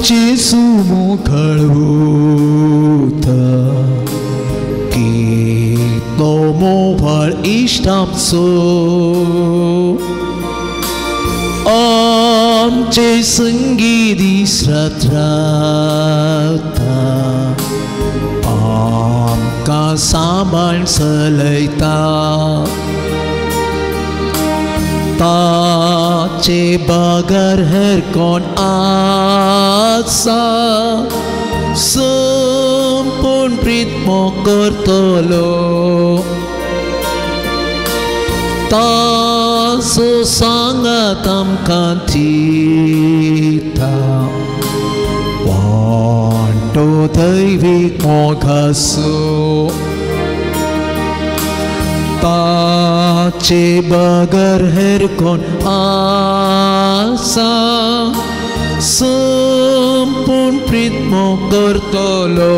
जेजू मोगाळूता कितलो मोवाळ इश्ट आमचो आमचे संगी दीस रात रावता आमकां सांबाळ चलयता ताचे बगर हेर कोण आसा संपूर्ण प्रीत करतलो ताचो सांगात आमकां दिता वांटो दैवीक मोगाचो ताचे बगर हेर कोण आसा संपूर्ण प्रीत करतलो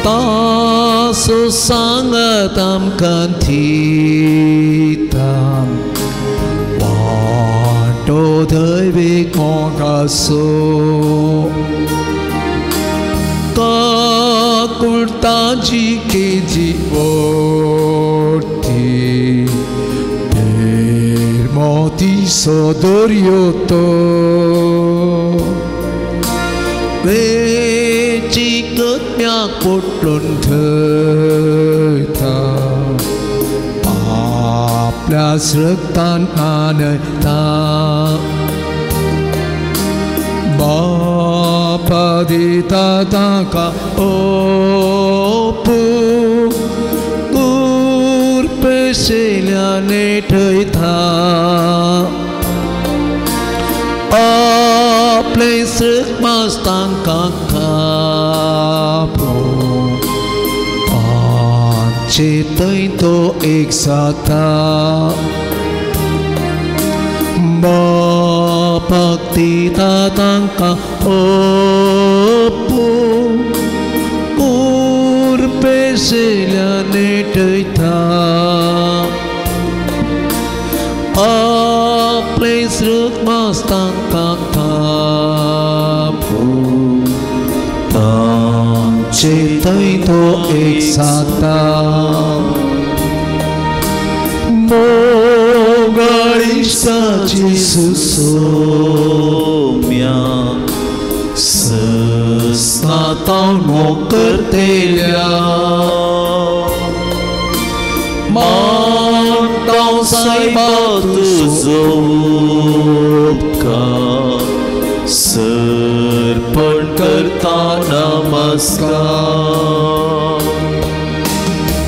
ताचो सांगात आमकां दिता वांटो दैवीक मोगाचो काकुळताची केजी ओडती मोतीचो दर्यो तो वेची कत्म्याक पोटलून थंयता आपल्या रक्तान आनयता बापा दिता ताका ओपू कुर्पेशेल्याने ठयता आपले सृकमास तांकां कापो आमचे थंय तो एक जाता बापाक दिता तांकां ओपू कुर्पेशेल्याने ठयता आपले सृकमास तांकां कापो तांचे थंय तो एक जाता मोगाळिश्टाची सुसोम्या सस्नातां मोग करतेल्या मानतां सायबा तुजो उपकार सर्पण करता नमस्कार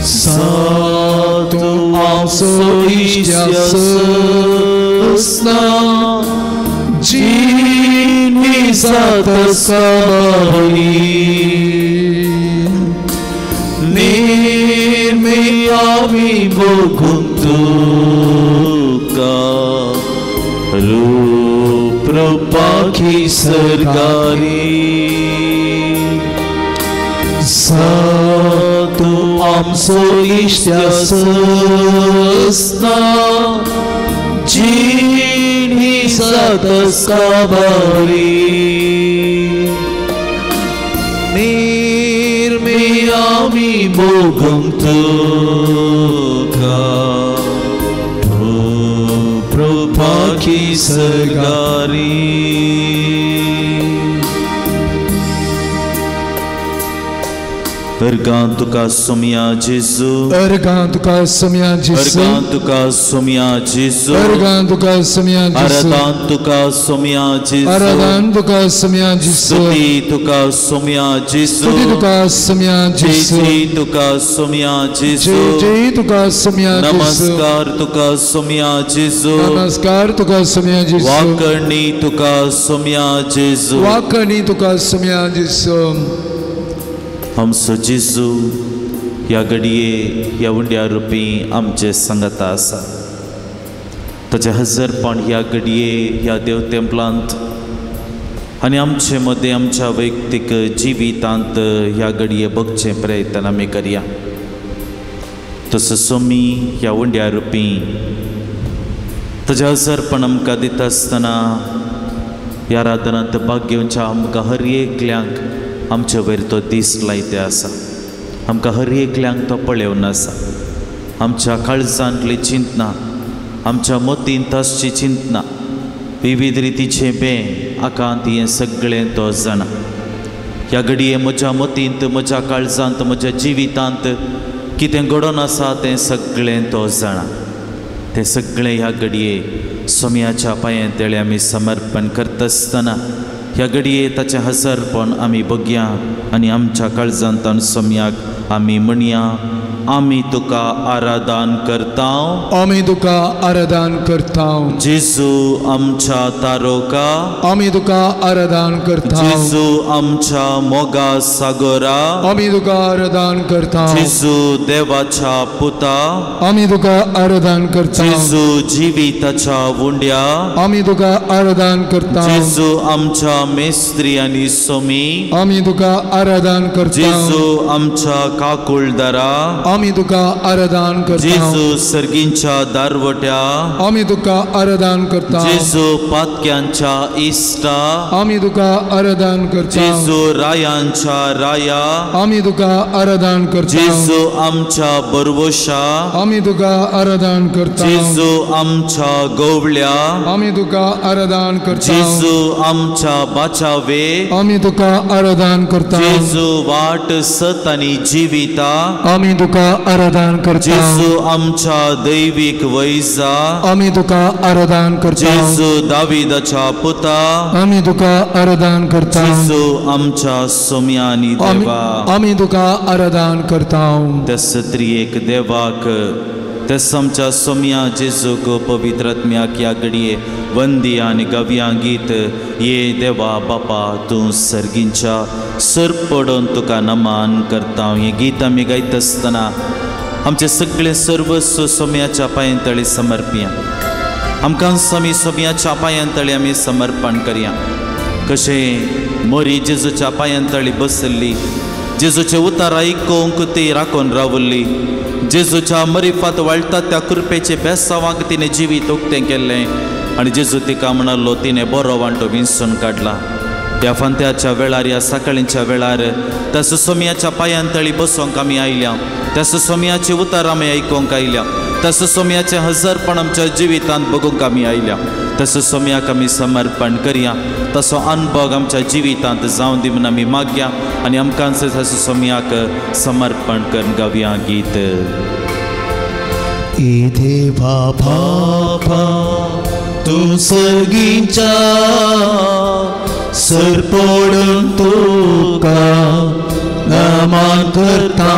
सातू आमचो इश्ट्या सस्ना जिनी जात सबारी निर्मी आमी भोगूंक तुका रूप रुपाखी सरकारी सातू आमचो इश्ट्या सस्ना जिनी जात सबारी निर्मी आमी भोगूंक तुका रूप रुपाखी सरकारी. अर्गां तुका सोम्या जेजू अर्गां तुका सोम्या जेजू अर्गां तुका सोम्या जेजू अर्गां तुका सोम्या जेजू आराधन तुका सोम्या जेजू आराधन तुका सोम्या जेजू स्तुती तुका सोम्या जेजू स्तुती तुका सोम्या जेजू जय तुका सोम्या जेजू जय तुका सोम्या जेजू नमस्कार तुका सोम्या जेजू नमस्कार तुका सोम्या जेजू वाकणी तुका सोम्या जेजू वाकणी तुका सोम्या जेजू. आमचो जेजू ह्या घडये ह्या उंड्या रुपी आमचे संगता आसा. ताचें हजरपण ह्या घडये ह्या देव तेंपलांत आनी आमचे मदें आमच्या वैयक्तीक जिवितांत ह्या घडये बगचें प्रयत्न आमी करया. तसो सोमी ह्या उंड्या रुपी ताचें हजरपण आमकां दिता आसतना ह्या आराधनांत भाग घेवच्या आमकां हर एकल्यांक आमचे वयर तो दीस लायते आसा. आमकां हर एकल्यांक तो पळोवन आसा. आमच्या काळजांतली चिंतना, आमच्या मतींत आसची चिंतना, विविध रितीचें बें आकांत हें सगळें तो जाणा. ह्या घडये म्हज्या मतींत, म्हज्या काळजांत, म्हज्या जिवितांत कितें घडोवन आसा तें सगळें तो जाणा. तें सगळें ह्या घडये सोम्याच्या पांयां तेळे आमी समर्पण करता आसतना ह्या घडये ताचें हजरपण आमी बघया आनी आमच्या काळजांत सोम्याक आमी म्हणया, आमी तुका आराधन करता, आमी तुका आराधन करता. जेजू आमच्या तारोका, आमी तुका आराधन करता. जेजू आमच्या मोगा सागोरा, आमी तुका आराधन करता. जेजू देवाच्या पुता, आमी तुका आराधन करता. जेजू जिविताच्या उंड्या, आमी तुका आराधन करता. जेजू आमच्या मेस्त्री आनी सोमी, आमी तुका आराधन करता. जेजू आमच्या काकुळदारा, आमी तुका आराधन करता. जेजू सर्गींच्या दारवट्या, आमी तुका आराधन करता. जेजू पातक्यांच्या इश्टा, आमी तुका आराधन करता. जेजू रायांच्या राया, आमी तुका आराधन करता. जेजू आमच्या बरवशा, आमी तुका आराधन करता. जेजू आमच्या गोवल्या, आमी तुका आराधन करता. जेजू आमच्या बाचावे, आमी तुका आराधन करता. जेजू वाट सत आनी जिविता, आमी तुका आराधन करता. जेजू आमच्या दैवीक वैजा, आमी तुका आराधन करता. जेजू दाविदाच्या पुता, आमी तुका आराधन करता. जेजू आमच्या सोम्या आनी देवा, आमी तुका आराधन करता. त्या सत्रियेक देवाक, त्या आमच्या सोम्या जेजूक पवित्र आत्म्याक ह्या घडये वंदी आनी गव्या गीत ये देवा बापा तूं सर्गींच्या सर पडून तुका नमन करता. हें गीत आमी गायता आसतना आमचें सगळें सर्वस्व सोम्याच्या पांयां तळी समर्पया. आमकां आमी सोम्याच्या पांयां तळी आमी समर्पण करया. कशें मोरी जेजूच्या पांयां तळी बसल्ली, जेजूचे उतार आयकूंक ती राखून रावल्ली, जेजूच्या मरिफात वाळटा त्या कृपेचे बेसावांक तिणें जिवीत उक्तें केल्लें आनी जेजू तिका म्हणालो तिणें बरो वांटो विंचून काडला. त्या फांत्याच्या वेळार, ह्या सकाळींच्या वेळार त्या सुसोम्याच्या पांयां तळी बसोंक आमी आयल्या, त्या सुसोम्याची उतार आमी आयकूंक आयल्या, त्या सुसोम्याचें हजरपण आमच्या जिवितांत बघूंक आमी आयल्या. त्या सुसोम्याक आमी समर्पण करया, तसो अनुभव आमच्या जिवितांत जावन दी म्हूण आमी मागया आनी आमकां त्या सुसोम्याक समर्पण करून गावया गीत. ए देवा बापा तूं सर्गींच्या सर पडून तुका नमन करता.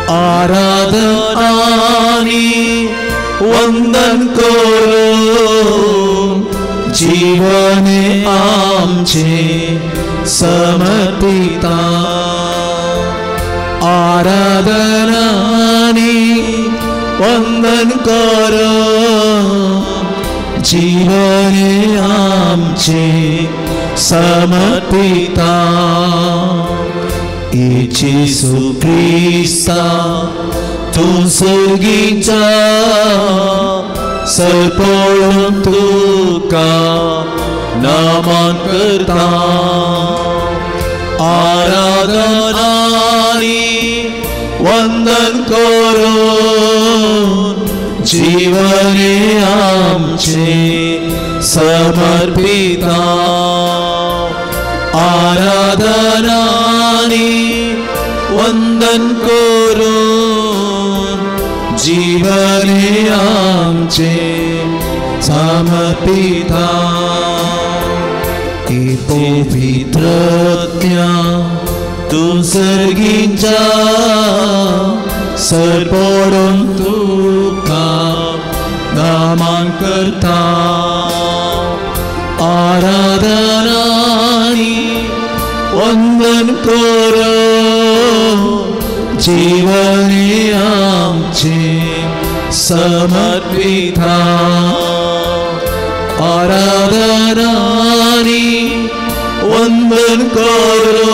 आराधन आनी वंदन करून जीवन आमचे समर्पिता. आराधन आनी वंदन करून जीवन आमचे समर्पिता. जेजू क्रिस्ता तूं सर्गींच्या सर पडून तुका नमन करता. आराधन आनी वंदन करून जीवन आमचे समर्पिता. आराधन आनी वंदन करून जीवन आमचे समर्पिता. पवित्र तूं सर्गींच्या सर पडून तुका नमन करता. आराधन आनी वंदन करून जीवन आमचे समर्पिता. आराधन आनी वंदन करून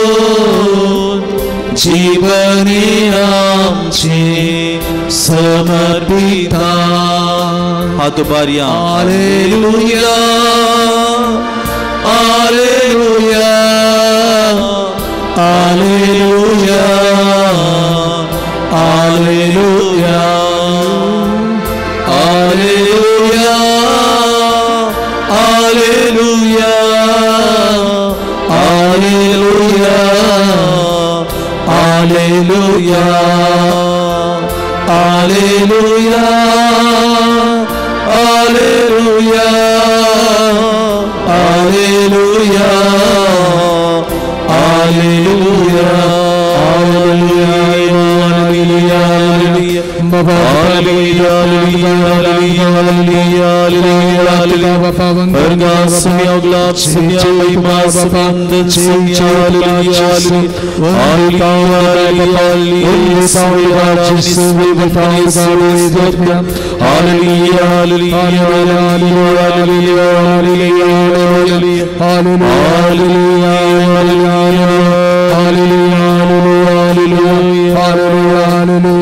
जीवन आमचे समर्पिता. हात उबारया. Hallelujah, Alleluia, Alleluia, Alleluia, Alleluia, Alleluia, Alleluia, Alleluia, Alleluia, Alleluia, Alleluia, Alleluia,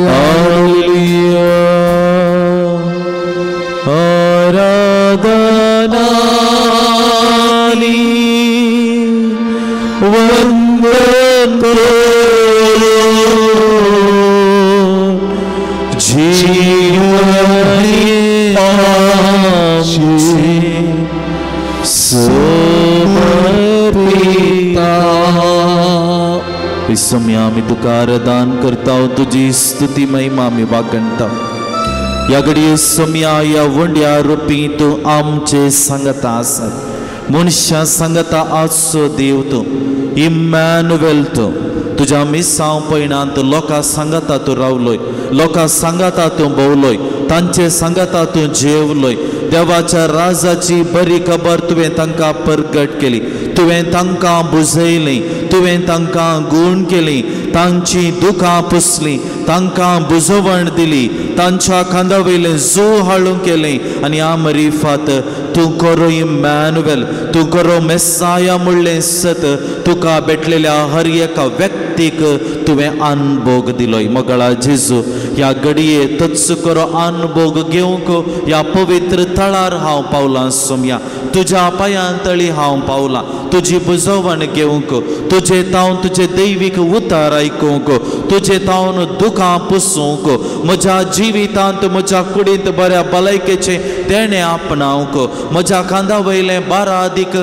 Alleluia, आराधनानी वंदन करो जीवनी आमचे समर्पिता। विस्मया आमी तुका आराधन करता, तुजी स्तुती महिमा आमी वागणता। ह्या घडये सोम्या ह्या वंड्या रुपी तूं आमचे सांगता आसात, मनशां सांगता आसचो देव तूं, इम्मॅन्युएल तूं। तुज्या मिसांव पयणांत लोकां सांगता तूं रावलोय, लोकां सांगता तूं भोवलोय, तांचे सांगता तूं जेवलोय। देवाच्या राजाची बरी खबर तुवें तांकां परगट केली, तुवें तांकां बुजयलीं, तुवें तांकां गूण केली, तांची दुखां पुसलीं, तांकां बुजवण दिली, तांच्या खांदा वयलें जू हाडूंक केलें। आनी आमरिफात तूं करो इम्मॅन्युएल, तूं करो मेसाया म्हणलें सत तुका भेटलेल्या हर एका व्यक्तीक तुवें अनभोग दिलोय। मोगाळा जेजू, ह्या घडये तच करो अनभोग घेवंक ह्या पवित्र थळार हांव पावलां सोम्या, तुज्या पांयां तळी हांव पावलां, तुजी बुजवण घेवंक, तुजे तावन तुजे दैवीक उतार आयकूंक, तुजे तावन दुखां पुसूंक, म्हज्या जिवितांत म्हज्या कुडींत बऱ्या भलायकेचें देणें आपणावंक, म्हज्या खांदा वयलें बारादीक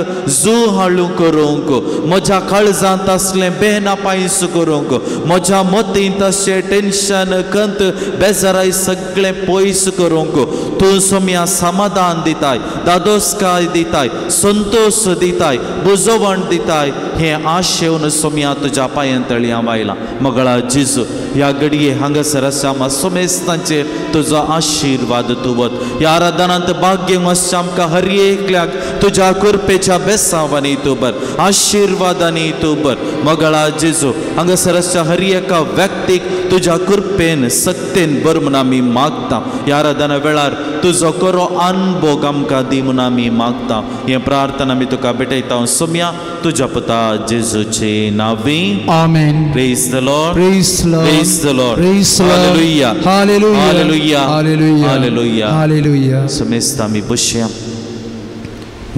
जू हाडूंक करूंक, म्हज्या काळजांत आसलें बेना पांयस करूंक, म्हज्या मतींत आसचें टेन्शन खंत बेजाराय सगळें पयस करूंक तूं सोम्या समाधान दिताय, दादोसकाय दिताय, संतोश दिताय, बुजवण दिताय। हें आशेवन सोम्या तुज्या पांयां तळी हांव आयलां। मगळा जेजू, ह्या घडये हांगासर आसा सोमेस्तांचेर तुजो आशिर्वाद तूं वत। ह्या आराधनांत भाग घेवंक आसच्या आमकां हर एकल्याक तुज्या कृपेच्या बेसांवांनी तूं बर, आशिर्वादांनी तूं बर। मगळा जेजू, हांगासर आसच्या हर एका व्यक्तीक तुज्या कृपेन सक्तेन बर म्हूण आमी मागता। ह्या आराधना वेळार तुजो करो अनभोग आमकां दी म्हूण आमी मागता। हें प्रार्थना आमी तुका भेटयता सोम्या तुज्या पुता जेजूचे नांवी, आमेन। Praise the Lord, praise the Lord, praise the Lord, praise the Lord. Hallelujah, hallelujah, hallelujah, hallelujah, hallelujah, hallelujah. समेस्त आमी बसया,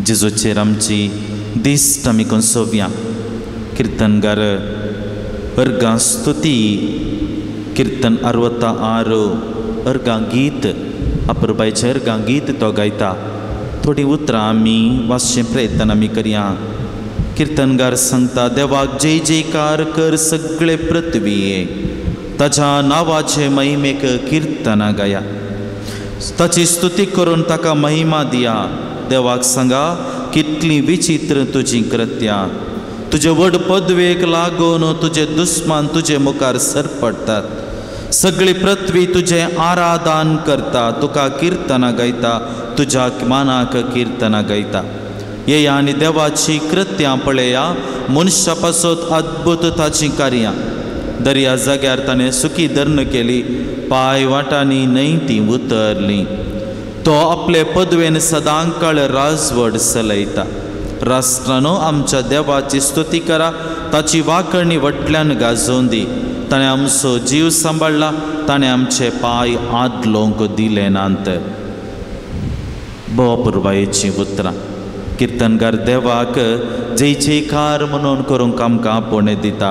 जेजूचेर आमची दिश्ट आमी कोसोवया। किर्तनगार अर्गां स्तुती कीर्तन 66 अर्गां गीत अपुरबायचें अर्गां गीत तो गायता। थोडीं उतरां आमी वाचचें प्रयत्न आमी करया। किर्तनगार सांगता, देवाक जय जयकार कर सगळे पृथ्वीये, ताच्या नांवाचे महिमेक किर्तनां गाया, ताची स्तुती करून ताका महिमा दिया। देवाक सांगा कितलीं विचित्र तुजीं कृत्यां, तुजे व्हड पदवेक लागून तुजे दुस्मान तुजे मुखार सरपडटात। सगळी पृथ्वी तुजें आराधन करता, तुका किर्तनां गायता, तुज्या मानाक किर्तनां गायता। येया आनी देवाची कृत्यां पळया, मनशा पासत अद्भुत ताचीं कार्यां। दर्या जाग्यार ताणें सुकी धर्ण केली, पांय वाटांनी न्हंय ती उतरली। तो आपले पदवेन सदांकाळ राजवट चलयता। राष्ट्रानो आमच्या देवाची स्तुती करा, ताची वाकणी वटल्यान गाजोवन दी। ताणें आमचो जीव सांबाळ्ळा, ताणें आमचे पांय आदलोंक दिले नात। भोव पुरबायेचीं उतरां। किर्तनकार देवाक जय जयकार म्हणून करूंक आमकां आपोवणें दिता,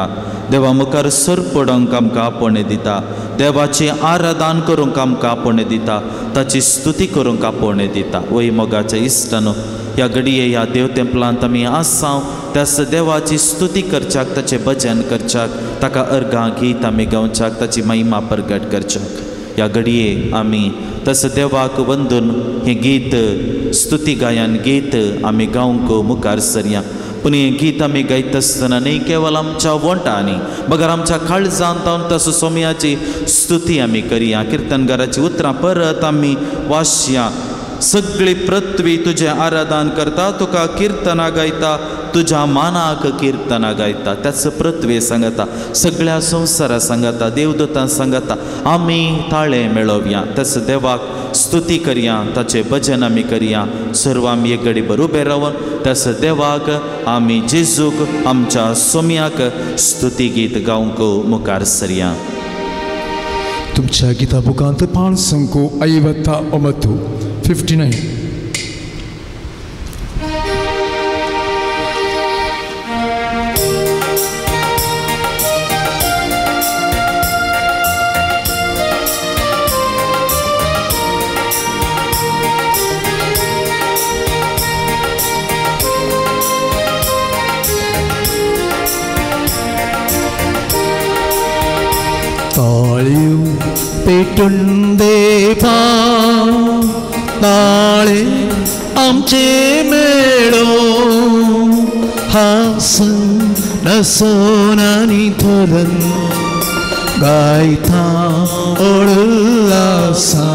देवा मुखार सर पडोवंक आमकां आपोवणें दिता, देवाचें आराधन करूंक आमकां आपोवणें दिता, ताची स्तुती करूंक आपोवणें दिता. वय मोगाच्या इश्टानो, ह्या घडये ह्या देव तेंपलांत आमी आसाव त्याच देवाची स्तुती करच्याक, ताचें भजन करच्याक, ताका अर्घां गीत आमी गावच्याक, ताची महिमा प्रगट करच्याक. ह्या घडये आमी तसो देवाक वंदून हें गीत स्तुती गायन गीत आमी गावंक मुखार सरया. पूण हें गीत आमी गायता आसतना न्ही केवल आमच्या वोंटांनी बगर आमच्या काळजांत तसो सोम्याची स्तुती आमी करया. किर्तनगाराची उतरां परत आमी वाचया. सगळी पृथ्वी तुजें आराधन करता, तुका किर्तनां गायता, तुज्या मानाक किर्तनां गायता. त्याच पृथ्वी सांगता, सगळ्या संवसारा सांगता, देवदूतां सांगता, आमी ताळे मेळोवया, त्याच देवाक स्तुती करया, ताचें भजन आमी करया. सर्व आमी एक घडी उबे रावन त्याच देवाक आमी जेजूक आमच्या सोम्याक स्तुती गीत गावंक मुखार सरया. तुमच्या गीता बुकांत 559 59. ताळयो पेटून देवा ताळे आमचे मेळो, हासन नसोन आनी धोलन गायता ओळुल्लासा.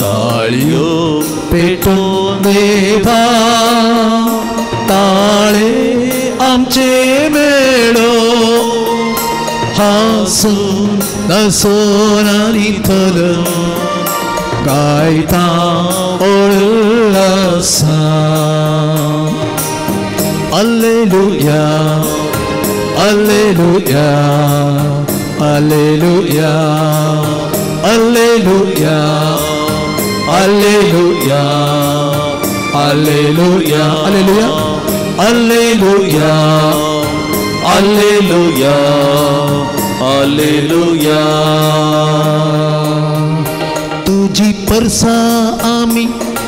ताळयो पेटून देवा ताळे आमचे मेळो, हासून नसोन आनी धोलन गायता ओळुल्लासा. Alleluia, alleluia, alleluia, alleluia, alleluia, alleluia, alleluia, alleluia, alleluia, alleluia. तुजी परसा आमी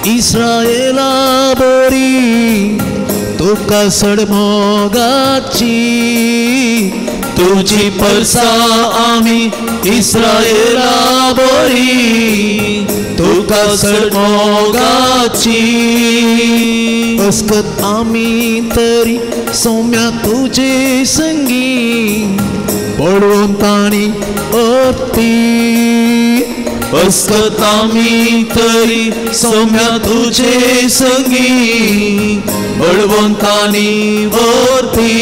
इस्रायला बरी, तुका सड मोगाची. तुजी परसा आमी इस्रायला बरी, तुका सड मोगाची. अस्कत आमी तरी सौम्या तुजे संगी, पडून ताणी अती. अस्कत आमी तरी सौम्या तुजे संगी, बळवंतानी वरती.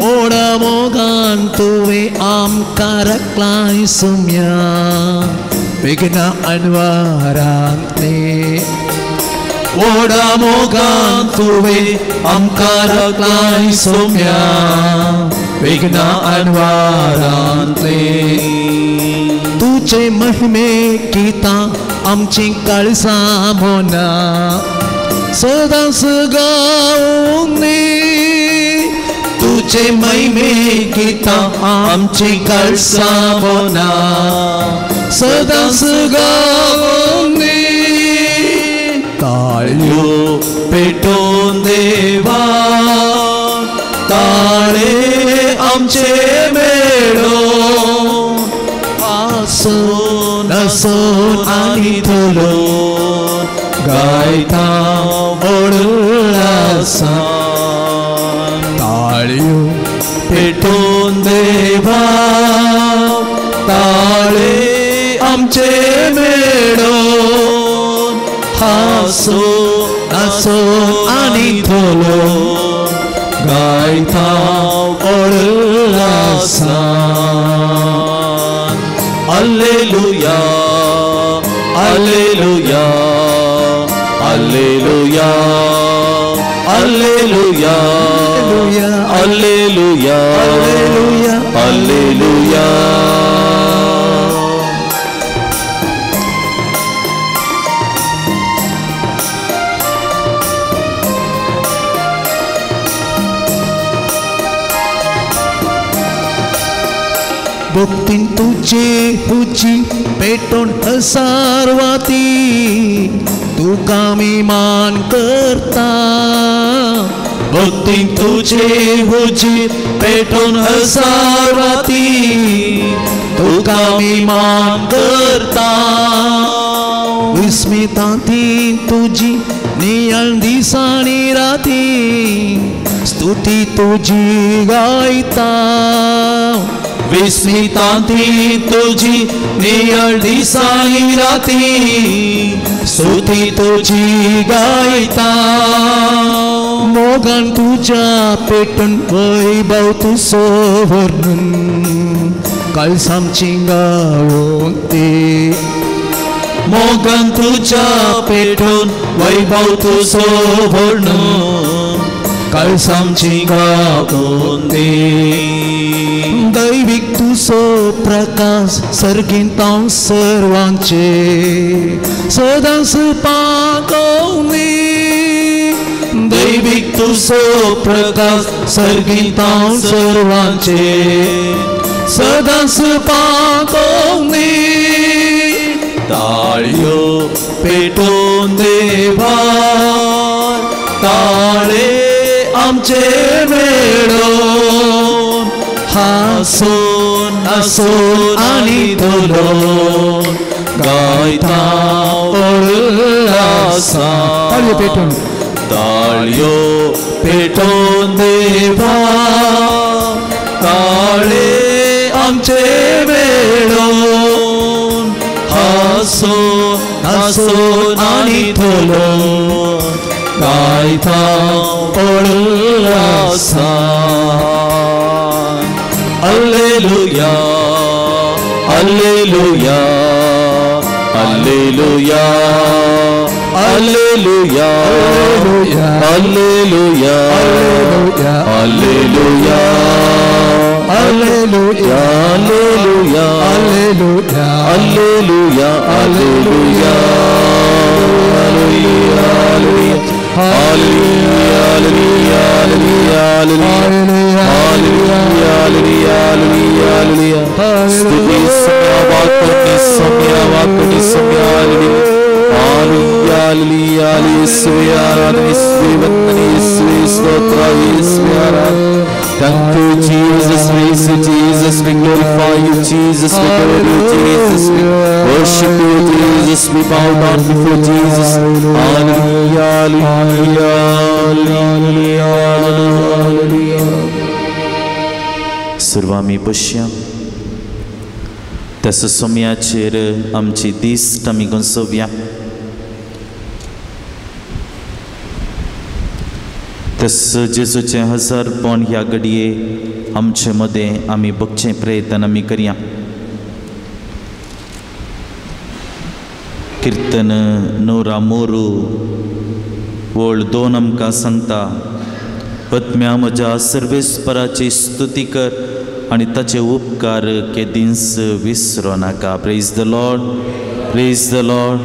ओडा मोगान तुवें आमकां राखलाय सौम्या, विघ्ना अनवारांतले. ओडा मोगान तुवें आमकां राखलाय सौम्या, विघ्ना अनवारांतले. तुजे महिमे गीतां आमचीं काळजां मोना, सदांच गावनी. तुजे महिमे गीतां आमचीं काळजां मोना, सदांच गावनी. ताळयो पेटोवन देवा ताळे आमचे मेळो, हासून नसून आनी धोलून गायता ओळुल्लासा. ताळयो पेटोवन देवा ताळे आमचे मेळो, हासून नसून आनी धोलून गायता ओळुल्लासा. Alleluia, alleluia, alleluia, alleluia, alleluia, alleluia, alleluia. भक्तीन तुजे हुजी पेटोवन हजार वाती तुका आमी मान करता. भक्तीन तुजे हुजी पेटोवन हजार वाती तुका आमी मान करता. विस्मितांती तुजी नियाळ दिसांनी राती स्तुती तुजी गायता. विस्मितांती तुजी नियाळ दिसांनी राती स्तुती तुजी गायता. मोगान तुज्या पेटून वैभव तुजो वर्णन काळसामची गावोन ती. मोगान तुज्या पेटून वैभव तुजो वर्णन काळसामची गावोन ती. दैवीक तुजो प्रकाश सर्गींत सर्वांचे सदांच पाकोवनी. दैवीक तुजो प्रकाश सर्गींत सर्वांचे सदांच पाकोवनी. ताळयो पेटोवन देवा ताळे आमचे मेळोन हासून हासून आनी धोलोन गायता उल्हासान. ताळयो पेटोवन ताळयो पेटोवन देवा ताळे आमचे मेळोन हासून हासून आनी धोलोन गायता उल्हासान. Alleluia, alleluia, alleluia, alleluia, alleluia, alleluia, alleluia, alleluia, alleluia, alleluia, alleluia, alleluia, alleluia, alleluia, alleluia, alleluia, alleluia, alleluia, alleluia. స్తుతి సమయావాకుని సమయావాకుని సమయాలి హల్లెలూయా, హల్లెలూయా, యేసువే ఆరాధన, యేసువే వందన, యేసువే స్తోత్ర, యేసువే ఆరాధన. Thank you, Jesus. Praise you, Jesus. We glorify you, Jesus. We adore you, Jesus. We worship you, Jesus. We bow down before Jesus. Hallelujah, hallelujah, hallelujah, hallelujah. सुरवामी पश्या त्या सुसम्याचेर आमची दिश्ट आमी गुंसोवया. तस जेजूचें हजारपण ह्या घडये आमचे मदें आमी बगचें प्रयत्न आमी करया. किर्तन नोरा मोरू वळ 2 आमकां सांगता, आत्म्या म्हज्या सर्वेस्पराची स्तुती कर आनी ताचे उपकार केदींच विसरो नाका. Praise the Lord, praise the Lord.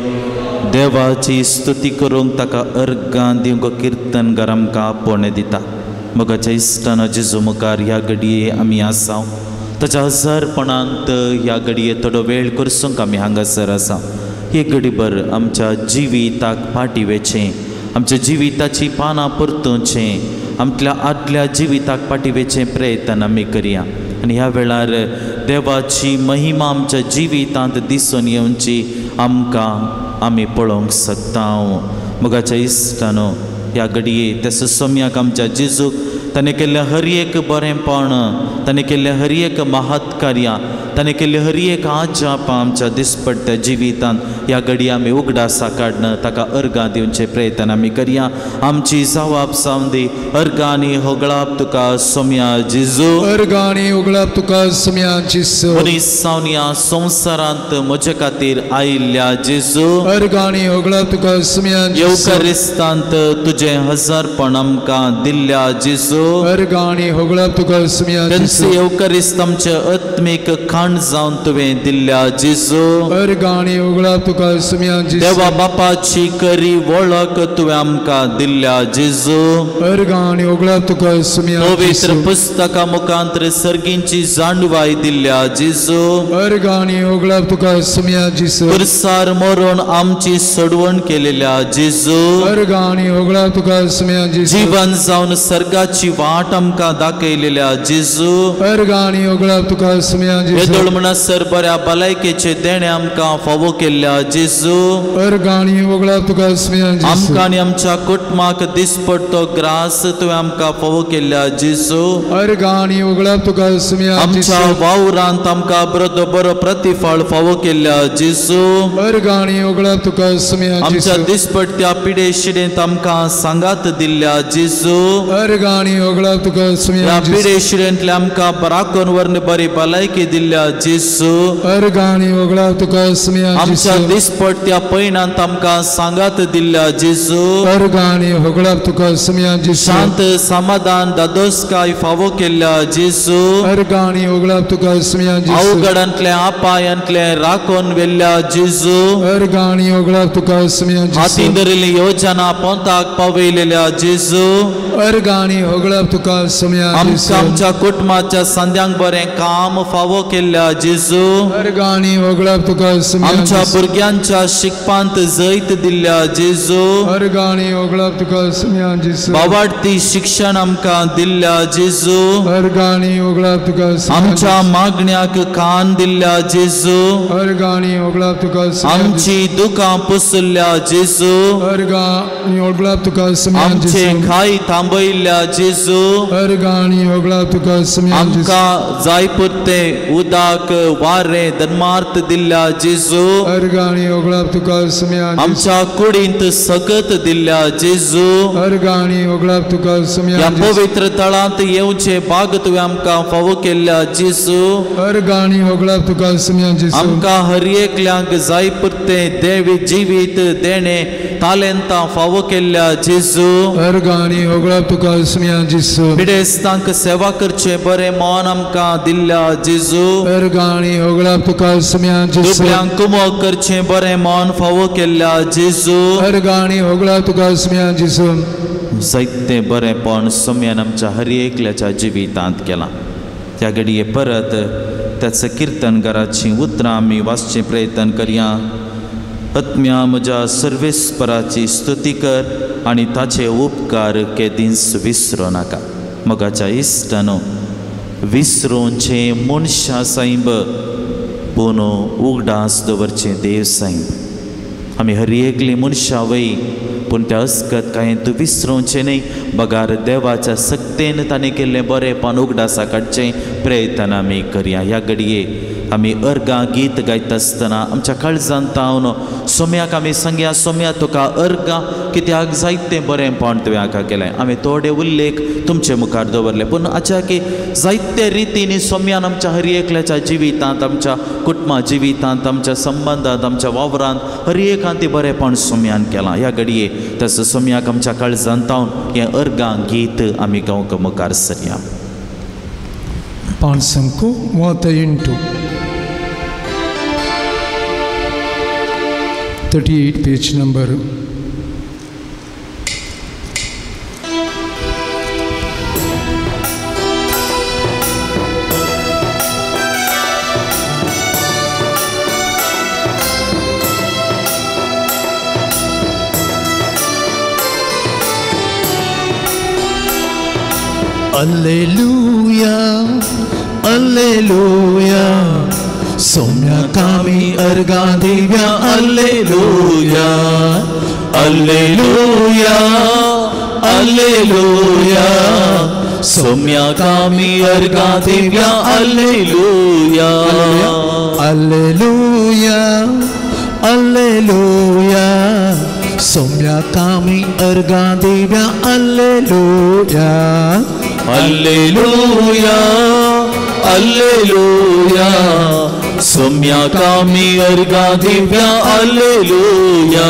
देवाची स्तुती करूंक ताका अर्गां दिवंक किर्तनगार आमकां आपोवणें दिता. मोगाच्या इश्टान जेजू मुखार ह्या घडये आमी आसा. ताच्या हजारपणांत ह्या घडये थोडो वेळ करसूंक आमी हांगासर आसा. हे घडीभर आमच्या जिविताक फाटी वेचें, आमच्या जिविताची पानां परतुचें, आमच्या आदल्या जिविताक फाटी वेचें प्रयत्न आमी करया. आनी ह्या वेळार देवाची महिमा आमच्या जिवितांत दिसून येवची आमकां आमी पळोवंक शकता. मोगाच्या इश्टानो ह्या घडये त्या सुसम्याक आमच्या जेजूक ताणें केल्लें हर एक बरेंपण, ताणें केल्लें हर एक महत्कार्यां, ताणें केल्लें हर एक आजापां आमच्या दिसपट्ट्या जिवितांत ह्या घडये आमी उगडासा काडन ताका अर्गां दिवचे प्रयत्न आमी करया. आमची जवाब जावन दी अर्गांनी होगळाप तुका सोम्या जेजू, अर्गांनी होगळाप तुका सोम्या जेजू. मनीस जावन ह्या संवसारांत म्हजे खातीर आयिल्ल्या जेजू, अर्गांनी होगळाप तुका सोम्या जेजू. येवकारिस्तांत तुजें हजारपण आमकां दिल्ल्या जेजू, अर्गां आनी होगळप तुका सोम्या जेजू जेजू येवकरिस्त आमचे आत्मीक खाण जावन तुवें दिल्ल्या जेजू अर्गां आनी होगळप तुका सोम्या जेजू देवा बापाची करी वळख तुवें आमकां दिल्ल्या जेजू अर्गां आनी होगळप तुका सोम्या पवित्र जेजू पुस्तका मुखांत सर्गींची जाणवाय दिल्ल्या जेजू अर्गां आनी होगळप तुका सोम्या जेजू पुरसार मरून आमची सोडवण केलेल्या जेजू अर्गां आनी होगळप तुका सोम्या जेजू जीवन जावन सर्गाची वाट आमकां दाखयलेल्या जेजू अर्गां आनी होगळप तुका सोम्या जेजू येदोळ म्हणसर बऱ्या भलायकेचे देणे आमकां फावो केल्ल्या जेजू अर्गां आनी होगळप तुका सोम्या जेजू आमकां आनी आमच्या कुटुंबाक दिसपडतो ग्रास तुवें आमकां फावो केल्ल्या जेजू अर्गां आनी होगळप तुका सोम्या आमच्या जेजू वावरांत आमकां बरो बरो प्रतिफळ फावो केल्ल्या जेजू अर्गां आनी होगळप तुका सोम्या आमच्या जेजू दिसपडत्या पिडे शिडेंत आमकां सांगात दिल्ल्या जेजू अर्गां आनी होगळप तुका सोम्या ह्या जेजू पिडे शिडेंतल्या आमकां राखून व्हरून बरी भलायकी दिल्ल्या जेजू अर्गां आनी होगळप तुका सोम्या आमच्या जेजू दिसपडत्या पयणांत आमकां सांगात दिल्ल्या जेजू अर्गां आनी होगळप तुका सोम्या जेजू शांत समाधान दादोसकाय फावो केल्ल्या जेजू अर्गां आनी होगळप तुका सोम्या जेजू अवघडांतले अपायांतले राखून व्हेल्ल्या जेजू अर्गां आनी होगळप तुका सोम्या हाती जेजू धरिल्ली योजना पोंताक पावयलेल्या जेजू अर्गां आनी होगळप तुका सोम्या आमकां जेजू आमच्या कुटुंबाच्या संद्यांक बरें काम फावो केल्ल्या जेजू अर्गां आनी होगळप तुका सोम्या आमच्या जेजू भुरग्यांच्या शिकपांत जैत दिल्ल्या जेजू अर्गां आनी होगळप तुका सोम्या जेजू बावाडती शिक्षण आमकां दिल्ल्या जेजू अर्गां आनी होगळप तुका सोम्या आमच्या मागण्याक कान दिल्ल्या जेजू अर्गां आनी होगळप तुका सोम्या जेजू आमची दुकां पुसल्ल्या जेजू अर्गां आनी होगळप तुका सोम्या आमचे जेजू खाय थांबयल्ल्या जेजू अर्गां आनी होगळप तुका सोम्या जेजू आमकां जाय पुरतें उदक वारें धर्मार्थ दिल्ल्या जेजू अर्गां आनी होगळप तुका सोम्या जेजू आमच्या कुडींत सगत दिल्ल्या जेजू अर्गां आनी होगळप तुका सोम्या ह्या जेजू पवित्र तळांत येवचे बाग तुवें आमकां फावो केल्ल्या जेजू अर्गां आनी होगळप तुका सोम्या जेजू आमकां हर एकल्यांक जाय पुरतें देवी जिवीत देणें तालेंतां फावो केल्ल्या जेजू अर्गां आनी होगळप तुका सोम्या जेजू पिडेस्तांक सेवा करचें बरें मन आमकां दिल्ल्या जेजू अर्गां आनी होगळप तुका सोम्या जेजू दुबळ्यांक कुमोक करचें बरें मन फावो केल्ल्या जेजू अर्गां आनी होगळप तुका सोम्या जेजू जायतें बरेंपण सोम्यान आमच्या हर एकल्याच्या जिवितांत केलां. त्या घडये परत त्याच किर्तन घराचीं उतरां आमी वाचचें प्रयत्न करया. आत्म्या म्हज्या सर्वेस्पराची स्तुती कर आनी ताचे उपकार केदींच विसरूं नाका. मोगाच्या इश्टानो, विसरूंचें मनशां सायब पूण उगडास दवरचें देव सायब. आमी हर एकली मनशां वय पूण त्या अस्कत कांय तूं विसरूंचें न्हय बगार देवाच्या सक्तेन ताणें केल्लें बरेंपण उगडासा काडचें प्रयत्न आमी करया. ह्या घडये आमी अर्गां गीत गायता आसतना आमच्या काळजांत तावन सोम्याक आमी सांगया, सोम्या तुका अर्गां कित्याक जायतें बरेंपण तुवें हाका केलें. आमी थोडे उल्लेख तुमचे मुखार दवरले पूण अचाकी जायते रितींनी सोम्यान आमच्या हर एकल्याच्या जिवितांत, आमच्या कुटुंबा जिवितांत, आमच्या संबंदांत, आमच्या वावरांत हर एकांत तें बरेंपण सोम्यान केलां. ह्या घडये तसो सोम्याक आमच्या काळजांत तावन हें अर्गां गीत आमी गावंक मुखार सरया. 538 38 page number. Alleluia, Alleluia, सोम्याक आमी अर्गां दिव्या. Alleluia, alleluia, alleluia, सोम्याक आमी अर्गां दिव्या. अल्लेलुया, अल्लेलुया, अल्लेलुया, सोम्याक आमी अर्गां दिव्या. अल्लेलुया, अल्लेलुया, अल्लेलुया, सोम्याक आमी अर्गां दिव्या. अल्लेलुया,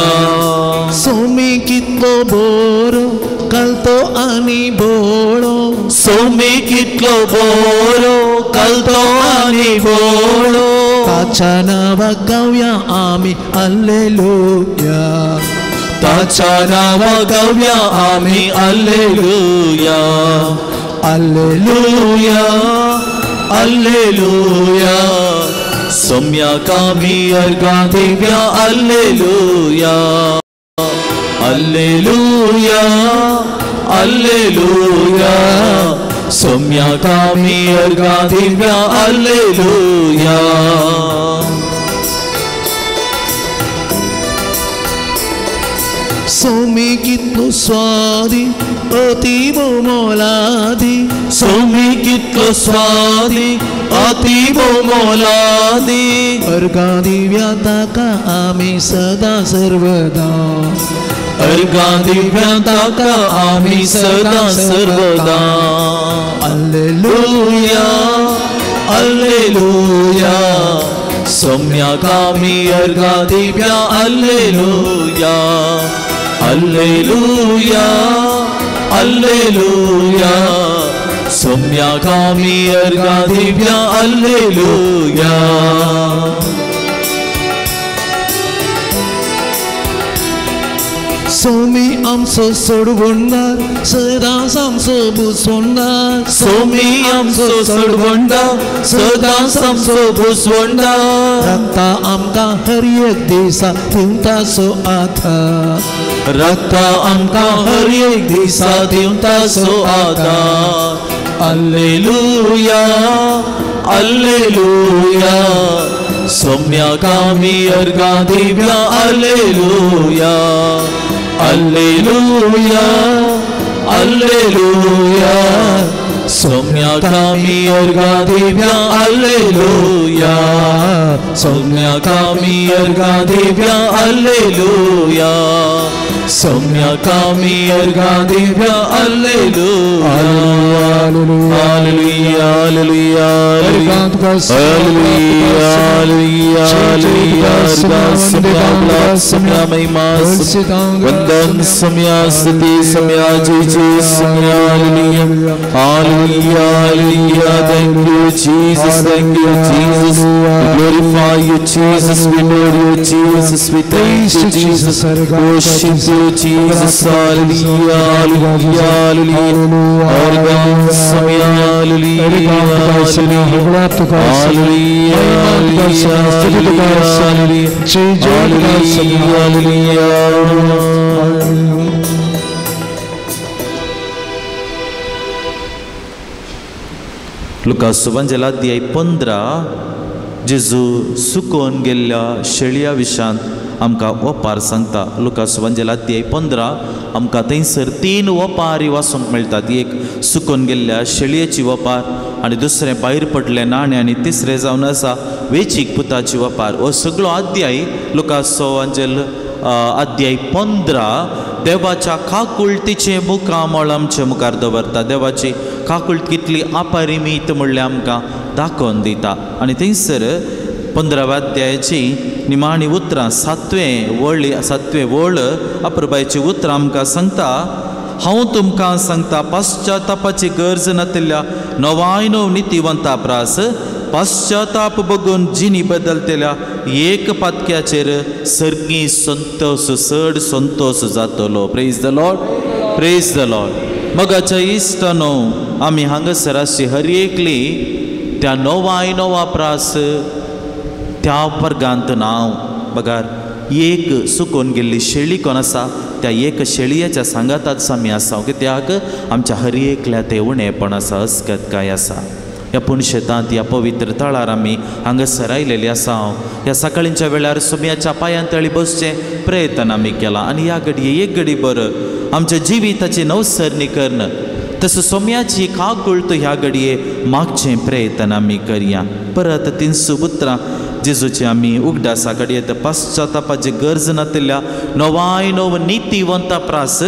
सोमी कितलो बरो कलतो आनी बोळो, सोमी कितलो बोरो कलतो आनी बोळो, ताच्या नांवाक गावया आमी हालेलुया, ताच्या नांवाक गावया आमी हालेलुया, हालेलुया हालेलुया. सोम्याक आमी अर्गां दिवया हालेलुया, हालेलुया हालेलुया. सोम्याक आमी अर्गां दिवया हालेलुया. सोमी कितलो स्वादी अति मोलादी, सोमी कितलो स्वादी अति मोलादी, अर्गां दिवया ताका आमी सदा सर्वदा, अर्गां दिवया ताका आमी सदा सर्वदा. Hallelujah hallelujah. सोम्याक आमी अर्गां दिवया हालेलुया, हालेलुया हालेलुया. सोम्याक आमी अर्गां दिवया हालेलुया. सोमी आमचो सोडवणदार सदांच आमचो बुसवणदार, सोमी आमचो सोडवणदार सदांच आमचो बुसवणदार, राखता आमकां हर एक दिसा दिवता सो आधार, राखता आमकां हर एक दिसा दिवता सो आधार. Hallelujah hallelujah. सोम्याक आमी अर्गां दिवया हालेलुया, हालेलुया हालेलुया. सोम्याक आमी अर्गां दिवया हालेलुया, सोम्याक आमी अर्गां दिवया हालेलुया, सोम्याक आमी अर्गां दिवया hallelujah. Hallelujah hallelujah hallelujah hallelujah. सोम्या महिमा वंदन सोम्या स्तुति सोम्या जय जय सोम्या. Hallelujah hallelujah hallelujah. Thank you Jesus, thank you Jesus. We glorify you Jesus, we adore you Jesus, we thank you Jesus, worship you Jesus. Hallelujah hallelujah hallelujah. अर्गां सोम्या hallelujah hallelujah hallelujah hallelujah hallelujah. Lucas सुवांजेला अध्याय 15 जेजू सुकोवन गेल्ल्या शेळया विशांत आमकां ओपार सांगता. लुकास सुवांजेला अध्याय 15 आमकां थंयसर 3 ओपारी वाचूंक मेळटात. एक सुकोवन गेल्ल्या शेळयेची ओपार, आनी दुसरें भायर पडलें नाणें, आनी तिसरें जावन आसा वेचीक पुताची ओपार. हो सगळो अध्याय लुकास सुवांजेल अध्याय 15 देवाच्या काकुळतीचें मुखामळ आमचे मुखार दवरता. देवाची काकुळट कितली अपरिमीत म्हणल्यार आमकां दाखोवन दिता. आनी थंयसर 15व्या अध्यायाची निमाणी उतरां सातवें वळ अप्रबायची उतरां आमकां सांगता, हांव तुमकां सांगता पश्चातापाची गरज नातिल्ल्या 99 नितीवंता प्रास पश्चाताप बगून जिणी बदलतल्या एक पातक्याचेर सर्गी संतोष चड संतोष जातलो. Praise the Lord, praise the Lord. मगाच्या इश्टानो, आमी हांगासर आसची हर एकली त्या 99 प्रास त्या वर्गांत नांव बगार एक सुकून गेल्ली शेळी कोण आसा त्या एक शेळयेच्या सांगाताच आमी आसा. कित्याक आमच्या हर एकल्या ते उणेपण आसा, अस्कत काय आसा. ह्या पुणशेतांत ह्या पवित्र तळार आमी हांगासर आयलेली आसा. ह्या सकाळींच्या वेळार सुम्याच्या पांयां तळी बसचें प्रयत्न आमी केला आनी ह्या घडये एक घडी बरं आमच्या जिविताची नवसरणी करून तसो सोम्याची काकुळट ह्या घडये मागचें प्रयत्न आमी करया. परत 300 उतरां जेजूची आमी उगडासा घडये पश्चातापाची गरज नातिल्ल्या 99 नितीवंता प्रास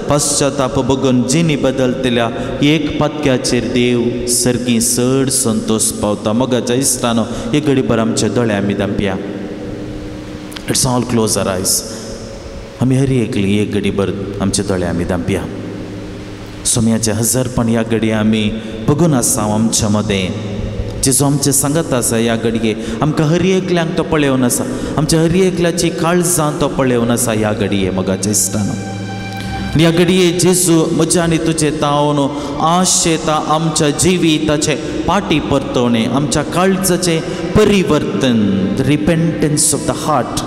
पश्चाताप बगून जिणी बदलतल्या एक पातक्याचेर देव सर्गी चड संतोष पावता. मगाच्या इश्टानो, एक घडीभर आमच्या दोळे आमी धांपया. It's all close our eyes. आमी हर एकली एक घडीभर आमचे दोळे आमी धांपया. सोम्याचें हजारपण ह्या घडये आमी बगून आसा आमच्या मदें. जेजू आमचें सांगत आसा ह्या घडये आमकां हर एकल्यांक तो पळोवन आसा, आमच्या हर एकल्याची काळजां तो पळोवन आसा ह्या घडये मोगाच्या इश्टानो. ह्या घडये जेजू म्हज्या आनी तुजे तावन आशेता आमच्या जिविताचे पाटी परतवणे, आमच्या काळजाचें परिवर्तन, रिपेंटन्स ऑफ the heart.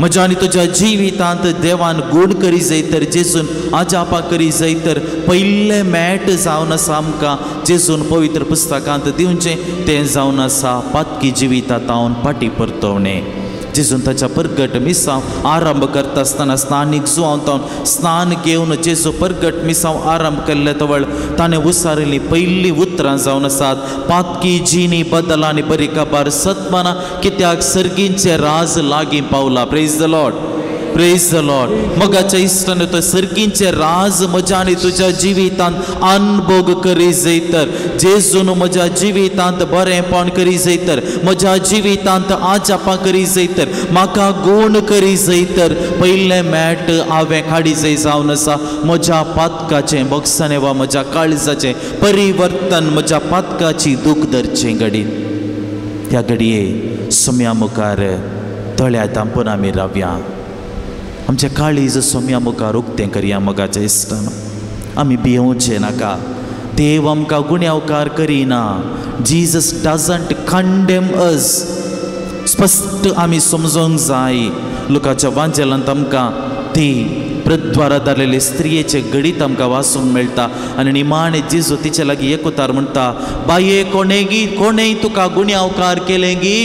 म्हज्या आनी तुज्या जिवितांत देवान गूण करी जाय तर, जेजून आजापा करी जाय तर पयलें मेट जावन आसा आमकां जेजून पवित्र पुस्तकांत दिवचें तें जावन आसा पातकी जिविता तावन पाटी परतवणे. जेजून ताच्या परगट मिसांव आरंभ करता आसतना स्नानीक जुवांव तावन स्नान घेवन जेजू परगट मिसांव आरंभ केल्ले तवळ ताणें उसारिल्लीं पयलीं उतरां जावन आसात, पातकी जिणी बदल आनी बरी खबर सतमाना कित्याक सर्गींचे राज लागीं पावला. Praise the Lord, praise the Lord. मोगाच्या इश्टान तो सर्गींचे राज म्हज्या आनी तुज्या जिवितांत अनभोग करी जाय तर, जेजून म्हज्या जिवितांत बरेंपण करी जाय तर, म्हज्या जिवितांत आजापां करी जाय तर, म्हाका गूण करी जाय तर पयलें मेट हांवें काडी जाय जावन आसा म्हज्या पातकाचें बोगसाणें वा म्हज्या काळजाचें परिवर्तन, म्हज्या पातकाची दूख धरचें घडीत. ह्या घडये सोम्या मुखार तळ्या तांपून आमी रावया, आमचें काळीज सोम्या मुखार उक्तें करया. मोगाच्या इश्टान आमी भियोवचें नाका, देव आमकां गुन्यांवकार करिना. जीजस डजंट कंडेम अस. स्पश्ट आमी समजोंक जाय. लुकाच्या वांजेलांत आमकां ती प्रद्वारा धाडलेले स्त्रियेचे घडीत आमकां वाचूंक मेळटा आनी निमाणें जेजू तिचे लागीं एक उतार म्हणटा, बाये कोणेगी कोणेय तुका गुन्यांवकार केलें गी?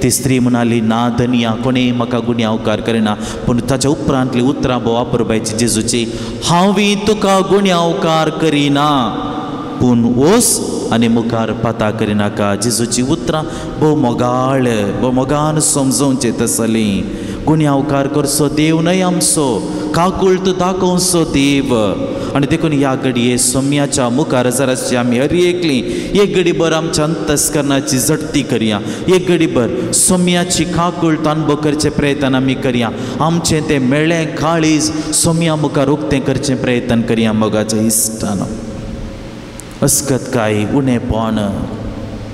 ती स्त्री म्हणाली, ना धनिया, कोणेय म्हाका गुन्यांवकार करिना. पूण ताच्या उपरांतली उतरां भोव अपुरबायची जेजूची, हांवूय तुका गुन्यांवकार करिना, पूण वोस आनी मुखार पाता करिनाका. जेजूची उतरां भोव मोगाळ, भोव मोगान समजोवचें तसलीं. गुन्यांवकार करचो देव न्हय आमचो, काकुळट दाखोवचो देव. आनी देखून ह्या घडये सोम्याच्या मुखार जराशी आमी हर एकली एक घडीभर आमच्या अंतस्करणाची झडती करया, एक घडीभर सोम्याची काकुळट अनुभव करचें प्रयत्न आमी करया, आमचें तें मेळ्ळें काळीज सोम्या मुखार उक्तें करचें प्रयत्न करया. मोगाच्या इश्टान अस्कत काय उणेपण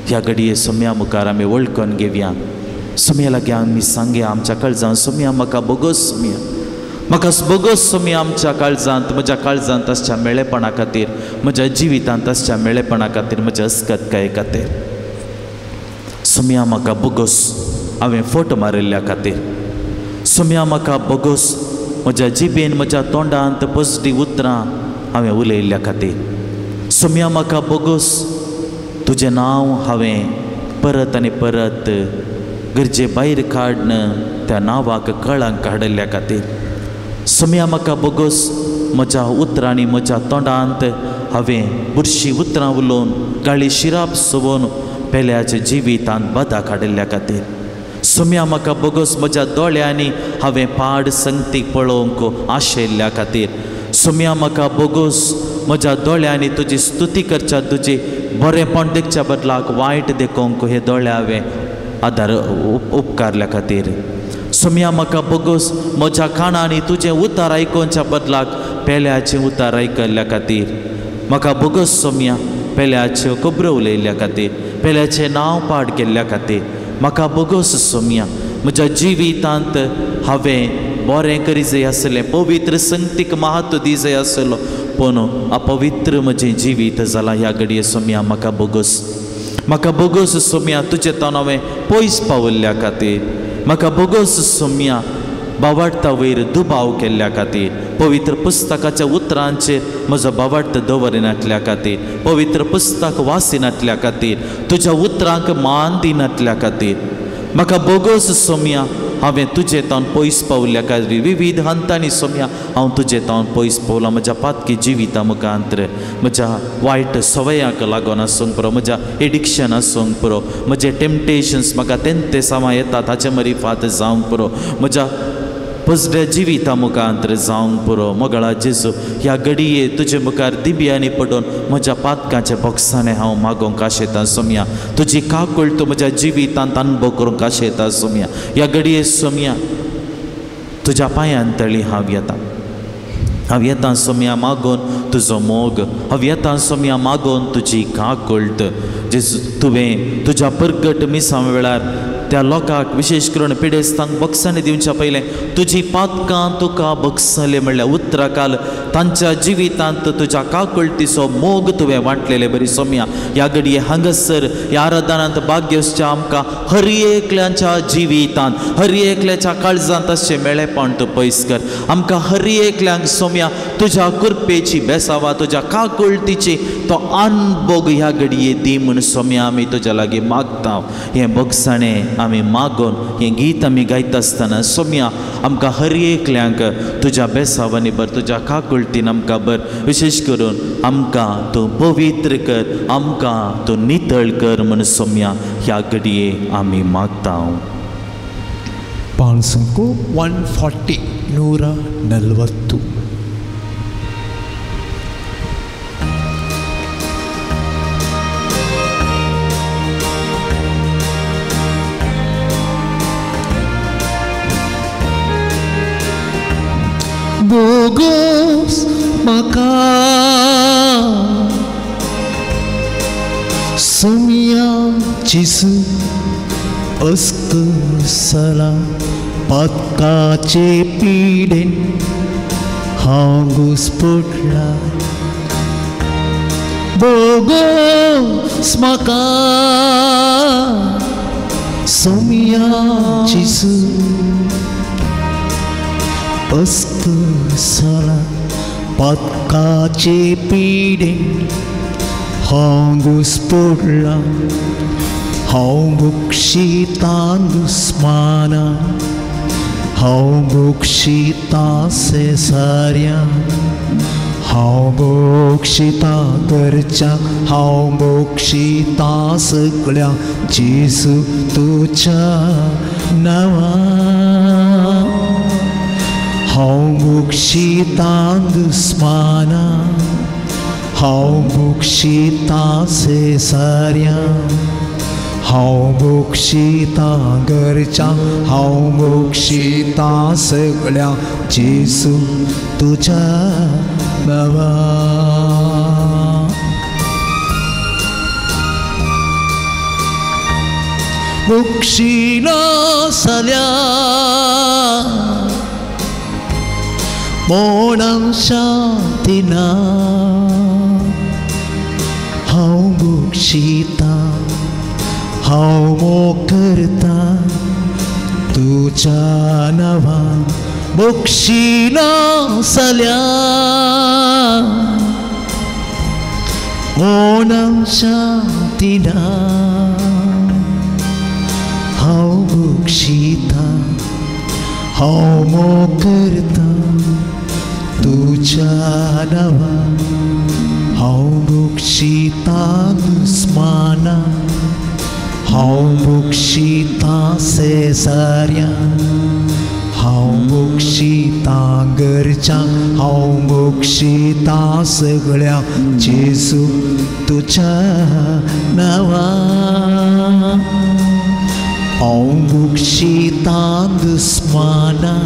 ह्या घडये सोम्या मुखार आमी वळखून घेवया. सोम्या लागीं आमी सांगया आमच्या काळजान, सोम्या म्हाका बोगोस, सोम्या म्हाका बोगोस, सोम्या आमच्या काळजांत, म्हज्या काळजांत आसच्या मेळेपणा खातीर, म्हज्या जिवितांत आसच्या मेळेपणा खातीर, म्हज्या अस्कतकाये खातीर सोम्या म्हाका बोगोस, हांवें फोट मारिल्ल्या खातीर सोम्या म्हाका बोगोस, म्हज्या जिबेन म्हज्या तोंडांत पसडी उतरां हांवें उलयल्ल्या खातीर सोम्या म्हाका बोगोस, तुजें नांव हांवें परत आनी परत गरजे भायर काडन त्या नांवाक कळांक हाडिल्ल्या खातीर सोम्या म्हाका बोगोस, म्हज्या उतरांनी म्हज्या तोंडांत हांवें बुरशी उतरां उलोवन गाळी शिराप सोबोवन पेल्याच्या जिवितांत बादा काडिल्ल्या खातीर सोम्या म्हाका बोगोस, म्हज्या दोळ्यांनी हांवें पाड संगतीक पळोवंक आशेल्ल्या खातीर सोम्या म्हाका बोगोस, म्हज्या दोळ्यांनी तुजी स्तुती करच्या, तुजी बरेंपण देखच्या बदलाक वायट देखोवंक हे दोळे हांवें आदार उपकारल्या खातीर सोम्या म्हाका बोगोस, म्हज्या कानांनी तुजें उतार आयकोवच्या बदलाक पेल्याचें उतार आयकल्ल्या खातीर म्हाका बोगोस सोम्या, पेल्याच्यो खबरो उलयल्ल्या खातीर, पेल्याचें नांव पाड केल्ल्या खातीर म्हाका बोगोस सोम्या, म्हज्या जिवितांत हांवें बरें करी जाय आसलें, पवित्र संगतीक महत्व दी जाय आसलो, पूण अपवित्र म्हजें जिवीत जालां. ह्या घडये सोम्या म्हाका बोगोस, म्हाका बोगोस सोम्या, तुजें तावन हांवें पयस पावल्ल्या खातीर म्हाका बोगोस सोम्या, बावाडता वयर दुबाव केल्ल्या खातीर, पवित्र पुस्तकाच्या उतरांचेर म्हजो बावाडत दवरिनातल्या खातीर, पवित्र पुस्तक वाचिनातल्या खातीर, तुज्या उतरांक मान दिनातल्या खातीर म्हाका बोगोस सोम्या, हांवें तुजे तावन पयस पावल्ल्या खातीर विविध हंतांनी सोम्या हांव तुजे तावन पयस पावलां. म्हज्या पातकी जिविता मुखांतर, म्हज्या वायट सवयांक लागून आसूंक पुरो, म्हज्या एडिक्शन आसूंक पुरो, म्हजे टेम्पटेशन्स म्हाका तेंते सामा येतात हाचे मरिफात जावंक पुरो, म्हज्या पसड्या जिविता मुखांतर जावंक पुरो. मोगळा जेजू ह्या घडये तुजे मुखार दिब्यांनी पडून म्हज्या पातकाच्या बोक्सांनी हांव मागोवंक आशेतां सोम्या, तुजी काकुळट म्हज्या जिवितांत अनुभव करूंक आशेतां सोम्या. ह्या घडये सोम्या तुज्या पांयान तळी हांव येता, हांव येता सोम्या मागून तुजो मोग, हांव येता सोम्या मागून तुजी काकुळट. जेजू तुवें तुज्या परगट मिसां वेळार त्या लोकांक विशेश करून पिडेस्तांक बक्षांनी दिवच्या पयलें तुजी पातकां तुका बक्षले म्हणल्यार उतराकाल तांच्या जिवितांत तुज्या काकुळटीचो मोग तुवें वांटलेले बरी सोम्या. ह्या घडये हांगासर ह्या आराधनांत भाग्यसच्या आमकां हर एकल्याच्या जिवितांत हर एकल्याच्या काळजांत अशें मेळेपण तूं पयस कर. आमकां हर एकल्यांक सोम्या तुज्या कृपेची बेसावा तुज्या काकुळटीची तो अनभोग ह्या घडये दी म्हूण सोम्या आमी तुज्या लागीं मागता. हें बक्षाणें आमी मागून हें गीत आमी गायता आसतना सोम्या आमकां हर एकल्यांक तुज्या बेसावांनी बर, तुज्या काकुळटीन आमकां बर, विशेश करून आमकां तूं पवित्र कर, आमकां तूं नितळ कर म्हूण सोम्या ह्या घडये आमी मागता. पांचको 140 140. बोगोस म्हाका सोम्या जेजू अस्कसला पातकाचे पिडेन हांव घुस्पटला. बोगोस म्हाका सोम्या जेजू अस्कसला पातकाचे पिडेन हांव घुस्पडला. हांव बक्षितां दुस्माना, हांव बक्षितां शेजाऱ्या, हांव बक्षितां घरच्या, हांव बक्षितां सगळ्या जेजू तुज्या नांवान. हांव बक्षितां दुस्माना, हांव बक्षितां शेजाऱ्या, हांव बक्षितां घरच्या, हांव बक्षितां सगळ्या जेजू तुज्या नांवान. बक्षिना जाल्यार मोणां शांती ना, हांव बक्षितां, हांव मोग करतां तुज्या नांवान. बक्षिना जाल्यार मोणां शांती ना, हांव बक्षितां, हांव मोग करतां तुज्या नांवान. हांव बक्षितां दुस्माना, हांव बक्षितां शेजाऱ्या, हांव बक्षितां घरच्या, हांव बक्षितां सगळ्या जेजू तुज्या नांवान. हांव बक्षितां दुस्माना,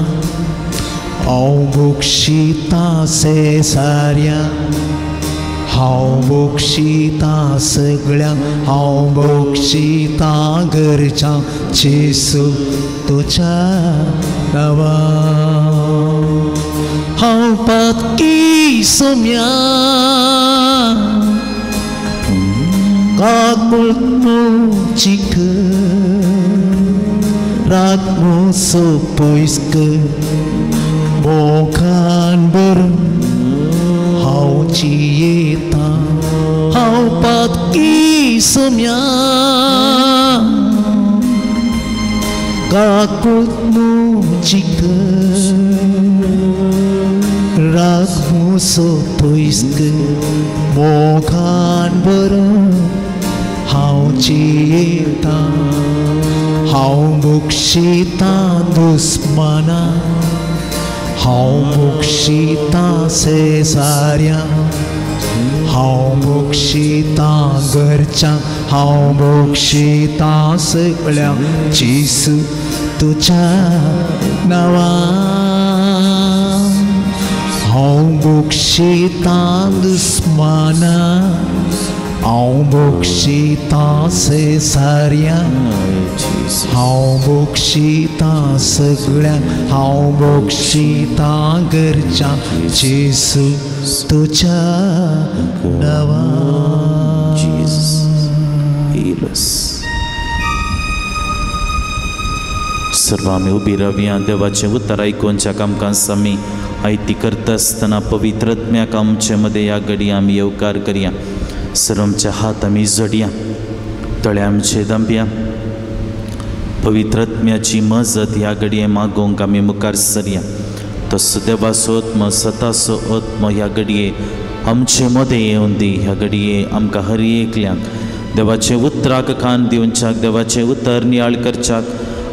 हांव बक्षितां शेजाऱ्या, हांव बक्षितां सगळ्या, हांव बक्षितां घरच्या जेजू तुज्या नांवान. हांव पातकी सोम्या काकुळट म्हजी कर, राग म्हजो पयस कर, मोगान भरून हांव जियेतां. हांव पातकी सोम्या काकुळट म्हजी कर, राग म्हजो पयस कर, मोगान भरून हांव जियेतां. हांव बक्षितां दुस्माना, हांव बक्षितां शेजाऱ्या, हांव बक्षितां घरच्या, हांव बक्षितां सगळ्या जेजू तुज्या नांवान. हांव बक्षितां दुस्माना, हांव बक्षितां सेसार्या, हांव बक्षितां सगळ्यांक, हांव बक्षितां घरच्या जेजू तुज्या नांवान. सर्व आमी उबी रावया. देवाचें उतर आयकुच्या आमकां आमी आयती करता आसतना पवित्र आत्म्याक आमचे मदें ह्या घडये आमी येवकार करया. सर्व आमचे हात आमी जोडया, दोळे आमचे दांपया. पवित्र आत्म्याची मजत ह्या घडये मागोवंक आमी मुखार सरया. तसो देवाचो आत्मो, सताचो आत्मो ह्या घडये आमचे मदें येवन दी. ह्या घडये आमकां हर एकल्यांक देवाचें उतराक कान दिवच्याक, देवाचें उतर नियाळ करच्याक,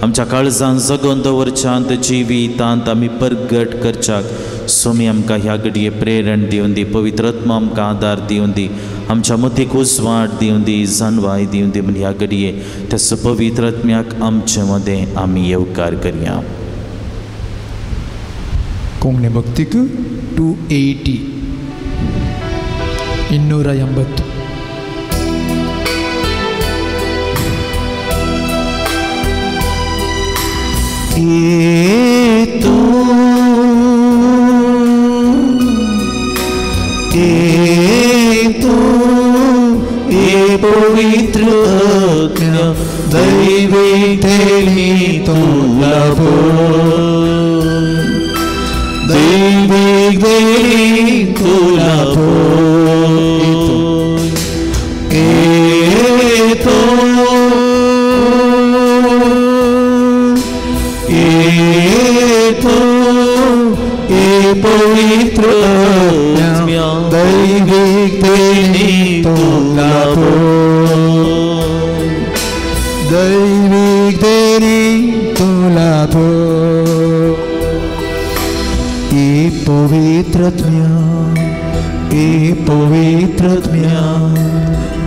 आमच्या काळजान जगोवन दवरच्यांत जिवितांत आमी परगट करच्याक सोमी आमकां ह्या घडये प्रेरण दिवन दी. पवित्र आत्मो आमकां आदार दिवन दी, आमच्या मतीक उजवाड दिवन दी, जानवाय दिवन दी. म्हण ह्या घडये त्या पवित्र आत्म्याक आमचे मदें आमी येवकार करया. कोंकणी भक्तीक 280 280. तू तू ए पवित्र आत्म्या दैवी देवी तुला दैवी देवी तुला पवित्र दैविक देवी तुला दैविक देवी तुला ए पवित्र आत्म्या, ए पवित्र आत्म्या,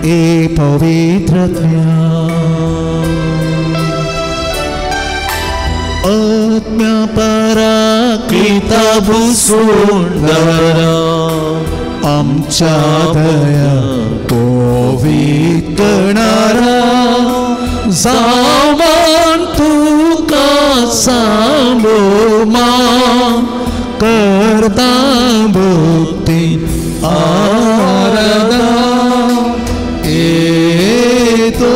ए पवित्र आत्म्या. आत्म्या पराक्लिता भुसुंदरा आमच्या दया पवित्रणारा जावन तुका सांबोमा करता भक्ती आराधना ए तो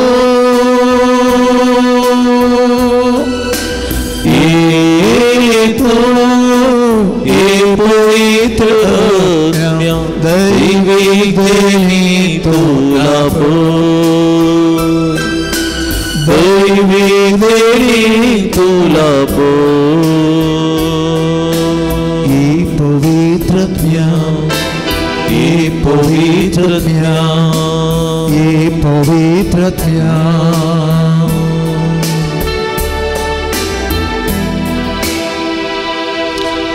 पवित्र दैवी देवी तुला दैवी देवी तुला ए पवित्र आत्म्या, ए पवित्र आत्म्या, ए पवित्र आत्म्या.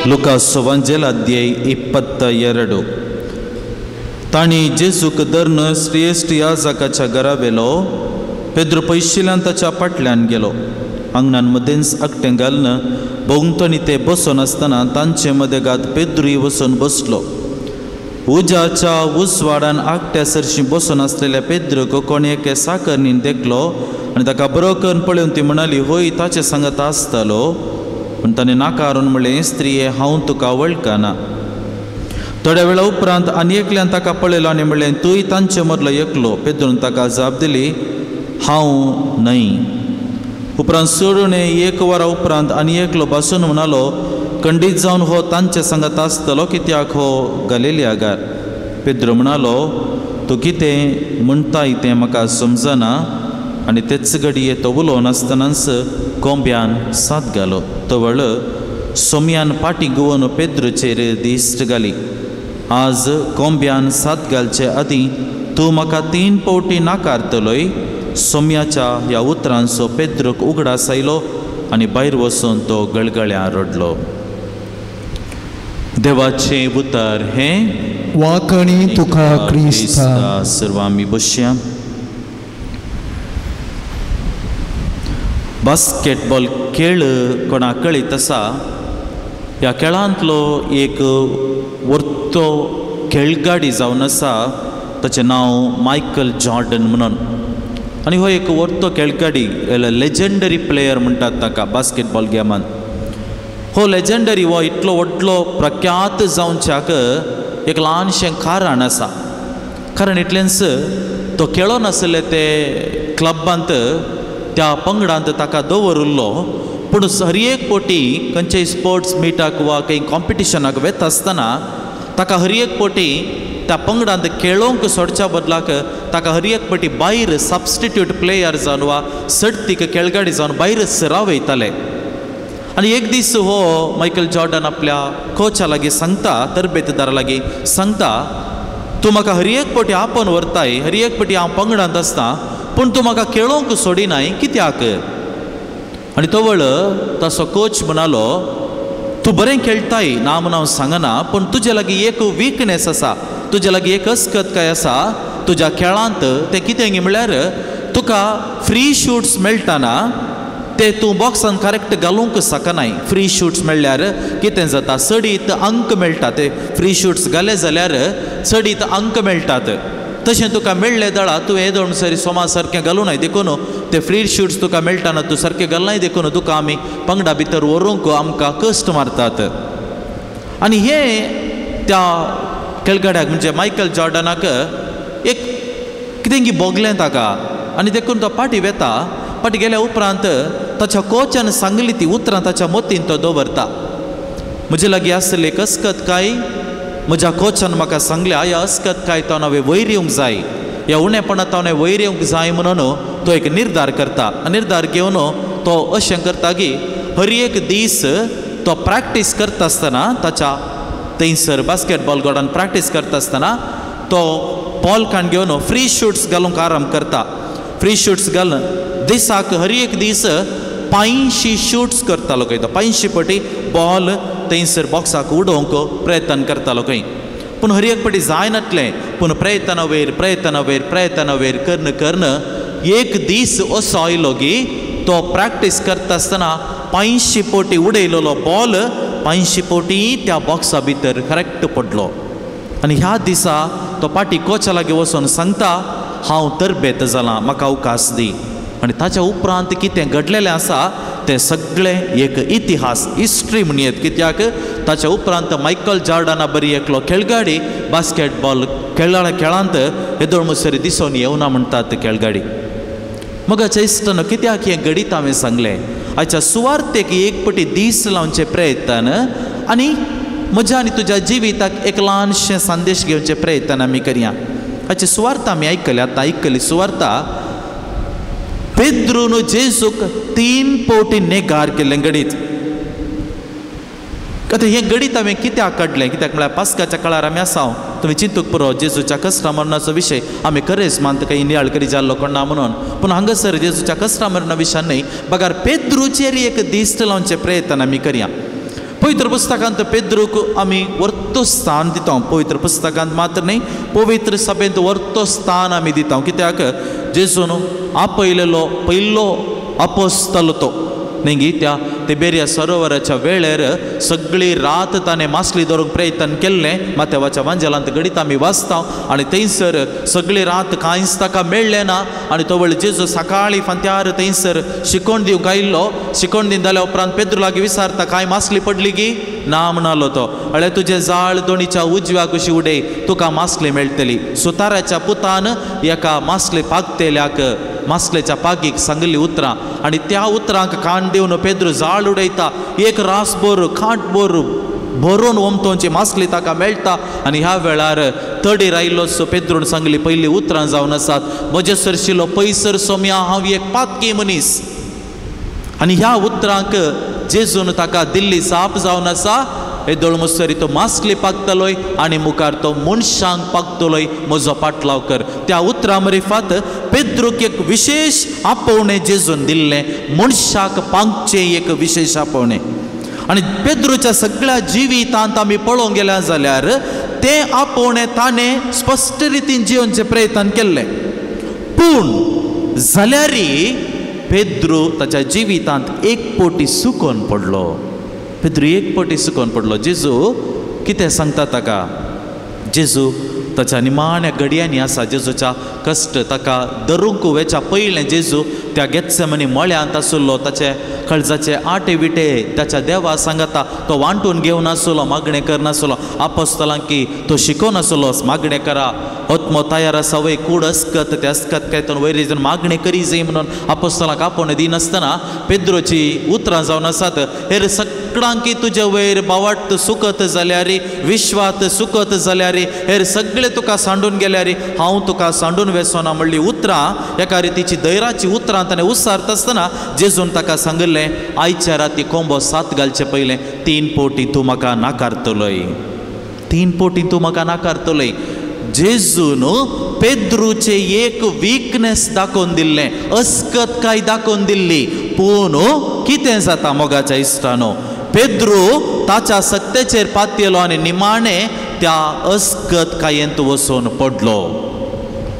लुकास सुवांजेल अध्याय 22. तांणी जेजूक धरून श्रेश्ठ याजकाच्या घरा व्हेलो. पेद्रू पयशिल्ल्यान ताच्या फाटल्यान गेलो. आंगणान मदेंच आकटें घालून भोंवतणी ते बसून आसतना तांचे मदेगात पेद्रूय वचून बसलो. उज्याच्या उजवाडान आकट्या सरशीं बसून आसलेल्या पेद्रूक कोण एके साकरणीन देखलो आनी ताका बरो करून पळोवन ती म्हणाली, होय ताचे सांगत आसतालो. पूण ताणें नाकारून म्हणलें, स्त्रिये हांव तुका वळखना. थोड्या वेळा उपरांत आनी एकल्यान ताका पळयलो आनी म्हणलें, तूंय तांचे मदलो एकलो. पेद्रून ताका जाप दिली, हांव न्हय. उपरांत सोडून एक वरा उपरांत आनी एकलो भासून म्हणालो, खंडीत जावन हो तांचे सांगत आसतलो, कित्याक हो गलिलियागार. पेद्रू म्हणालो, तूं कितें म्हणटाय तें म्हाका समजना. आनी तेच घडये तो उलोवन आसतनाच कोंब्यान साद घालो. तवळ सोम्यान पाटी गुवोन पेद्रूचेर दिश्ट घाली. आज कोंब्यान साद घालचे आदीं तूं म्हाका 3 फावटी नाकारतलोय. सोम्याच्या ह्या उतरांचो पेद्रूक उगडास आयलो आनी भायर वचून तो गळगळ्यां रडलो. देवाचें उतर हें वाकणी तुका क्रिस्ता. सर्व आमी बसया. बास्केटबॉल खेळ कोणाक कळीत आसा. ह्या खेळांतलो एक वर्तो खेळगाडी जावन आसा, ताचें नांव मायकल जॉर्डन म्हणून. आनी हो एक वर्तो खेळगाडी, लेजंडरी प्लेयर म्हणटात ताका बास्केटबॉल गेमान. हो लेजंडरी हो इतलो व्हडलो प्रख्यात जावच्याक एक ल्हानशें कारण आसा. कारण इतलेंच तो खेळो नासले ते क्लबांत त्या पंगडांत ताका दवरिल्लो, पूण हर एक पोटी खंयच्याय स्पोर्ट्स मिटाक वा खंय कॉम्पिटिशनाक वेता आसतना ताका हर एक पोटी त्या पंगडांत खेळोंक सोडच्या बदलाक ताका हर एक पटी भायर सबस्टिट्यूट प्लेयर जावन वा सडतीक खेळगाडी जावन भायर सरावयताले. आनी एक दीस हो मायकल जॉर्डन आपल्या कोचा लागीं सांगता, तरबेतदारा लागीं सांगता, तूं म्हाका हर एक पटी आपोवन व्हरताय, हर एक पटी हांव पंगडांत आसता, पूण तूं म्हाका खेळोंक सोडिनाय कित्याक? आनी तवळ तसो कोच म्हणालो, तूं बरें खेळटाय ना म्हूण हांव सांगना, पूण तुजे लागीं एक विकनेस आसा, तुजे लागीं एक अस्कतकाय आसा तुज्या खेळांत. तें कितें म्हणल्यार तुका फ्री शूट्स मेळटाना ते तूं बॉक्सान करेक्ट घालूंक शकनाय. फ्री शूट्स मेळ्ळ्यार कितें जाता, चडीत अंक मेळटा, ते फ्री शूट्स घाले जाल्यार चडीत अंक मेळटात. तशें तुका मेळ्ळे दळा तूं येदोळ सरी सोमा सारकें घालूं देखून ते फ्री शूट्स तुका मेळटाना तूं सारकें घालनाय, देखून तुका आमी पंगडा भितर व्हरूंक आमकां कश्ट मारतात. आनी हें त्या खेळगड्याक म्हणजे मायकल जॉर्डनाक एक कितें की भोगलें ताका, आनी देखून तो फाटीं वेता. फाटीं गेल्या उपरांत ताच्या कोचान सांगली ती उतरां ताच्या मतीन तो दवरता. म्हजे लागीं आसली कसकत काय म्हज्या कोचान म्हाका सांगलें, ह्या अस्कत काय तो हांवें वयर येवंक जाय, ह्या उणेपणांत हांवें वयर येवंक जाय म्हणून तो एक निर्धार करता. निर्धार घेवन तो अशें करता की हर एक दीस तो प्रॅक्टीस करता आसतना ताच्या थंयसर बास्केटबॉल ग्रावंडान प्रॅक्टीस करता आसतना तो बॉल काण घेवन फ्री शूट्स घालूंक आरंभ करता. फ्री शूट्स घालून दिसाक हर एक दीस 85 शूट्स करतालो खंय तो, 85 पटी बॉल थंयसर बॉक्साक उडोवंक प्रयत्न करतालो खंय. पूण हर एक पटी जायनातलें, पूण प्रयत्न वयर प्रयत्न वयर प्रयत्न वयर करून करून एक दीस असो आयलो की तो प्रॅक्टीस करता आसतना 85 पटी उडयलेलो बॉल 85 पटी त्या बॉक्सा भितर करेक्ट पडलो. आनी ह्या दिसा तो पाटी कोचा लागीं वचून सांगता, हांव तरबेत जालां, म्हाका अवकाश दी. आनी ताच्या उपरांत कितें घडलेलें आसा तें सगळें एक इतिहास, हिस्ट्री म्हणयेत. कित्याक ताच्या उपरांत मायकल जॉर्डना बरी एकलो खेळगाडी बास्केटबॉल खेळांत येदोळ मुसरी दिसून येवना म्हणटात खेळगाडी. मगाच्या इश्टानो, कित्याक हें घडीत हांवें सांगलें, आयच्या सुवार्थेक एक पटी दीस लावचे प्रयत्न आनी म्हज्या आनी तुज्या जिविताक एक ल्हानशें संदेश घेवचे प्रयत्न आमी करया. हाची सुवार्थ आमी आयकली, आतां आयकली सुवार्ता. पेद्रून जेजूक 3 पवटी नेगार केल्लें गणीत. आतां हें गणीत हांवें कित्याक काडलें, कित्याक म्हळ्यार पास्काच्या काळार आमी आसा, तुमी चिंतूक पुरो जेजूच्या कश्टा मरणाचो विशय आमी खरेंच मानता काही नियाळ करी जाल्लो कोण ना म्हणून, पूण हांगासर जेजूच्या कश्टा मरणा विशयान न्हय, बगार पेद्रूचेर एक दिश्ट लावचे प्रयत्न आमी करया. पवित्र पुस्तकांत पेद्रूक आमी वर्तो स्थान दिता, पवित्र पुस्तकांत मात्र न्हय, पवित्र सभेंत वर्तो स्थान आमी दिता. कित्याक जेजून आपयलेलो पयलो अपोस्तल तो न्ही गी, त्या तिबेरिया सरोवराच्या वेळेर सगळी रात ताणें मासली धरूंक प्रयत्न केल्लें. माथ्यावाच्या वांजेलांत घडीत आमी वाचता आनी थंयसर सगळी रात कांयच ताका मेळ्ळें ना. आनी तो वेळ जेजू सकाळीं फांत्यार थंयसर शिकोण दिवंक आयिल्लो. शिकोण दिवन जाल्या उपरांत पेद्रू लागीं विचारता, कांय मासली पडली गी ना म्हणालो तो. अळे तुजें जाळ दोणीच्या उजव्या कुशी उडय, तुका मासली मेळटली. सुताराच्या पुतान एका मासले पागतेल्याक मासलेच्या पागीक सांगली उतरां, आनी त्या उतरांक कान दिवन पेद्रू जाळ उडयता. एक रासभर खाटभर भरून ओमतोंची मासली ताका मेळटा. आनी ह्या वेळार तडीर आयिल्लो सो पेद्रून सांगली पयलीं उतरां जावन आसात, म्हजे सरशिलो पयसर सोम्या, हांव एक पातकी मनीस. आनी ह्या उतरांक जेजून ताका दिल्ली जाप जावन आसा, येदोळ मुसरी तो मासली पागतलोय आनी मुखार तो मनशांक पागतलोय, म्हजो पाटलाव कर. त्या उतरां मरिफात पेद्रूक एक विशेश आपोवणें जेजून दिल्लें, मनशाक पांगचें एक विशेश आपोवणें. आनी पेद्रूच्या सगळ्या जिवितांत आमी पळोवंक गेल्या जाल्यार तें आपोवणें ताणें स्पश्ट रितीन जिवनचें प्रयत्न केल्लें. पूण जाल्यारय पेद्रू ताच्या जिवितांत एक पोटी सुकोन पडलो. पेद्रू एक पटी सुकोन पडलो. जेजू कितें सांगता ताका? जेजू ताच्या निमाण्या घडयांनी आसा. जेजूच्या कश्ट ताका धरूंक वेच्या पयलें जेजू त्या गेत्सेमनी मळ्यांत आसलो. ताचे कळजाचे आटे विटे ताच्या देवा सांगता तो वांटून घेवन आसलो, मागणें करनासलो. आपोस्तलांकी तो शिकोवन आसलो, मागणें करा, आत्मो तयार आसा वय, कूड अस्कत ते अस्कत काय तो वयर मागणें करी जाय म्हणून आपोस्तलांक आपोवणें दिनासतना पेद्रोची उतरां जावन आसात, हेर सगळ्यांकी तुजे वयर बावाट सुकत जाल्यार, विश्वात सुकत जाल्यार, हेर सगळे तुका सांडून गेल्यार हांव तुका सांडून वेसोना म्हणली उतरां एका रितीची धैराची उतरां ताणें उसारता आसतना जेजून ताका सांगिल्लें, आयच्या राती कोंबो सात घालचे पयलें 3 पोटी तूं म्हाका नाकारतलोय, 3 पोटी तूं म्हाका नाकारतलोय. जेजून पेद्रूचे एक वीकनेस दाखोवन दिल्लें, अस्कत काय दाखोवन दिल्ली. पूण कितें जाता मोगाच्या इश्टानो, पेद्रू ताच्या सक्तेचेर पातयलो आनी निमाणें त्या अस्कत कायेंत वचून पडलो,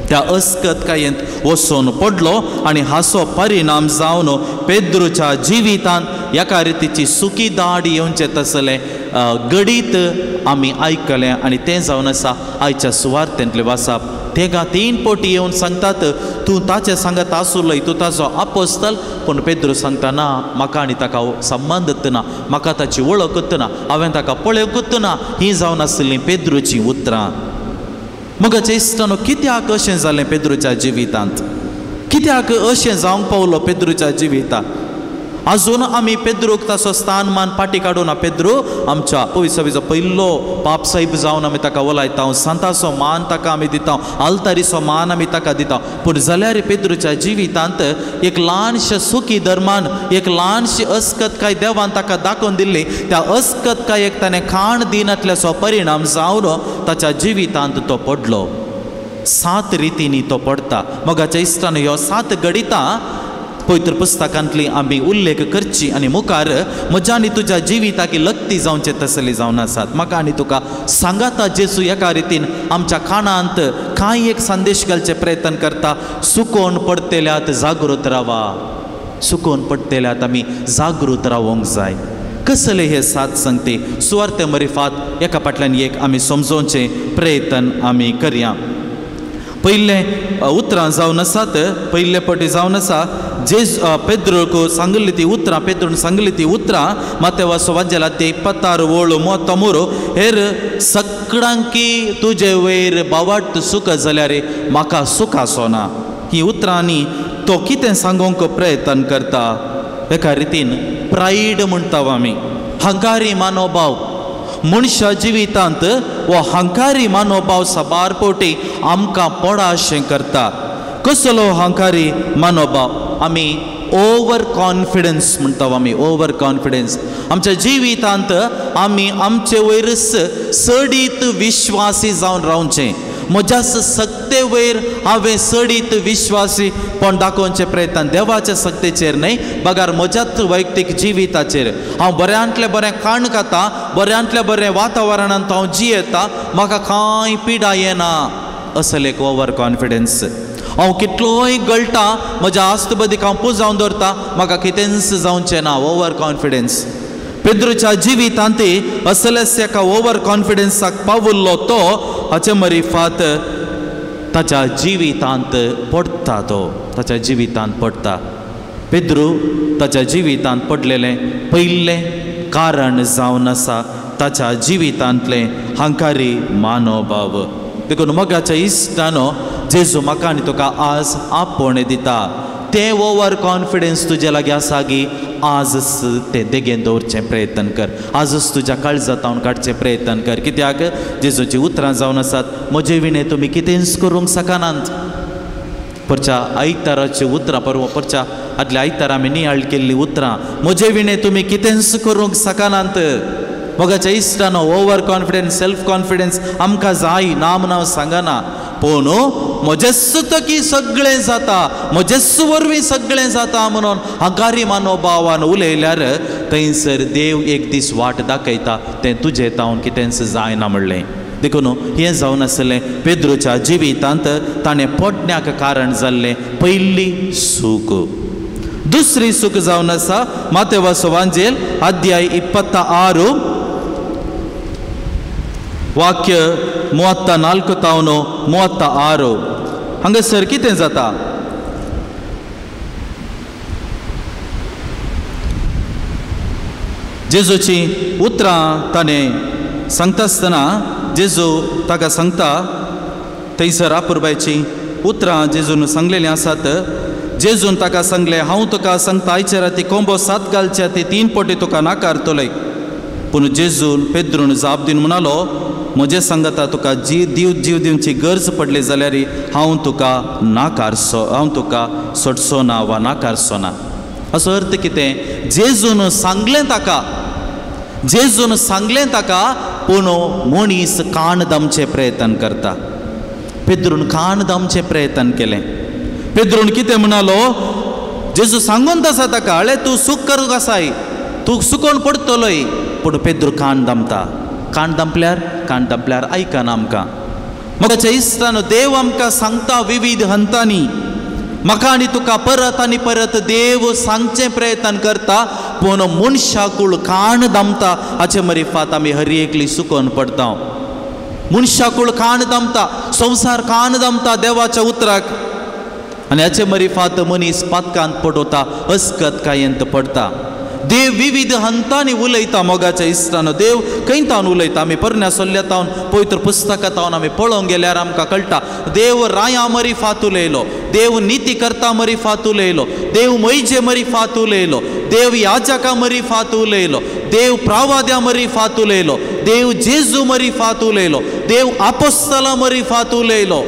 त्या अस्कत कायेंत वचून पडलो. आनी हाचो परिणाम जावन पेद्रूच्या जिवितांत एका रितीची सुकी दाड येवचें तसलें गडीत आमी आयकलें. आनी तें जावन आसा आयच्या सुवार्थेंतलें वासाप. तेगा 3 पोटी येवन सांगतात, तूं ताचें सांगत आसुलय, तूं ताचो आपोस्तल. पूण पेद्रू सांगता, ना, म्हाका आनी ताका संबंद ना, म्हाका ताची वळखूच ना, हांवें ताका पळोवंकूच ना. हीं जावन आशिल्लीं पेद्रूचीं उतरां. मोगाच्या इश्टानो, कित्याक अशें जालें पेद्रूच्या जिवितांत? कित्याक अशें जावंक पावलो पेद्रूच्या जिवितांत? अजून आमी पेद्रूक ताचो स्थान मान पाटी काडूना. पेद्रू आमच्या पवित्र पयलो पाप साहेब जावन आमी ताका वलायता, सांताचो मान ताका आमी दिता, आल्तारीचो मान आमी ताका दिता. पूण जाल्यार पेद्रूच्या जिवितांत एक ल्हानशें सुखी धर्मान, एक ल्हानशी अस्कतकाय देवान ताका दाखोवन दिल्ली, त्या अस्कतकायेक ताणें खाण दिनातल्याचो परिणाम जावन ताच्या जिवितांत तो पडलो. 7 रितींनी तो पडटा. मोगाच्या इश्टान, ह्यो 7 घडितां पवित्र पुस्तकांतली आमी उल्लेख करची आनी मुखार म्हज्या आनी तुज्या जिविताक लत्ती जावचे तसली जावन आसात. म्हाका आनी तुका सांगाता जेजू एका रितीन आमच्या कानांत कांय एक संदेश घालचे प्रयत्न करता, सुकोवन पडटेल्यात जागृत रावा, सुकोवन पडटेल्यात आमी जागृत रावोंक जाय. कसले हे 7 संगती सुवार्ते मरिफात एका फाटल्यान एक आमी समजोवचें प्रयत्न आमी करया. पयलें उतरां जावन आसात, पयले पटी जावन आसा जेज पेद्रूक सांगिल्ली ती उतरां, पेद्रून सांगिल्ली ती उतरां मातेवा वाजेला ते 26 ओळ मोतमोर, हेर सगळ्यांकी तुजे वयर बावाट सुख जाल्यार म्हाका सुख आसना. ही उतरांनी तो कितें सांगूंक प्रयत्न करता? एका रितीन प्रायड म्हणटा आमी, हंकारी मानोभाव. मनशा जिवितांत हो हंकारी मनोभाव साबार पोटी आमकां पडाशें करता. कसलो हंकारी मनोभाव? आमी ओवर कॉन्फिडन्स म्हणटा आमी, ओवर कॉन्फिडन्स. आमच्या जिवितांत आमी आमचे वयरच चडीत विश्वासी जावन रावचें. म्हज्या सक्ते वयर हांवें चडीत विश्वासी पण दाखोवचे प्रयत्न देवाच्या सक्तेचेर न्हय, बगार म्हज्याच वैयक्तीक जिविताचेर. हांव बऱ्यांतलें बरें खाण खाता, बऱ्यांतलें बरें वातावरणांत हांव जियेता, म्हाका कांय पिडा येना, असले एक ओवर कॉन्फिडन्स. हांव कितलोय गळटा, म्हज्या आस्तबदीक हांव पुजावन दवरता, म्हाका कितेंच जावचें ना, ओवर कॉन्फिडन्स. पेद्रूच्या जिवितांत असलेच एका ओवर कॉन्फिडन्साक पावुल्लो तो हाचे मरिफात ताच्या जिवितांत पडटा, तो ताच्या जिवितांत पडटा. पेद्रू ताच्या जिवितांत पडलेलें पयलें कारण जावन आसा ताच्या जिवितांतलें हंकारी मानोभाव. देखून मोगाच्या इश्टानो, जेजू म्हाका आनी तुका आज आपोवणें दिता, तें ओवर कॉन्फिडन्स तुजे लागीं आसा गी आजच तें देगेन दवरचें प्रयत्न कर, आजच तुज्या काळजांत काडचें प्रयत्न कर. कित्याक जेजूची उतरां जावन आसात, म्हजे विणें तुमी कितेंच करूंक शकनात. परच्या आयताराची उतरां, परवा परच्या आदल्या आयतारा आमी नियाळ केल्लीं उतरां, म्हजे विणें तुमी कितेंच करूंक शकनात. मोगाच्या इश्टानो, ओवर कॉन्फिडन्स, सेल्फ कॉन्फिडन्स आमकां जाय ना म्हूण हांव सांगना, पूण म्हजेच तकी सगळें जाता, म्हजेच वरवीं सगळें जाता म्हणून हंकारी मनोभावान उलयल्यार थंयसर देव एक दीस वाट दाखयता, तें तुजें तावन कितेंच जायना म्हणलें. देखून हें जावन आसलें पेद्रूच्या जिवितांत ताणें पडण्याक कारण जाल्लें पयली सूख. दुसरी चूक जावन आसा मातेवाचो वांजेल अध्याय 26 वाक्य 34 तावन 36 हांगासर कितें जाता? जेजूची उतरां ताणें सांगता आसतना जेजू ताका सांगता, थंयसर आपुरबायची उतरां जेजून सांगलेलीं आसात. जेजून ताका सांगलें, हांव तुका सांगता आयचे राती कोंबो सात घालच्या ती 3 पटी तुका नाकारतलोय. पूण जेजून पेद्रून जाप दिवन म्हणालो, म्हजें सांगता तुका जीव दिवची गरज पडली जाल्यार हांव तुका नाकारचो, हांव तुका सोडचो ना वा नाकारचो ना. असो अर्थ कितें? जेजून सांगलें ताका, जेजून सांगलें ताका, पूण मनीस कान दामचें प्रयत्न करता. पेद्रून कान दामचें प्रयत्न केलें. पेद्रून कितें म्हणालो? जेजू सांगून आसा ताका, अळे तूं सूक करूंक आसाय, तूं सुकोवन पडटलोय. पूण पेद्रू कान दामता. कान दामल्यार, कान दामल्यार आयकना आमकां. म्हज्या इश्टानो, देव आमकां सांगता विविध हंतांनी. म्हाका आनी तुका परत आनी परत देव सांगचें प्रयत्न करता, पूण मनशाकूळ कान दामता. हाचे मरिफात आमी हर एकली सुकोवन पडटा. मनशाकूळ कान दामता, संवसार कान दामता देवाच्या उतराक, आनी हाचे मरिफात मनीस पातकांत पडवता, अस्कतकायेंत पडटा. देव विविध हंतांनी उलयता मोगाच्या इश्टानो. देव खंय तावन उलयता? आमी परण्या सोल्ल्या तावन पवित्र पुस्तकां तावन आमी पळोवंक गेल्यार आमकां कळटा, देव राया मरिफात उलयलो, देव निती करता मरिफात उलयलो, देव मैजे मरिफात उलयलो, देव याजका मरिफात उलयलो, देव प्रावाद्या मरिफात उलयलो, देव जेजू मरिफात उलयलो, देव आपोस्तला मरिफात उलयलो.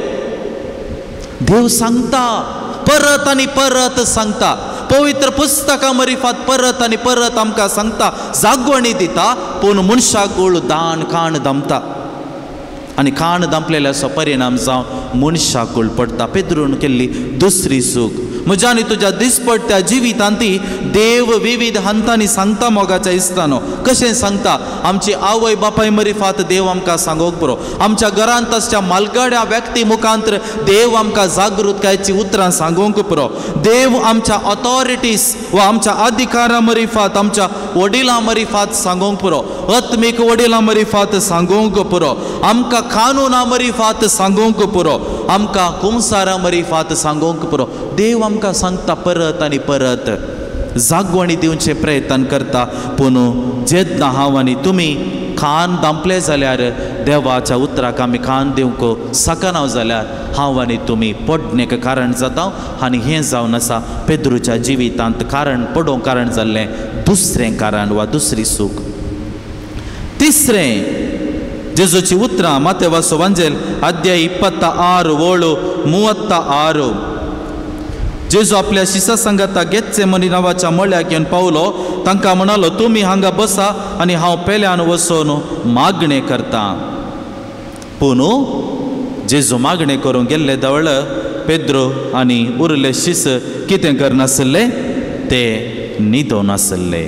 देव सांगता, परत आनी परत सांगता. पवित्र पुस्तकां मरिफात परत आनी परत आमकां सांगता, जागवणी दिता, पूण मनशाकूळ दान कान दामता, आनी कान दामलेल्याचो परिणाम जावन मनशाकूळ पडटा. पेद्रून केल्ली दुसरी चूक. म्हज्या आनी तुज्या दिसपडट्या जिवितांत ती देव विविध हंतांनी सांगता मोगाच्या इश्टानो. कशें सांगता? आमची आवय बापाय मरिफात देव आमकां सांगूंक पुरो. आमच्या घरांत आसच्या मालगड्या व्यक्ती मुखांतर देव आमकां जागृतकायेची उतरां सांगूंक पुरो. देव आमच्या ऑथॉरिटीज वा आमच्या अधिकारां मरिफात, आमच्या वडिलां मरिफात सांगूंक पुरो, आत्मीक वडिलां मरिफात सांगूंक पुरो, आमकां कानुना मरिफात सांगूंक पुरो, आमकां कुमसारां मरिफात सांगूंक पुरो. देव आमकां सांगता परत आनी परत, जागवणी दिवचें प्रयत्न करता. पूण जेन्ना हांव आनी तुमी कान दामले जाल्यार, देवाच्या उतराक आमी कान दिवंक शकना जाल्यार, हांव आनी तुमी पडणेक कारण जाता. आनी हें जावन आसा पेद्रूच्या जिवितांत कारण पडोवंक कारण जाल्लें दुसरें कारण वा दुसरी चूक. तिसरें, जेजूची उतरां मातेवाचो वांजेल अध्याय 26 ओळ 36. जेजू आपल्या शिसा सांगाता गेत्सेमनी नांवाच्या मळ्याक येवन पावलो. तांकां म्हणालो, तुमी हांगा बसा आनी हांव पेल्यान वचून मागणें करता. पूण जेजू मागणें करूंक गेल्ले दवळ पेद्रो आनी उरले शिस कितें करनासले? ते न्हिदोन आसले.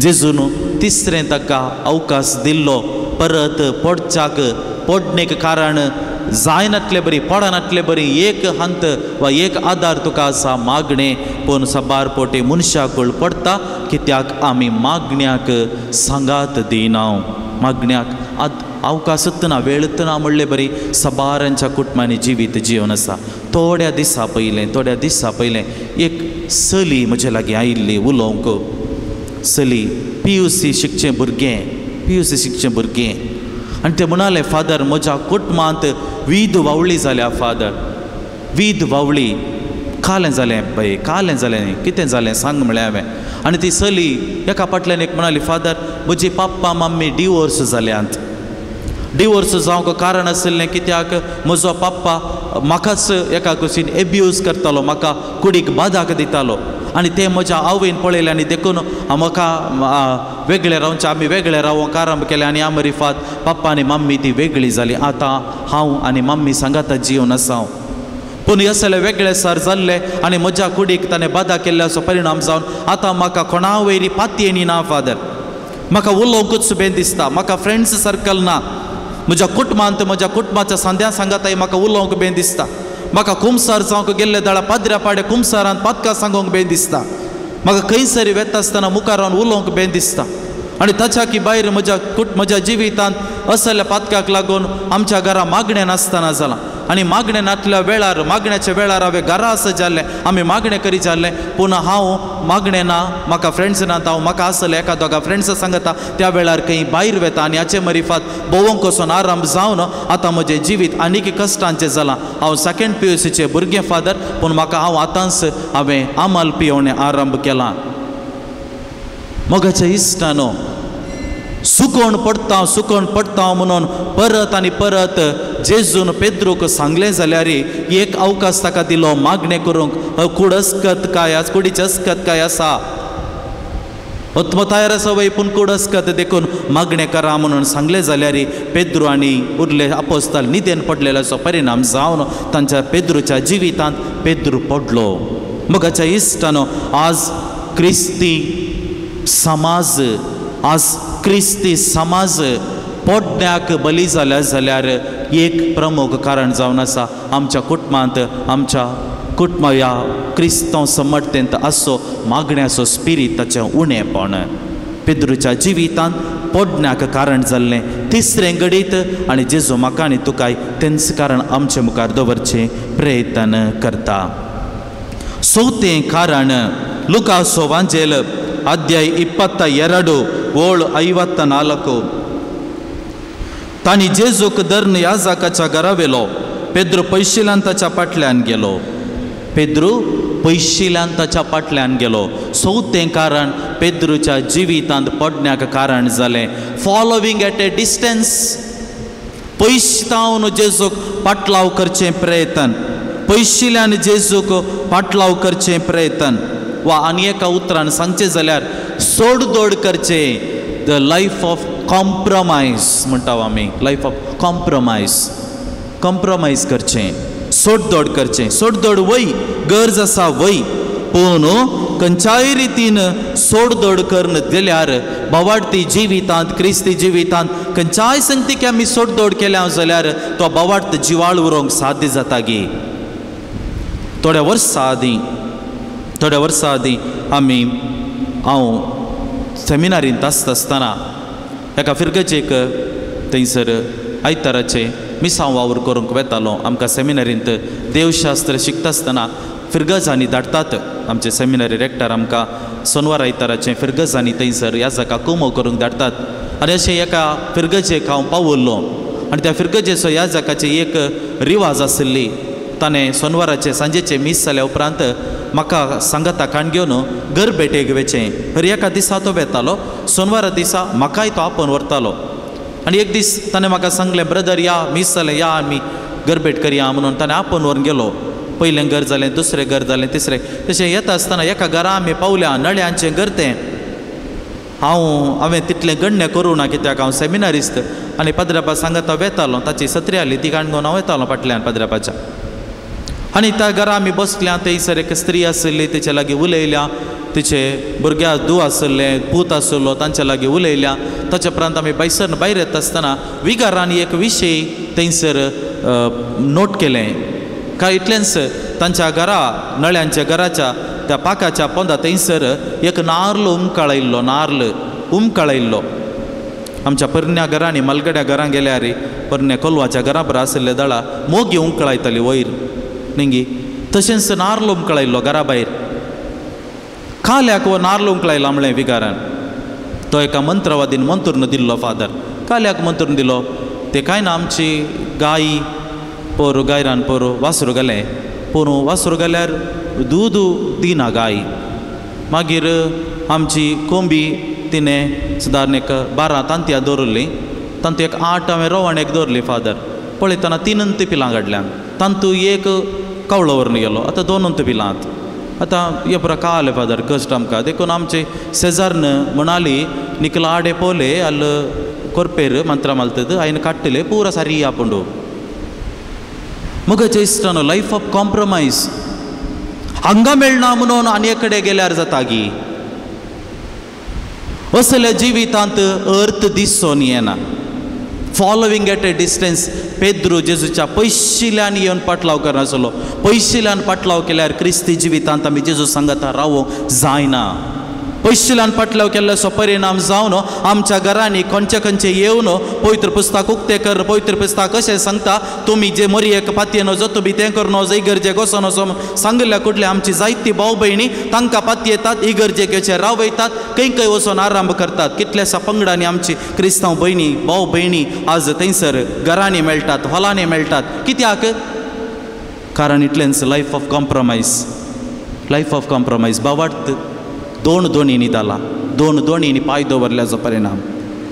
जेजून तिसरें ताका अवकाश दिल्लो परत पडच्याक, पडणेक कारण जायनातले बरी, पडनातले बरी एक हंत वा एक आदार तुका आसा मागणें. पूण साबार पोटी मनशाकूळ पडटा, कित्याक आमी मागण्याक सांगात दिना, मागण्याक अवकाशच ना, वेळच ना म्हणले बरी साबारांच्या कुटुंबांनी जिवीत जिवन आसा. थोड्या दिसा पयलें, थोड्या दिसा पयलें एक चली म्हजे लागीं आयिल्ली उलोवंक. चली PUC शिकचें भुरगें, PUC शिकचें भुरगें, आनी ते म्हणाले, फादर म्हज्या कुटुंबांत वीद वावळी जाल्या. फादर वीद वावळी कालें जालें बाय, कालें जालें, कितें जालें सांग म्हळें हांवें. आनी ती चली एका फाटल्यान एक म्हणाली, फादर म्हजी पप्पा मम्मी डिवोर्स जाल्यांत. डिवोर्स जावंक कारण आशिल्लें कित्याक म्हजो पप्पा म्हाकाच एका कुशीन एब्यूज करतालो, म्हाका कुडीक बादाक दितालो, आनी तें म्हज्या आवयन पळयलें आनी देखून म्हाका वेगळें रावचें, आमी वेगळें रावंक आरंभ केलें. आनी आमरिफात पप्पा आनी मम्मी ती वेगळी जाली. आतां हांव आनी मम्मी सांगाता जिवन आसा हांव. पूण हे सगळे वेगळे सर जाल्ले आनी म्हज्या कुडीक ताणें बादा केल्ल्याचो परिणाम जावन आतां म्हाका कोणा वयरी पातयेनी ना. फादर म्हाका उलोवंकूच बेन दिसता, म्हाका फ्रेंड्स सर्कल ना, म्हज्या कुटुंबांत म्हज्या कुटुंबाच्या सांद्या सांगाताय म्हाका उलोवंक बेन दिसता. म्हाका कुमसार जावंक गेल्ले दाळा पाद्र्या पाड्या कुमसारान पातकां सांगूंक बेन दिसता. म्हाका खंयसरी वेता आसतना मुखार रावन उलोवंक बेन दिसता. आनी ताच्या की भायर म्हज्या म्हज्या जिवितांत असल्या पातकाक लागून आमच्या घरा मागणें नासतना जालां. आनी मागणें नातल्या वेळार, मागण्याच्या वेळार हांवें घरा आसा जाल्लें, आमी मागणें करी जाल्लें, पूण हांव मागणें ना, म्हाका फ्रेंड्स नात, हांव म्हाका आसलें एका दोगा फ्रेंड्सां सांगता त्या वेळार खंय भायर वेता आनी हाचे मरिफात भोंवंक वचून आरंभ जावन आतां म्हजें जिवीत आनीक कश्टांचें जालां. हांव सेकेंड पी यू सीचें भुरगें फादर, पूण म्हाका हांव आतांच हांवें आमाल पियोवणें आरंभ केलां. मोगाच्या इश्टानो, सुकोण पडटा सुकोण पडटा म्हणून परत आनी परत जेजून पेद्रूक सांगलें जाल्यार एक अवकाश ताका दिलो मागणें करूंक. कूड अस्कत काय, कुडीची अस्कत काय आसा, आत्मो तयार आसा वय पूण कूड अस्कत, देखून मागणें करा म्हणून सांगलें जाल्यार पेद्रू आनी उरले आपोस्ताल निदेन पडलेल्याचो परिणाम जावन तांच्या पेद्रूच्या जिवितांत पेद्रू पडलो. मोगाच्या इश्टानो, आज क्रिस्ती समाज, आज क्रिस्ती समाज पोडण्याक बली जाल्या जाल्यार एक प्रमुख कारण जावन आसा आमच्या कुटुंबांत, आमच्या कुटुंब ह्या क्रिस्तांव समर्थेंत आसचो मागण्याचो स्पिरीत ताचें उणेपण पेद्रूच्या जिवितांत पोडण्याक कारण जाल्लें तिसरें घडीत. आनी जेजू म्हाका आनी तुकाय तेंच कारण आमचे मुखार दवरचें प्रयत्न करता. चवथें कारण लुकासो वांजेल अध्याय 22 ಓಳು 54. तांणी जेजूक धरून याजकाच्या घरा व्हेलो. पेद्रू पयशिल्यान ताच्या फाटल्यान गेलो. पेद्रू पयशिल्यान ताच्या फाटल्यान गेलो. चवथें कारण पेद्रूच्या जिवितांत पडण्याक कारण जालें फॉलोवींग एट ए डिस्टन्स. पयशतावन जेजूक पाटलाव करचें प्रयत्न, पयशिल्यान जेजूक पाटलाव करचें प्रयत्न, वा आनी एका उतरान सांगचें जाल्यार सोडदोड करचें, the life of compromise म्हणटा आमी, लायफ ऑफ कॉम्प्रोमायज, कॉम्प्रोमायज करचें, सोडदोड करचें. सोडदोड वय गरज आसा वय, पूण खंयच्याय रितीन सोडदोड करून दिल्यार बावाडती जिवितांत, क्रिस्ती जिवितांत खंयच्याय संगतीक आमी सोडदोड केल्या जाल्यार तो बावाडत जिवाळ उरोवंक साध्य जाता गी. थोड्या वर्सां आदीं आमी हांव सेमिनारींत आसता आसतना एका फिरगजेक थंयसर आयताराचें मिसांव वावर करूंक वेतालो. आमकां सेमिनारींत देवशास्त्र शिकता आसतना फिरगजांनी धाडटात. आमचे सेमिनारी रेक्टर आमकां सोनवार आयताराचें फिरगजांनी थंयसर ह्या जाका कुमो करूंक धाडटात. आनी अशें एका फिरगजेक हांव पावल्लो आनी त्या फिरगजेचो ह्या जाकाची एक रिवाज आशिल्ली. ताणें सोनवाराचें सांजेचें मीस जाल्या उपरांत म्हाका सांगाता काण घेवन घर भेटेक वेचें. हर एका दिसा तो वेतालो, सोनवारा दिसा म्हाकाय तो आपोवन व्हरतालो. आनी एक दीस ताणें म्हाका सांगलें, ब्रदर या मीस जालें, या आमी घरभेट करया म्हणून. ताणें आपोवन व्हरून गेलो. पयलें घर जालें, दुसरें घर जालें, तिसरें. तशें येता आसतना एका घरा आमी पावल्या, नळ्यांचें घर तें. हांवें तितलें गण्य करूं ना कित्याक हांव सेमिनारिस्त आनी पाद्रापा सांगाता वेतालो. ताची सत्री आसली ती काण घेवन हांव वेतालो फाटल्यान पाद्रापाच्या. आनी त्या घरा आमी बसल्या, थंयसर एक स्त्री आशिल्ली, तिचे लागीं उलयल्या. तिचे भुरग्या धूव आशिल्लें, पूत आशिल्लो, तांचे लागीं उलयल्या. ताचे उपरांत आमी भायसर भायर येता आसतना विगारान एक विशय थंयसर नोट केलें. काय इतलेंच तांच्या घरा नळ्यांच्या घराच्या त्या पाकाच्या पोंदा थंयसर एक नार्ल उमकाळयल्लो, नार्ल उमकाळयल्लो. आमच्या परण्या घरांनी मलगड्या घरां गेल्यार परण्या कोलवाच्या घरा बरा आशिल्ले दळा मोगी उमकळायताली वयर निंगी. तशेंच नार्ल उमकळायल्लो घरा भायर. काल्याक हो नार्ल उमकळायला म्हणलें विगारान. तो एका मंत्रवादीन मंत्रून दिल्लो फादर. काल्याक मंत्रून दिलो ते कांय ना, आमची गाय पोरू गायरान पोरू वासरू घालें, पूण वासरू घाल्यार दूद दिना गाय. मागीर आमची कोंबी तिणें सुदारण एक 12 तांतयां दवरलीं, तांतू एक 8 हांवें रोवण एक दवरली फादर. पळयतना 3 पिलां काडल्यान, तांतू एक कवळो व्हरून गेलो. आतां 2 पिलां. आतां हे पुरा काले फादर कश्ट आमकां. देखून आमचे शेजारन म्हणाली निकला आडे पोले अल्ल कोरपेर मंत्रां मालतद आयन काडटले पुरा सारी आपूण. मुगाचे इश्टानो, लायफ ऑफ कॉम्प्रोमायज हांगा मेळना म्हणून आनी कडेन गेल्यार जाता गी. असल्या जिवितांत अर्थ दिसून येना. Following at a distance. Pedro जेजूच्या पयशिल्ल्यान येवन पाटलाव करनासलो. पयशिल्ल्यान पाटलाव केल्यार क्रिस्ती जिवितांत आमी जेजू सांगता रावोंक जायना. पयशिल्ल्यान पाटलाव केल्ल्याचो परिणाम जावन आमच्या घरांनी खंयचे खंयचे येवन पवित्र पुस्तक उक्तें कर, पवित्र पुस्तक कशें सांगता तुमी जे मोरयेक पातयेन वचो, तुमी तें करून वचो, इगर्जेक वचोन वचो सांगिल्ल्या कुडले आमची जायती भाव भयणी तांकां पातयेतात, इगर्जेक येवचे रावयतात, खंय खंय वचोन आरंभ करतात. कितल्याशा पंगडांनी आमची क्रिस्तांव भयणी भाव भयणी आज थंयसर घरांनी मेळटात, हॉलांनी मेळटात. कित्याक? कारण इतलेंच life of compromise, life of compromise. बावार्थ दोन दोनींनी जाला, दोन दोनींनी पांय दवरल्याचो परिणाम.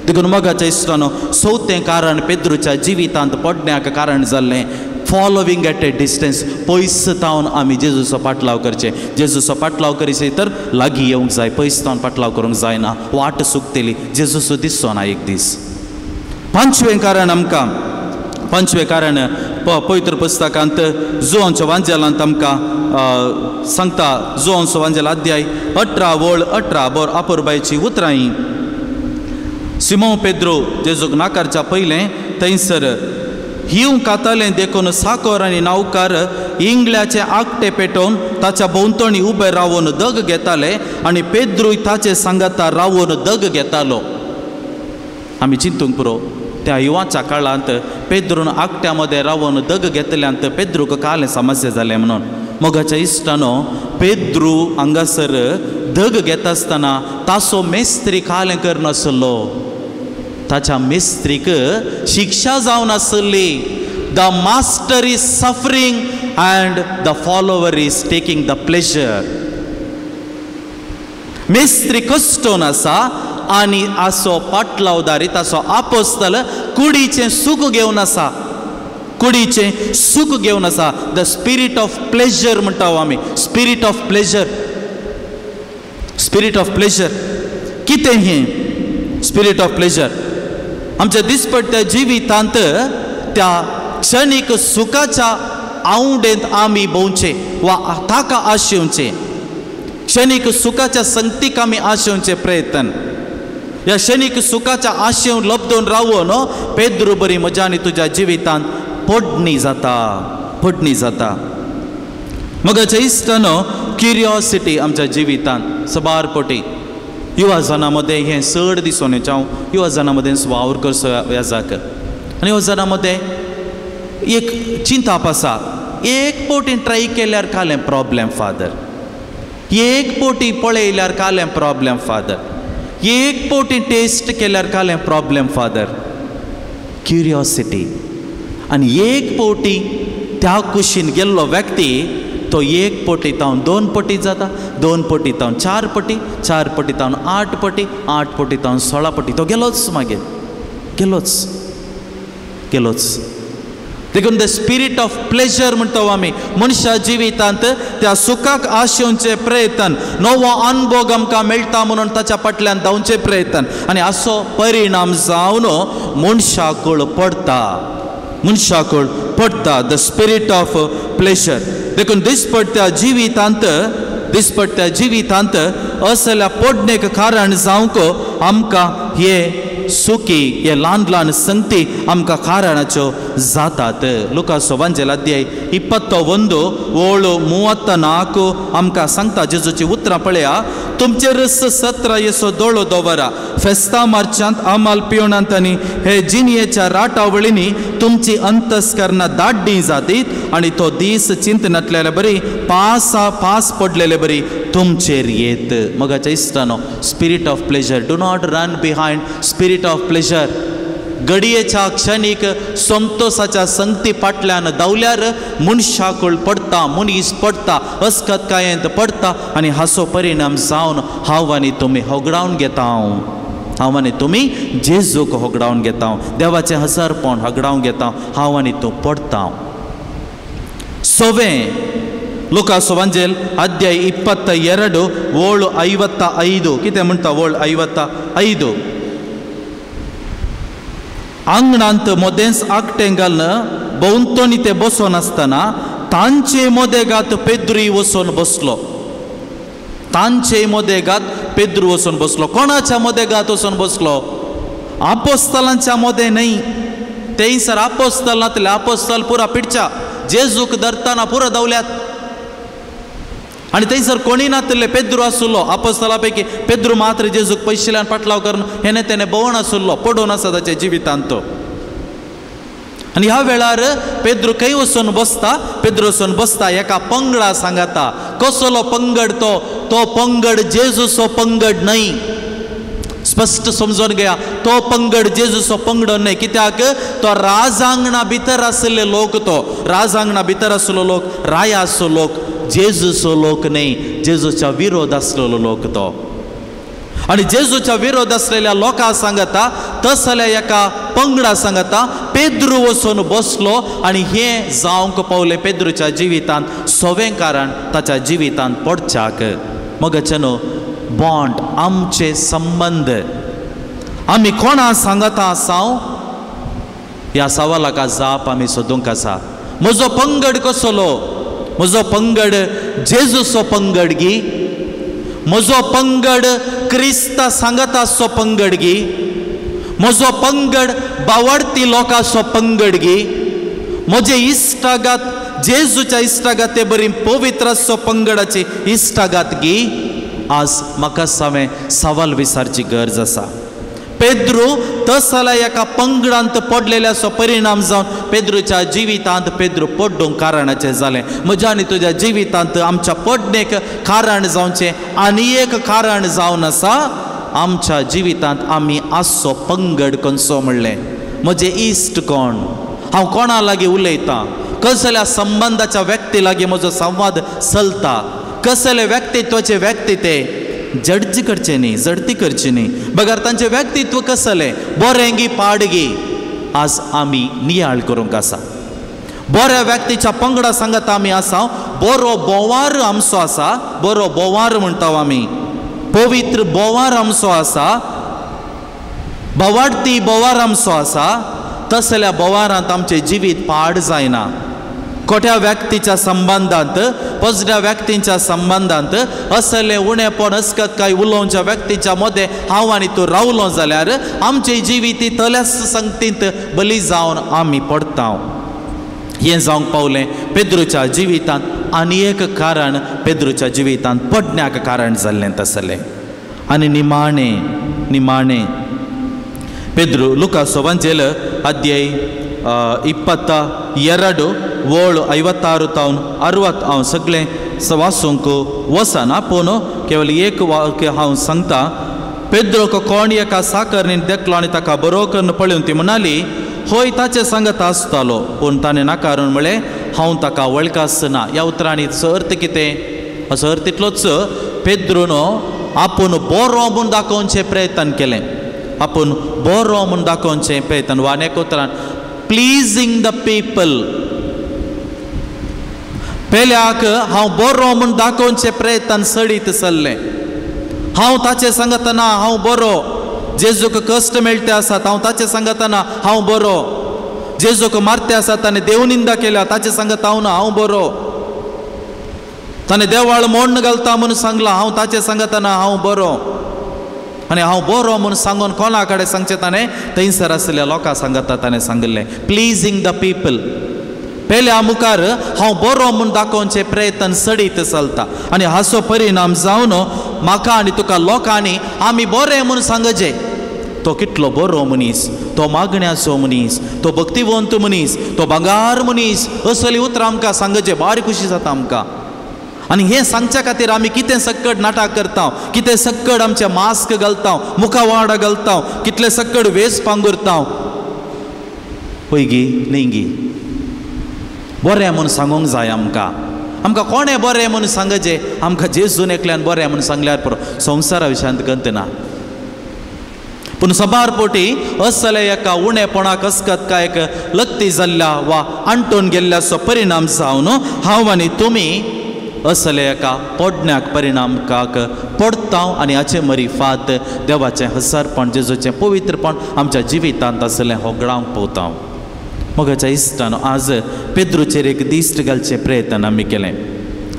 देखून मोगाच्या इश्टानो, चवथें कारण पेद्रूच्या जिवितांत पडण्याक कारण जाल्लें फॉलोवींग एट ए डिस्टन्स. पयस तावन आमी जेजूचो पाटलाव करचें. जेजूचो पाटलाव करीत तर लागीं येवंक जाय, पयस तावन पाटलाव करूंक जायना, वाट सुकतली, जेजूचो दिसचो ना एक दीस. पांचवें कारण आमकां, पांचवें कारण पवित्र पुस्तकांत जुवांच्या वांजेलांत आमकां सांगता. जुवांचो वांजेल अध्याय 18 वळ 18 बोर आपुरबायची उतरां. सिमो पेद्रो जेजूक नाकारच्या पयलें थंयसर हिंव कातालें देखून साकोर आनी नावकार इंगल्याचे आकटे पेटोवन ताच्या भोंवतणी उबे रावन दग घेताले आनी पेद्रूय ताचे सांगाता रावन दग घेतालो. आमी चिंतूंक पुरो, त्या युवाच्या काळांत पेद्रून आकट्या मदें रावन दग घेतल्यांत पेद्रूक कालें समस्या जालें म्हणून. मोगाच्या इश्टानो, पेद्रू हांगासर दग घेता आसतना ताचो मेस्त्री कालें करनासलो, ताच्या मेस्त्रीक शिक्षा जावन आसली. The master is suffering and the follower is taking the pleasure. Mestri कश्टोन आसा आनी आसो पाटलावदारी ताचो आपोस्तल कुडीचें सूख घेवन आसा, कुडीचें सूख घेवन आसा. The spirit of pleasure म्हणटा आमी, spirit of pleasure, spirit of pleasure. कितें हें स्पिरीट ऑफ प्लेजर? आमच्या दिसपट्ट्या जिवितांत त्या क्षणीक सुखाच्या आवडेंत आमी भोंवचें वा ताका आशेवचें, क्षणीक सुखाच्या संगतीक आमी आशेवचें प्रयत्न. ह्या क्षणीक सुखाच्या आशेवन लब्दून रावून पेद्रू बरी म्हज्या आनी तुज्या जिवितांत पडणी जाता, पडणी जाता. मगाच्या इश्टानो, क्युरियोसिटी आमच्या जिवितांत सबार पटी युवा जाणां मदें हें चड दिसून येता. हांव युवा जाणां मदें वावर करचो ह्या जाक आनी युवा जाणां मदें एक चिंताप आसा, एक पवटी ट्राय केल्यार कालें प्रॉब्लेम फादर, एक पवटी पळयल्यार कालें प्रॉब्लेम फादर, एक पवटी टेस्ट केल्यार कालें प्रॉब्लेम फादर. क्युरियोसिटी. आनी एक पवटी त्या कुशीन गेल्लो व्यक्ती तो एक पटी तावन 2 पटी जाता, 2 पटी तावन 4 पटी, 4 पटी तावन 8 पटी, 8 पटी तावन 16 पटी, तो गेलोच मागीर, गेलोच, गेलोच. देखून the spirit of pleasure म्हणटा आमी मनशा जिवितांत त्या सुखाक आशेवचें प्रयत्न, नवो अनुभव आमकां मेळटा म्हणून ताच्या फाटल्यान धांवचें प्रयत्न आनी असो परिणाम जावन मनशाकूळ पडटा, मनशाकूळ पडटा. The spirit of pleasure. देखून दिसपट्ट्या जिवितांत, दिसपट्ट्या जिवितांत असल्या पडणेक कारण जावंक आमकां हे सुखी, हे ल्हान ल्हान संगती आमकां कारणाच्यो जातात. लुकासो वांजेल अध्याय 21 ओळ 34 आमकां सांगता जेजूची उतरां पळया. तुमचेर 17 येसो दोळो दवरा, फेस्ता मार्चांत आमाल पिवणांत आनी हे जिणयेच्या राटावळींनी तुमची अंतस्करणां दाड्डी जातीत आनी तो दीस चिंतनातलेले बरी पासा पास पडलेले बरी तुमचेर येत. मगाच्या इश्टानो, spirit of pleasure, do not run behind spirit of pleasure. घडयेच्या क्षणीक संतोषाच्या संगती फाटल्यान धांवल्यार मनशाकूळ पडटा, मनीस पडटा, अस्कतकायेंत पडटा आनी हाचो परिणाम जावन हांव आनी तुमी होगडावन घेता, हांव आनी तुमी जेजूक होगडावन घेता, देवाचें हजारपण होगडावन घेता, हांव आनी तूं पडटा. सवें लुकास वांजेल अध्याय 22 ओळ 55 कितें म्हणटा? ओळ 55. आंगणांत मदेंच आकटें घालून भोंवतणी ते बसोन आसतना तांचे मदेगात पेद्रूय वचोन बसलो. तांचे मदेगात पेद्रू वचोन बसलो. कोणाच्या मदेगात वचोन बसलो? आपोस्तलांच्या मोदें न्हय. थंयसर आपोस्तल नातले, आपोस्तल पुरा पिडच्या जेजूक धरतना पुरा धांवल्यात आनी थंयसर कोणी नातले. पेद्रू आसलो आपोस्तला पैकी, पेद्रू मात्र जेजूक पयशिल्यान पाटलाव करून हेणे तेणे भोंवण आसलो, पडून आसा ताच्या जिवितांत तो. आनी ह्या वेळार पेद्रू खंय वचून बसता? पेद्रू वचून बसता एका पंगडा सांगाता. कसलो पंगड तो? तो पंगड जेजूचो पंगड न्हय. स्पश्ट समजून घेया, तो पंगड जेजूचो पंगड न्हय. कित्याक? तो राजांगणा भितर आशिल्ले लोक, तो राजांगणा भितर आशिल्लो लोक, रायाचो लोक, जेजूचो लोक न्हय, जेजूच्या विरोध आसलेलो लोक तो. आनी जेजूच्या विरोध आसलेल्या लोकां सांगता, तसल्या एका पंगडा सांगता पेद्रू वचून बसलो. आनी हें जावंक पावलें पेद्रूच्या जिवितांत सवें कारण ताच्या जिवितांत पडच्याक. मगचें बॉन्ड, आमचे संबंद, आमी कोणा सांगता आसाव ह्या सवालाका जाप आमी सोदूंक आसा. म्हजो पंगड कसलो? म्हजो पंगड जेजूचो पंगड गी? म्हजो पंगड क्रिस्ता सांगताचो पंगड गी? म्हजो पंगड बावडती लोकांचो पंगड गी? म्हजे इश्टागात जेजूच्या इश्टागाते बरी पवित्राचो पंगडाची इश्टागात गी? आज म्हाका हांवें सवाल विचारची गरज आसा. पेद्रू तसल्या एका पंगडांत पडलेल्याचो परिणाम जावन पेद्रूच्या जिवितांत पेद्रू पडूंक कारणाचें जालें. म्हज्या आनी तुज्या जिवितांत आमच्या पडणेक कारण जावचें आनी एक कारण जावन आसा, आमच्या जिवितांत आमी आसचो पंगड खंयचो म्हणलें. म्हजे इश्ट कोण? हांव कोणा लागीं उलयतां? कसल्या संबंदाच्या व्यक्ती लागीं म्हजो संवाद चलता? कसले व्यक्तित्वाचे व्यक्ती ते? जड्ज करचे न्ही, जडती करची न्ही, बगर तांचें व्यक्तित्व कसलें, बरें गी पाड गी, आज आमी नियाळ करूंक आसा. बऱ्या व्यक्तीच्या पंगडा सांगत आमी आसा, बरो बोवार आमचो आसा, बरो बोवार म्हणटा आमी, पवित्र बोवार आमचो आसा, बोवाडती बोवार आमचो आसा. तसल्या बोवारांत आमचें जिवीत पाड जायना. खोट्या व्यक्तीच्या संबंदांत, पजड्या व्यक्तींच्या संबंदांत, असले उणेपण अस्कत काय उलोवच्या व्यक्तीच्या मदें हांव आनी तूं रावलो जाल्यार आमचे जिवीत तल्याच संगतींत बली जावन आमी पडटा. हें जावंक पावलें पेद्रूच्या जिवितांत आनी एक कारण पेद्रूच्या जिवितांत पडण्याक कारण जाल्लें तसलें. आनी निमाणें निमाणें पेद्रू लुकासो वांजेल अध्याय 22 ಓಳು 56 तावन 60 हांव सगळें वाचूंक वचना, पूण केवल एक वाक्य हांव सांगता. पेद्रोक कोण एका साकरणीन देखलो आनी ताका बरो करून पळोवन ती म्हणाली, होय ताचें सांगत आसतालो. पूण ताणें नाकारून म्हळें, हांव ताका वळखासना. ह्या उतरांनी अर्थ कितें? असो अर्थ तितलोच, पेद्रून आपूण बरो म्हूण दाखोवचें प्रयत्न केलें, आपूण बरो म्हूण दाखोवचें प्रयत्न, वा आनी एक उतरान प्लीजिंग the people. पेल्याक हांव बरो म्हूण दाखोवचें प्रयत्न सडीत चल्लें. हांव ताचें सांगतना हांव बरो, जेजूक कश्ट मेळटे आसात हांव ताचें सांगतना हांव बरो, जेजूक मारते आसात ताणें देवनिंदा केल्या ताचें सांगता हांव ना हांव बरो, ताणें देवाळ मोण्ण घालता म्हूण सांगलां हांव ताचें सांगतना हांव बरो. आनी हांव बरो म्हूण सांगून कोणा कडेन सांगचें ताणें? थंयसर आशिल्ल्या लोकां सांगता ताणें सांगिल्लें, प्लीजिंग the people. पेल्या मुखार हांव बरो म्हूण दाखोवचें प्रयत्न सडीत चलता आनी हाचो परिणाम जावन म्हाका आनी तुका लोकांनी आमी बरें म्हूण सांगचें. तो कितलो बरो मनीस, तो मागण्याचो मनीस, तो भक्तिवंत मनीस, तो भांगार मनीस, असली उतरां आमकां सांगचें, भारी खुशी जाता आमकां. आनी हें सांगच्या खातीर आमी कितें सक्कड नाटक करता, कितें सक्कड आमचें मास्क घालता, मुखावाडा घालता, कितले सक्कड वेस पांगुरता. पळय गी न्ही गी, बरें म्हूण सांगूंक जाय आमकां. आमकां कोणें बरें म्हूण सांगचें? आमकां जेजून एकल्यान बरें म्हूण सांगल्यार पुरो, संवसारा विशयांत गंत ना. पूण सबार पोटी असले एका उणेपणाक अस्कत कांय लत्ती जाल्ल्या वा अंटून गेल्ल्याचो परिणाम जावन हांव आनी तुमी असले एका पडण्याक परिणाम काक पडता. आनी हाचे मरी फात देवाचें हसारपण, जेजूचें पवित्रपण आमच्या जिवितांत आसलें होगडावंक पवता. मोगाच्या इश्टान, आज पेद्रूचेर एक दिश्ट घालचें प्रयत्न आमी केलें.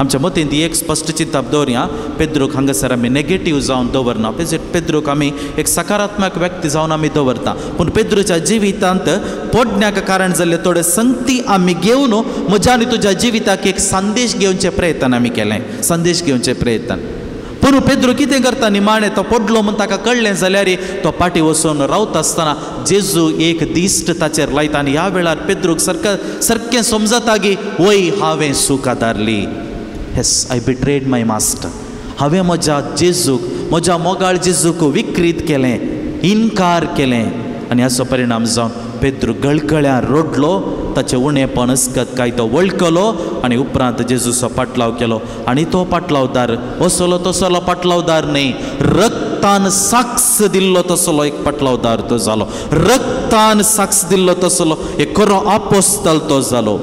आमच्या मतींत एक स्पश्ट चिंताप दवरया, पेद्रूक हांगासर आमी नेगेटीव जावन दवरना, पेद्रूक आमी एक सकारात्मक व्यक्ती जावन आमी दवरता. पूण पेद्रूच्या जिवितांत पडण्याक कारण जाल्ले थोडे संगती आमी घेवन म्हज्या आनी तुज्या जिविताक एक संदेश घेवचे प्रयत्न आमी केलें, संदेश घेवचे प्रयत्न. पूण पेद्रू कितें करता, निमाणें तो पडलो म्हूण ताका कळ्ळें जाल्यार तो पाटी वचून रावता आसतना जेजू एक दिश्ट ताचेर लायता आनी ह्या वेळार पेद्रूक सारकें समजता की वय हांवें चूक आदारली, yes I betrayed my master, हांवें म्हज्या जेजूक, म्हज्या मोगाळ जेजूक विक्रीत केलें, इनकार केलें. आनी हाचो परिणाम जावन पेद्रू गळगळ्यां रडलो, ताचें उणेपण अस्कत काय तो वळखलो आनी उपरांत जेजूचो पाटलाव केलो. आनी तो पाटलावदार असलो तसलो पाटलावदार न्हय, रक्तान साक्ष दिल्लो तसलो एक पाटलावदार तो जालो, रक्तान साक्ष दिल्लो तसलो एक खरो आपोस्तल तो जालो.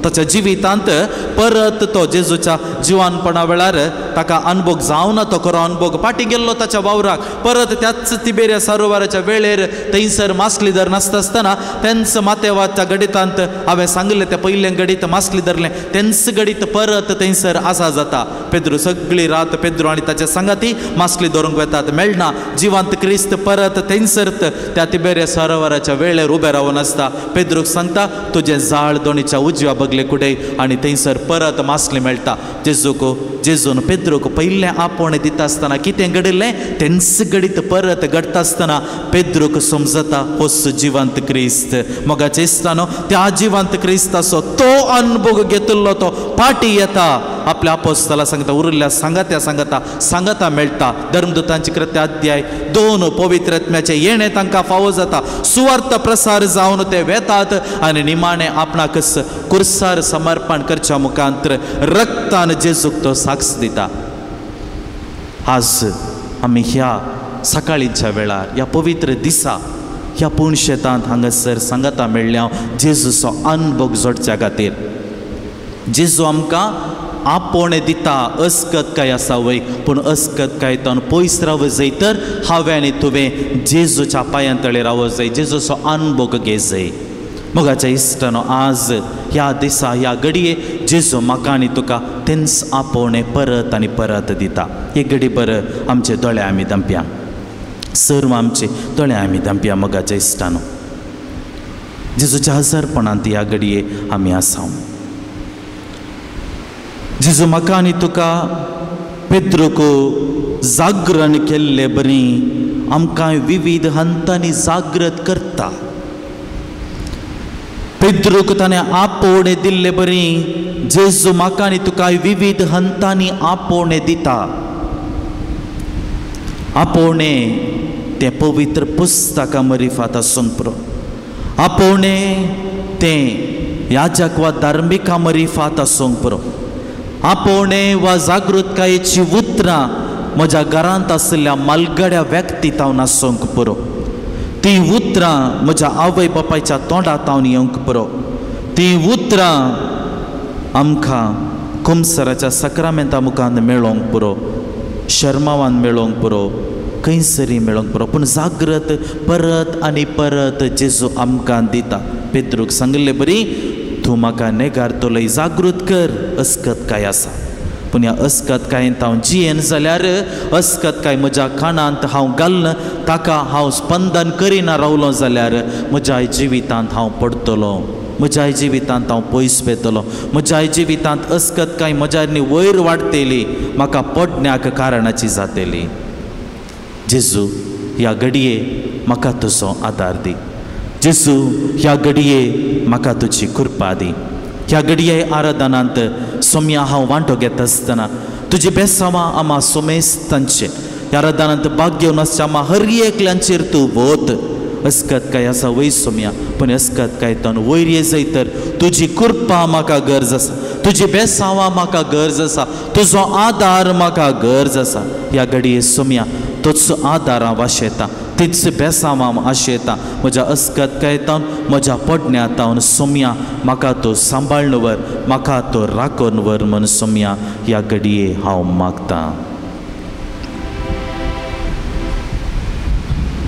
ताच्या जिवितांत परत तो जेजूच्या जिवानपणा वेळार ताका अनभोग जावना, तो खरो अनभोग फाटीं गेल्लो ताच्या वावराक. परत त्याच तिबेरिया सरोवराच्या वेळेर थंयसर मासली धर नासता आसतना तेंच मातेवाच्या गणितांत हांवें सांगलें तें पयलें गणीत मासली धरलें तेंच गणीत परत थंयसर आसा जाता. पेद्रू सगळी रात पेद्रू आनी ताच्या सांगाती मासली धरूंक वेतात, मेळना. जिवांत क्रिस्त परत थंयसर त्या तिबेरिया सरोवराच्या वेळेर उबें रावन आसता. पेद्रूक सांगता तुजें जाळ दोणीच्या उजव्या बगले कुडे आनी थंयसर परत मासली मेळटा. जेजूक जेजून पेद्रूक पयलें आपोवणें दिता आसतना कितें घडिल्लें तेंच घडीत परत घडटा आसतना पेद्रूक समजता होच जिवंत क्रिस्त. मोगाचे इश्टानो, त्या जिवंत क्रिस्ताचो तो अनुभव घेतिल्लो तो पाटी येता, आपल्या आपोस्तला सांगता, उरिल्ल्या सांगात्या सांगता सांगाता मेळटा. धर्मदूतांची कृत्य अध्याय 2 पवित्र आत्म्याचें येणें तांकां फावो जाता. सुवार्थ प्रसार जावन ते वेतात आनी निमाणें आपणाकच कुर्सार समर्पण करच्या मुखांतर रक्तान जेजूक तो साक्ष दिता. आज आमी ह्या सकाळीच्या वेळार ह्या पवित्र दिसा ह्या पूर्ण शेतांत हांगासर सांगाता मेळ्ळ्या जेजूचो अनभोग जोडच्या खातीर. जेजू आमकां आपोवणें दिता अस्कत काय आसा वय, पूण अस्कत काय तावन पयस रावं जाय तर हांवें आनी तुवें जेजूच्या पांयां तळे रावं जाय, जेजूचो अनभोग घे जाय. मोगाच्या इश्टानो, आज ह्या दिसा ह्या घडये जेजू म्हाका आनी तुका तेंच आपोवणें परत आनी परत दिता. एक घडी बरं आमचे दोळे आमी धांपया, सर्व आमचे दोळे आमी धांपया. मोगाच्या इश्टानो, जेजूच्या हजारपणांत ह्या घडये आमी आसा. जेजू म्हाका आनी तुका पेद्रूक जागरण केल्ले बरी आमकां विविध हंतांनी जागृत करता. पेद्रूक ताणें आपोवणें दिल्ले बरी जेजू म्हाका आनी तुका विविध हंतांनी आपोवणें दिता. आपोवणें तें पवित्र पुस्तकां मरिफात आसूंक पुरो, आपोवणें तें याजक वा धार्मिकां मरिफात आसूंक पुरो, आपोवणें वा जागृतकायेची उतरां म्हज्या घरांत आशिल्ल्या मालगड्या व्यक्ती तावन आसूंक पुरो, ती उतरां म्हज्या आवय बापायच्या तोंडा तावन येवंक पुरो, ती उतरां आमकां कुमसराच्या सक्रामेंता मुखान मेळोंक पुरो, शर्मावान मेळोंक पुरो, खंयसरी मेळोंक पुरो, पूण जागृत परत आनी परत जेजू आमकां दिता. पेद्रूक सांगिल्ले बरी तूं म्हाका नेगारतलोय, जागृत कर अस्कत काय आसा. पूण ह्या अस्कत कायेंत हांव जियेन जाल्यार अस्कत काय म्हज्या कानांत हांव घालना ताका हांव स्पंदन करिना रावलो जाल्यार म्हज्या जिवितांत हांव पडटलो, म्हज्या जिवितांत हांव पयस पेतलो, म्हज्या जिवितांत अस्कत काय म्हज्या वयर वाडटली, म्हाका पडण्याक कारणाची जातली. जेजू ह्या घडये म्हाका तुजो आदार दी, जेजू ह्या घडये म्हाका तुजी कृपा दी. ह्या घडये आराधनांत सोम्या हांव वांटो घेता आसतना तुजी बेसांवां आमा सोमेस्तांचे ह्या आराधनांत भाग घेवन आसच्या आमा हर एकल्यांचेर तूं वत. अस्कत काय आसा वय सोम्या, पूण अस्कत काय तावन वयर ये जाय तर तुजी कृपा म्हाका गरज आसा, तुजी बेसांवां म्हाका गरज आसा, तुजो आदार म्हाका गरज आसा. ह्या घडये सोम्या तोच आदार हांव आशेता, तीच बेसांवां आशेता. म्हज्या अस्कत काय तावन म्हज्या पडण्या तावन सोम्या म्हाका तो सांबाळून व्हर, म्हाका तो राखून व्हर म्हूण सोम्या ह्या घडये हांव मागतां.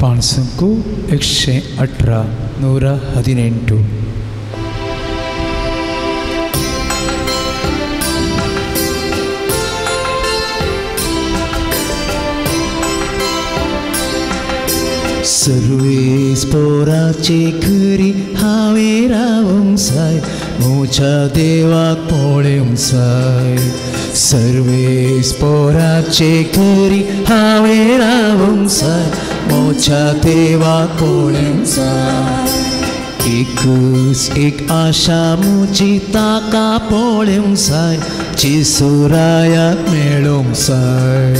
पाणसंकू 118 118. सर्वेस पोराचे घरी हांवें रावंक जाय, म्हज्या देवाक पळोवंक जाय. सर्वेस पोराचे घरी हांवें रावंक जाय, म्हज्या देवाक पळोवंक जाय. एकच एक आशा म्हजी ताका पळोवंक जाय, जेसुरायाक मेळोवंक जाय.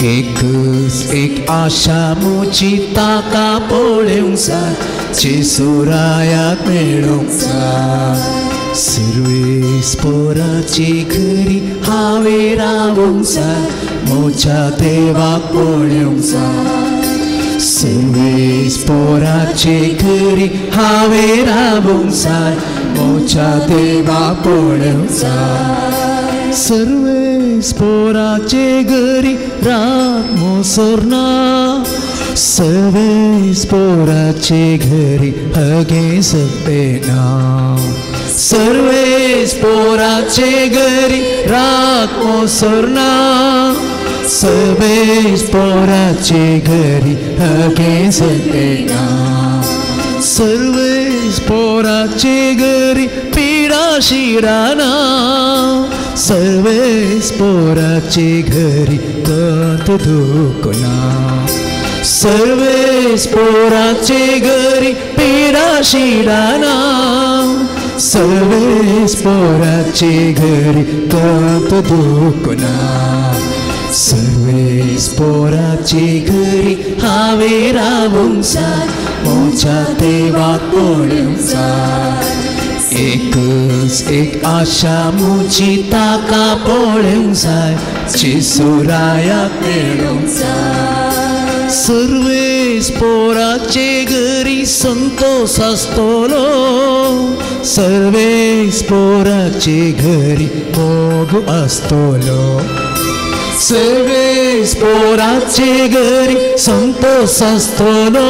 एकच एक आशा म्हजी ताका पळोवंक जाय, जेसुरायाक मेळोवंक जाय. सर्वेस पोराचे घरी हांवें रावंक जाय, म्हज्या देवाक पळोवंक जाय. सर्वेस पोराचे घरी हांवें रावंक जाय, म्हज्या देवाक पळोवंक जाय. सर्वेस पोराचे घरी रात मोसरना, सर्वेस पोराचे घरी हगे सपेना. सर्वेस पोराचे घरी रात मोसरना, सर्वेस पोराचे घरी हगे सपेना. सर्वेस पोराचे घरी पिडा शिराना, सर्वेस पोराचे घरी कंत दुखना. सर्वेस पोराचे घरी पिडा शिराना, सर्वेस पोराचे घरी कंत दुखना. सर्वेस पोराचे घरी हांवें रावंक जाय, म्हज्या देवाक पळोवंक जाय. एकच एक आशा म्हजी ताका पळोवंक जाय, जेसुरायाक मेळोवंक जाय. सर्वेस पोराचे घरी संतोस आसतलो, सर्वेस पोराचे घरी मोग आसतलो. सर्वेस पोराचे घरी संतोस आसतलो,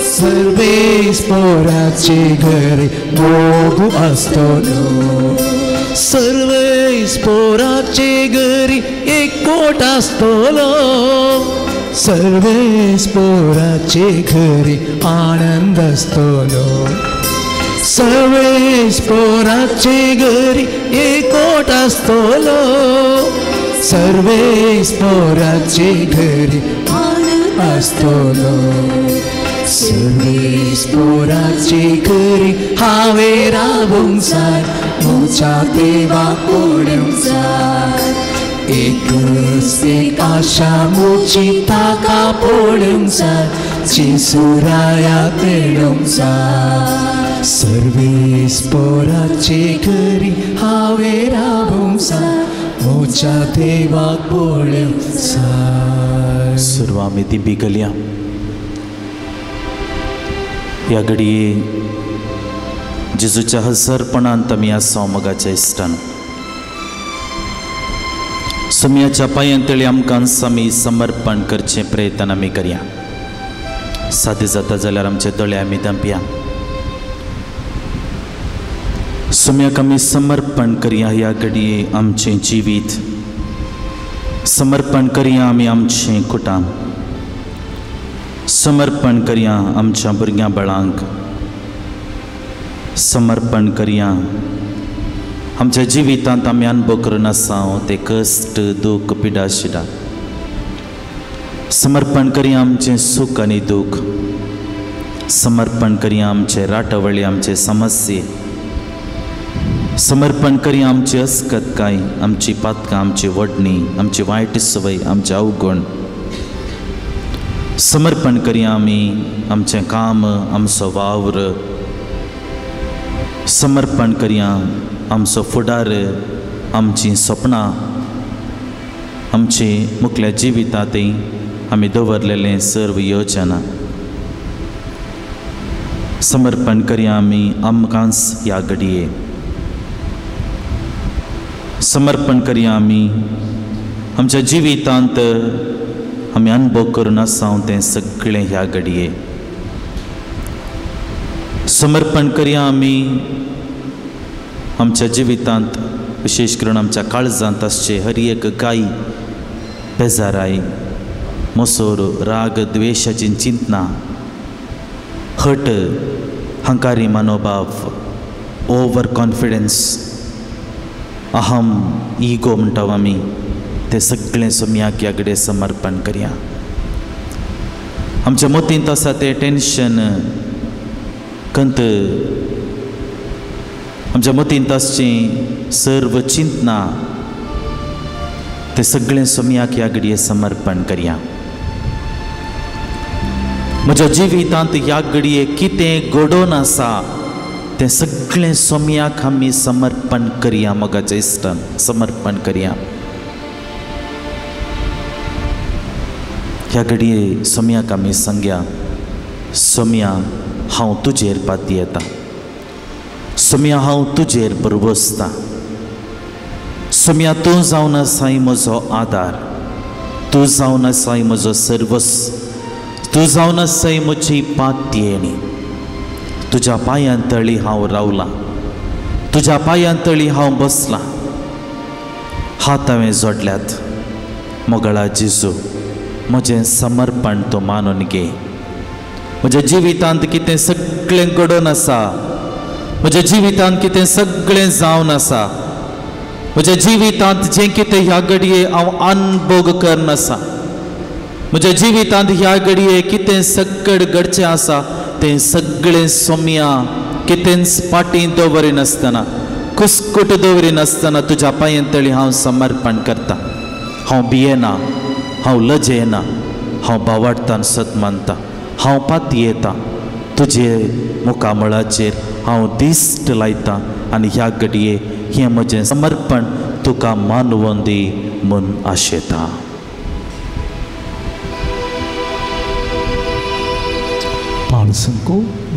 सर्वेस पोराचे घरी मोग आसतलो. सर्वेस पोराचे घरी एकवट आसतलो, सर्वेस पोराचे घरी आनंद आसतलो. सर्वेस पोराचे घरी एकवट आसतलो, सर्वेस पोराचे घरी आनंद आसतलो. सर्वेस पोराचे घरी हांवें रावंक जाय, म्हज्या देवाक पळोवंक जाय. एकच एक आशा म्हजी ताका पळोवंक जाय, जेसुरायाक मेळोवंक जाय. सर्वेस पोराचे घरी हांवें रावंक जाय, म्हज्या देवाक पळोवंक जाय. सर्व आमी दिंबी घालया. ह्या घडये जेजूच्या हजरपणांत आमी आसा. मोगाच्या इश्टान सुम्याच्या पांयांतळी आमकां आमी समर्पण करचें प्रयत्न आमी करया. सादें जाता जाल्यार आमचे दोळे आमी धांपया. सुम्याक आमी समर्पण करया. ह्या घडये आमचें जिवीत समर्पण करया. आमी आमचें कुटां समर्पण करया. आमच्या भुरग्यां बाळांक समर्पण करया. आमच्या जिवितांत आमी अनुभव करून आसा ते कश्ट दूख पिडा शिडा समर्पण करया. आमचें सूख आनी दूख समर्पण करया. आमचे राटावळी आमचे समस्ये समर्पण करया. आमची अस्कतकाय आमची पातकां आमची वडणी आमची वायट सवय आमचे अवगुण समर्पण करया. आमी आमचें काम आमचो वावर समर्पण करया. आमचो फुडार आमचीं सपनां आमची मुखल्या जिवितांतय आमी दवरलेलें सर्व योजना समर्पण करया. आमी आमकांच ह्या घडये समर्पण करया. आमी आमच्या जिवितांत आमी अनुभव करून आसा तें सगळें ह्या घडये समर्पण करया. आमी आमच्या जिवितांत विशेष करून आमच्या काळजांत आसचे हर एक गाय बेजाराय मोसोर, राग, द्वेशाची चिंतना, हट, हंकारी मनोभाव, ओवर कॉन्फिडन्स, अहम, इगो म्हणटा आमी, ते सगळें सोम्याक ह्या घडये समर्पण करया. आमच्या मतींत आसा तें टेन्शन, कंत, आमच्या मतींत आसचीं सर्व चिंतना, ते सगळें सोम्याक ह्या घडये समर्पण करया. म्हज्या जिवितांत ह्या घडये कितें घडोवन आसा तें सगळें सोम्याक आमी समर्पण करया. मोगाच्या इश्टान समर्पण करया. ह्या घडये सोम्याक आमी सांगया, सोम्या हांव तुजेर पातयेता, सोम्या हांव तुजेर बरवसता, सोम्या तूं जावन आसाय म्हजो आदार, तूं जावन आसाय म्हजो सर्वस, तूं जावन आसाय म्हजी पातयेणी. तुज्या पांयां तळी हांव रावलां, तुज्या पांयां तळी हांव बसलां, हात हांवें जोडल्यात. मोगळा जेजू, म्हजें समर्पण तूं मानून घे. म्हज्या जिवितांत कितें सगळें घडोवन आसा, म्हज्या जिवितांत कितें सगळें जावन आसा, म्हज्या जिवितांत जें कितें ह्या घडये हांव अनभोग करून आसा, म्हज्या जिवितांत ह्या घडये कितें सगळें घडचें आसा तें सगळें सोम्या कितेंच फाटीं दवरिनासतना, कुस्कुट दवरिनासतना तुज्या पांयां तळी हांव समर्पण करता. हांव भियेना, हांव लजेना, हांव बावाडटान सत मानता, हांव पातयेता तुजे मुखामळाचेर हांव दिश्ट लायता आनी ह्या घडये हें म्हजें समर्पण तुका मानवोन दी म्हूण आशेता. ಪಾಲ್ಸಂಕು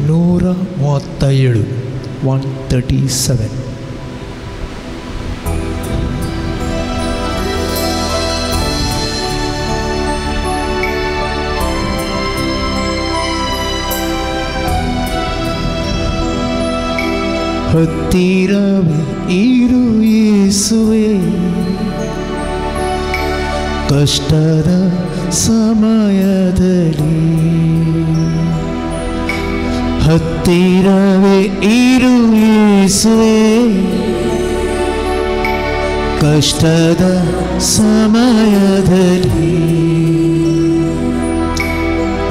137 137. ಹತ್ತಿರವೇ ಇರು ಯೇಸುವೆ, ಕಷ್ಟದ ಸಮಯದಲ್ಲಿ. ಹತ್ತಿರವೇ ಇರು ಯೇಸುವೆ, ಕಷ್ಟದ ಸಮಯದಲ್ಲಿ.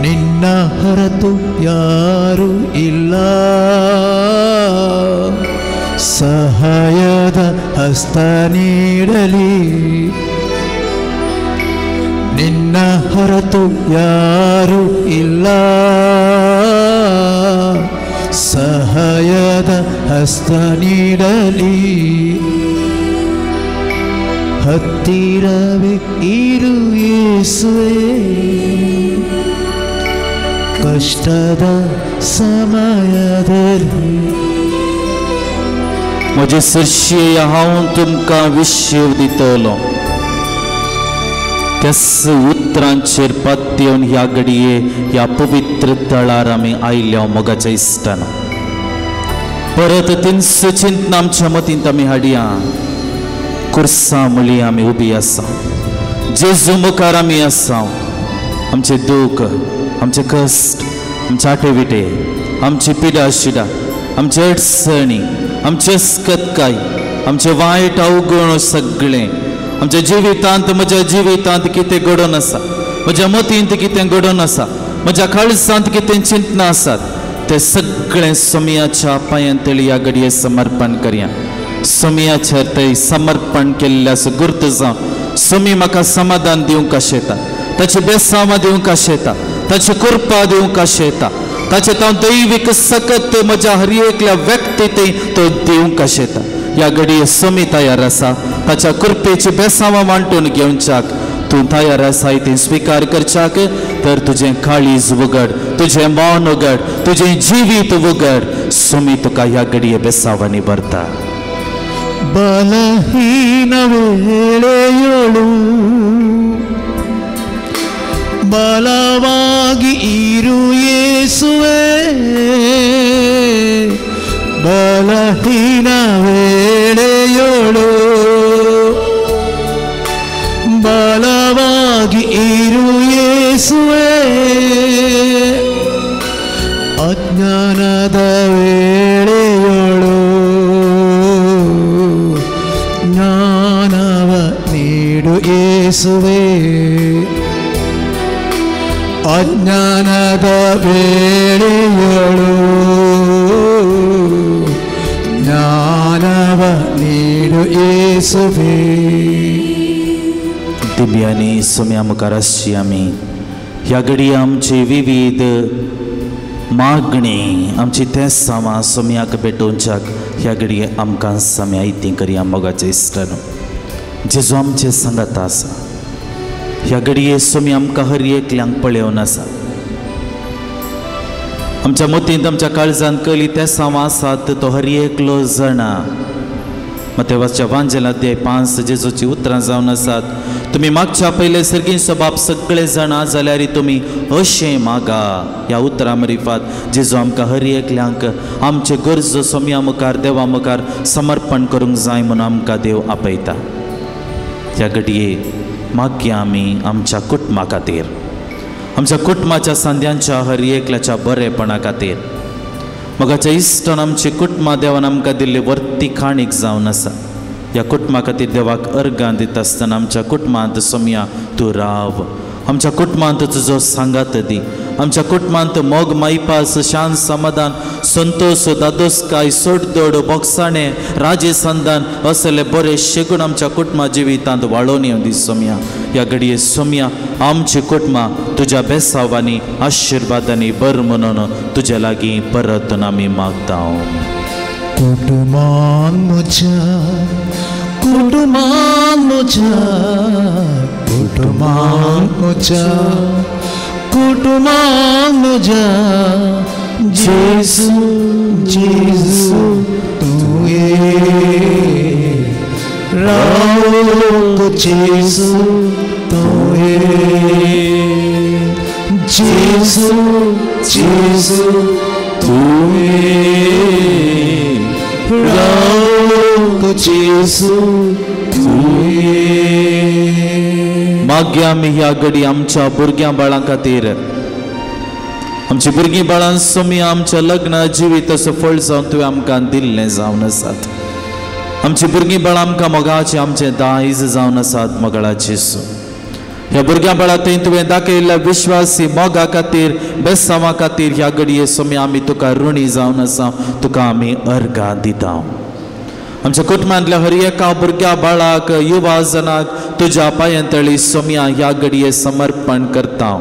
ನಿನ್ನ ಹೊರತು ಯಾರೂ ಇಲ್ಲ, ಸಹಾಯದ ಹಸ್ತ ನೀಡಲಿ. ನಿನ್ನ ಹೊರತು ಯಾರೂ ಇಲ್ಲ, ಸಹಾಯದ ಹಸ್ತ ನೀಡಲಿ. ಹತ್ತಿರವೇ ಇರು ಯೇಸುವೆ, ಕಷ್ಟದ ಸಮಯದಲ್ಲಿ. म्हजे सरशी हांव तुमकां विशेव दितलो. त्याच उतरांचेर पातयेवन ह्या घडये ह्या पवित्र तळार आमी आयल्या. मोगाच्या इश्टान परत तीनस चिंतना आमच्या मतींत आमी हाडया. कुर्सां मुळी आमी उबी आसा, जेजू मुखार आमी आसा. आमचें दूख, आमचे कश्ट, आमचे आटेविटे, आमची पिडा शिडा, आमचे अडचणी, आमचे अस्कतकाय, आमचे वायट अवगुण सगळें आमच्या जिवितांत, म्हज्या जिवितांत कितें घडोवन आसा, म्हज्या मतींत कितें घडोवन आसा, म्हज्या काळजांत कितें चिंतना आसात ते सगळें सोम्याच्या पांयां तळी ह्या घडये समर्पण करया. सोम्याचेर ते समर्पण केल्ल्या गुर्त जावन सोमी म्हाका समाधान दिवंक आशेता, ताची बेसांवां दिवंक आशेता, ताची कृपा दिवंक आशेता, ताचें हांव दैवीक सकत म्हज्या हर एकल्या व्यक्ती तो दिवंक आशेता. ह्या घडये सोमी तयार आसा ताच्या कृपेची बेसांवां वांटून घेवच्याक. तूं तयार आसाय ती स्विकार करच्याक तर तुजें काळीज उगड, तुजें मन उगड, तुजें जिवीत उगड. सोमी तुका ह्या घडये बेसांवांनी भरता. ಬಲಹೀನ ವೇಳೆಯೊಳು ಬಲವಾಗಿ ಇರು ಯೇಸುವೆ, ಬಲಹೀನ ವೇಳೆಯೊಳು ಬಲವಾಗಿ ಇರು ಯೇಸುವೆ. ಯೇಸುವೇ ಅಜ್ಞಾನದ ವೇಳೆಯೊಳು ಜ್ಞಾನವ ನೀಡು ಯೇಸುವೇ ಅಜ್ಞಾನದ ವೇಳೆಯೊಳು ಜ್ಞಾನವ ನೀಡು ಯೇಸುವೇ. दिव्यांनी सोम्या मुखार आसची आमी ह्या घडये आमची विविध मागणी आमची तेसांवां सोम्याक भेटोवच्याक ह्या घडये आमकां सम्या इती करया. मोगाचे इश्टानो, जेजू आमचे सांगात आसा. ह्या घडये सोमी आमकां हर एकल्यांक पळोवन आसा. आमच्या मतींत आमच्या काळजांत कली तेसांवां आसात तो हर एकलो जाणा. मतेवाच्या वांजेला अध्याय 5 जेजूची उतरां जावन आसात, तुमी मागच्या पयले सर्गींचो बाप सगळे जाणा जाल्यार तुमी अशें मागा. ह्या उतरां मरिफात जेजू आमकां हर एकल्यांक आमचे गरजो सोम्या मुखार देवा मुखार समर्पण करूंक जाय म्हणून आमकां देव आपयता. ह्या घडये मागया आमी आमच्या कुटुंबा खातीर, आमच्या कुटुंबाच्या सांद्यांच्या हर एकल्याच्या बरेपणा खातीर. मोगाच्या इश्टान आमची कुटुंबां देवान आमकां दिल्ली वर्ती काणीक जावन आसा. ह्या कुटुंबा खातीर देवाक अर्गां दिता आसतना आमच्या कुटुंबांत सोम्या तूं राव, आमच्या कुटुंबांत तुजो सांगात दी, आमच्या कुटुंबांत मोग मायपास शांत समाधान संतोष दादोसकाय सोडदोड बोगसाणे राजेसंधान असले बरे शेगूण आमच्या कुटुंबा जिवितांत वाळोवन येवं दी सोम्या. ह्या घडये सोम्या आमची कुटुंबां तुज्या बेसावांनी आशिर्वादांनी बर म्हणून तुज्या लागीं परत आमी मागता. कुटुंबान म्हज्या, कुटुंबान म्हज्या, कुटुंबान म्हज्या, कुटुंबान म्हज्या जेजू जेजू तूं ये राव जेजू तूं ये जेजू जेजू तूं ये राव जेजू तूं ये. मागया आमी ह्या घडी आमच्या भुरग्यां बाळां खातीर, आमची भुरगीं बाळां सोमी आमच्या लग्न जिवीत सफळ जावन तुवें आमकां दिल्लें जावन आसात. आमची भुरगीं बाळां आमकां मोगाचें आमचें दायज जावन आसात. मोगाळाचे ह्या भुरग्यां बाळां थंय तुवें दाखयल्ल्या विश्वासी मोगा खातीर बेसांवा खातीर ह्या घडये सोमी आमी तुका ऋणी जावन आसा, तुका आमी अर्गां दिता. आमच्या कुटुंबांतल्या हर एका भुरग्या बाळाक युवा जनाक तुज्या पांयांतळी सोम्या ह्या घडये समर्पण करता.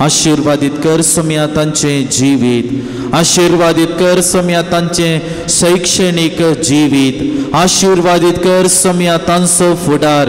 आशिर्वादीत कर सोम्या तांचें जिवीत, आशिर्वादीत कर सोम्या तांचें शैक्षणीक जिवीत, आशिर्वादीत कर सोम्या तांचो फुडार,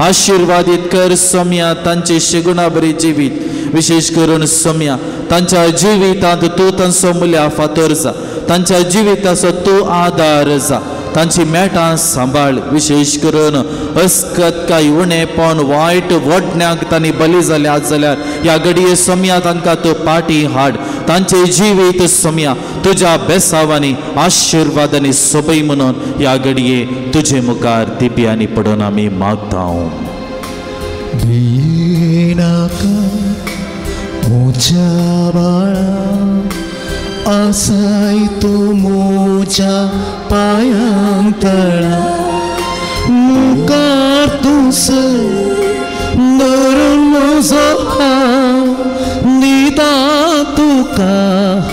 आशिर्वादीत कर सोम्या तांचें शेगुणा बरी जिवीत. विशेष करून सोम्या तांच्या जिवितांत तूं तांचो मुल्या फातोर जा, तांच्या जिविताचो तूं आदार जा, तांची मेटां सांबाळ. विशेष करून अस्कत काय उणेपण वायट वडण्याक तांणी बली जाल्या जाल्यार ह्या घडये सोम्या तांकां तूं पाटी हाड. तांचें जिवीत सोम्या तुज्या बेसावांनी आशिर्वादांनी सोबय म्हणून ह्या घडये तुजे मुखार दिव्यांनी पडून आमी मागता. भिनाका म्हज्या बाळा आसाय तूं म्हज्या पांयां तळा मुखार तूं धरून म्हजो हांव दिता तुका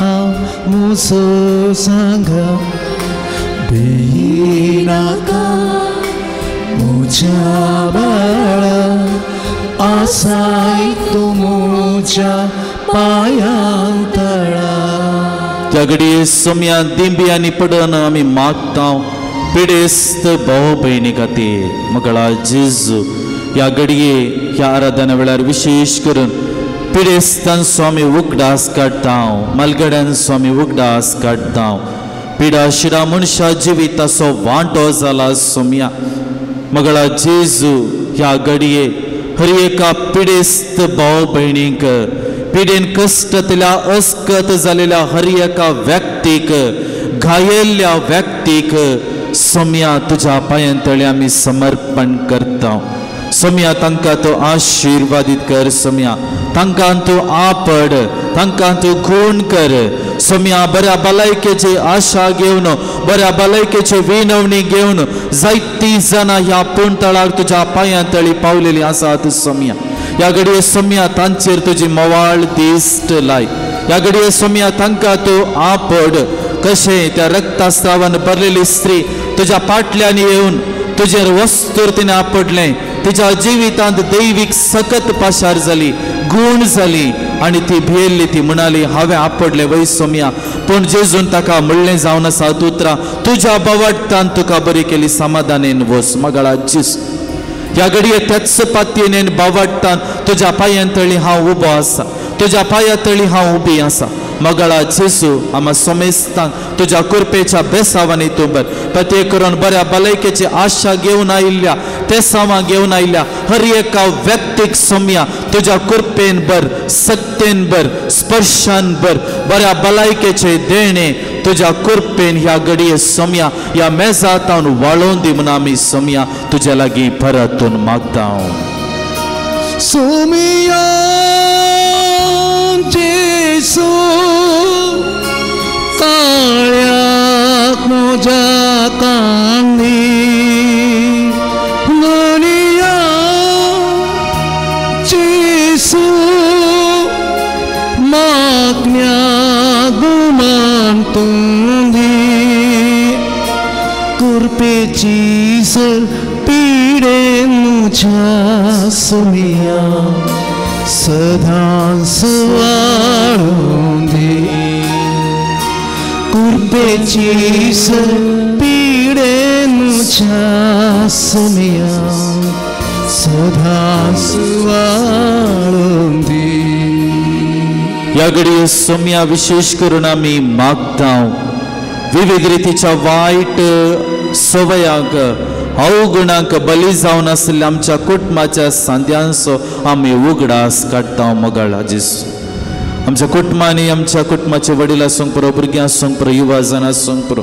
हांव म्हजो सांगा. भिनाका म्हज्या बाळा आसाय तूं म्हज्या पांयां तळा. त्या घडये सोम्या दिंब्यांनी पडून आमी मागता पिडेस्त भाव भयणी खातीर. मगळा जेजू ह्या घडये ह्या आराधना वेळार विशेष करून पिडेस्तांचो आमी उगडास काडटा, मालगड्यांचो आमी उगडास काडटा. पिडा शिरा मनशा जिविताचो वांटो जाला सोम्या. मगळा जेजू ह्या घडये हर एका पिडेस्त भाव भयणीक, पिडेन कश्टांतल्या अस्कत जालेल्या हर एका व्यक्तीक, घायेल्ल्या व्यक्तीक सोम्या तुज्या पांयांतळी आमी समर्पण करता. सोम्या तांकां तूं आशिर्वादीत कर सोम्या, तांकां तूं आपड, तांकां तूं खूण कर सोम्या. बऱ्या भलायकेची आशा घेवन, बऱ्या भलायकेची विनवणी घेवन जायतीं जाणां ह्या पूणतळार तुज्या पांयां तळी पावलेलीं आसात सोम्या. ह्या घडये सोम्या तांचेर तुजी मोवाळ दिश्ट लाय. ह्या घडये सोम्या तांकां तूं आपड. कशें त्या रक्तस्रावान भरलेली स्त्री तुज्या पाटल्यान येवन तुजेर वस्तूर तिणें आपडलें, तिच्या जिवितांत दैवीक सकत पाशार जाली, गूण जाली आनी ती भियेल्ली. ती म्हणाली हांवें आपडलें वय सोम्या. पूण जेजून ताका म्हणलें जावन आसा उतरां, तुज्या बवाडटान तुका बरी केली, समाधानेन वस. मगळा जेजू, ह्या घडये त्याच पातयेन बावडटान तुज्या पांयां तळी हांव उबो आसा, तुज्या पांया तळी हांव उबी आसा. मगळा जेजू, आमा सोमेस्तांक तुज्या कृपेच्या बेसावांनी तूं बर प्रत्येक करून बऱ्या भलायकेची आशा घेवन आयिल्ल्या, तेसावां घेवन आयिल्ल्या हर एका व्यक्तीक सोम्या तुज्या कृपेन बर, सत्तेन बर, स्पर्शान बर, बऱ्या भलायकेचे देणे तुज्या कृपेन ह्या घडये सोम्या ह्या मेजातावन वाळोवन दी म्हूण आमी सोम्या तुज्या लागीं परतून मागता. सोमिया जेजू, काळ्याक म्हज्या कांदी धनिया जेजू, मागण्या गुमान तुंदी कृपेची सर पिडे मुझ्या सोमिया सदांच वाळूं दी. कृपेची सर पिडे मुझ्या सोमिया सदांच वाळूं दी. ह्या घडये सोम्या विशेष करून आमी मागता विविध रितीच्या वायट सवयांक, अवगुणांक बली जावन आशिल्ल्या आमच्या कुटुंबाच्या सांद्यांचो आमी उगडास काडटा. मगळा जेजू, आमच्या कुटुंबांनी, आमच्या कुटुंबाचे वडील आसूंक पुरो, भुरगीं आसूंक पुरो, युवा जाण आसूंक पुरो,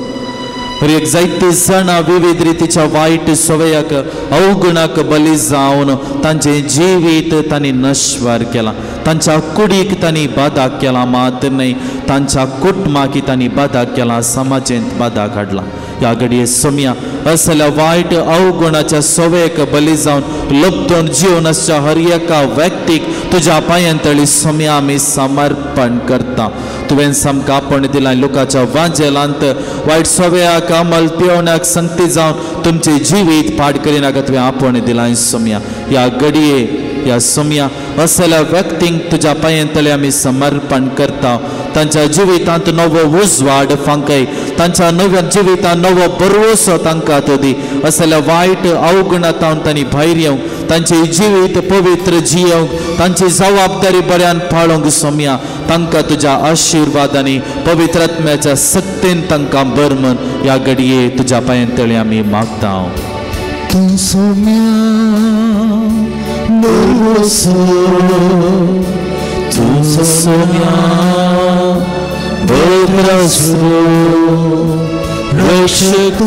हर एक जायते जाणां विविध रितीच्या वायट सवयाक, अवगुणाक बली जावन तांचें जिवीत तांणी नश्वार केलां, तांच्या कुडीक तांणी बादा केला, मात न्हय तांच्या कुटुंबाक तांणी बादा केला, समाजेंत बादा काडला. ह्या घडये सोम्या असल्या वायट अवगुणाच्या सवयेक बली जावन लब्दोन जिवन आसच्या हर एका व्यक्तीक तुज्या पांयां तळी सोम्या आमी समर्पण करता. तुवें सामकां आपण दिलां लोकांच्या वांजेलांत वायट सवयाक, अमल पिवण्याक संगती जावन तुमचें जिवीत पाड करिनाका तुवें आपण दिलां सोम्या. ह्या घडये ह्या सोम्या असल्या व्यक्तींक तुज्या पांयां तळी आमी समर्पण करता. तांच्या जिवितांत नवो उजवाड फांकय, तांच्या नव्या जिवितांत नवो भरवसो तांकां तो दी. असल्या वायट अवगुणांत तांणी भायर येवंक, तांचें जिवीत पवित्र जियोवंक, तांची जबाबदारी बऱ्यान पाळोवंक सोम्या तांकां तुज्या आशिर्वादांनी पवित्र आत्म्याच्या सक्तेन तांकां बर म्हण ह्या घडये तुज्या पांयां तळी आमी मागता. तूं सोम्या भरवसो, तूं सोम्या भरवसो, रक्षक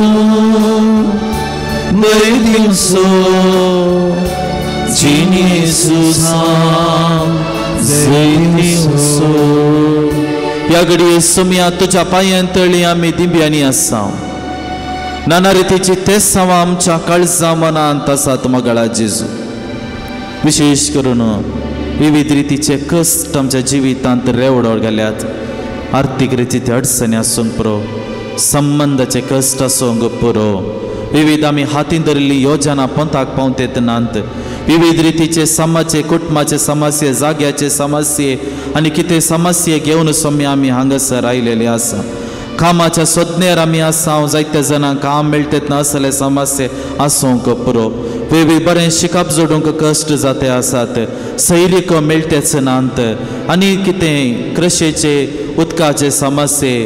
दिवसो दिवसो. ह्या घडये सोम्या तुज्या पांयां तळी आमी दिंब्यांनी आसा. नाना रितीची तेसांवां आमच्या काळजा मनांत आसात मगळा जेजू. विशेष करून विविध रितीचे कश्ट आमच्या जिवितांत रेवडो गेल्यात. आर्थीक रितीचे अडचणी आसूंक पुरो, संबंदाचे कश्ट आसूंक पुरो, विविध आमी हातीन धरिल्ली योजना पंथाक पावतेत नात, विविध रितीचे समाजचे, कुटुंबाचे समस्ये, जाग्याचे समस्ये आनी कितें समस्ये घेवन सोम्या आमी हांगासर आयलेले आसा. कामाच्या सोदनेर आमी आसा, जायत्या जाणांक काम मेळटेत ना असले समस्ये आसूंक पुरो, विविध बरें शिकप जोडूंक कश्ट जाते आसात, सैरीक मेळटेच नात आनी कितें कृशेचे उदकाचे समस्ये,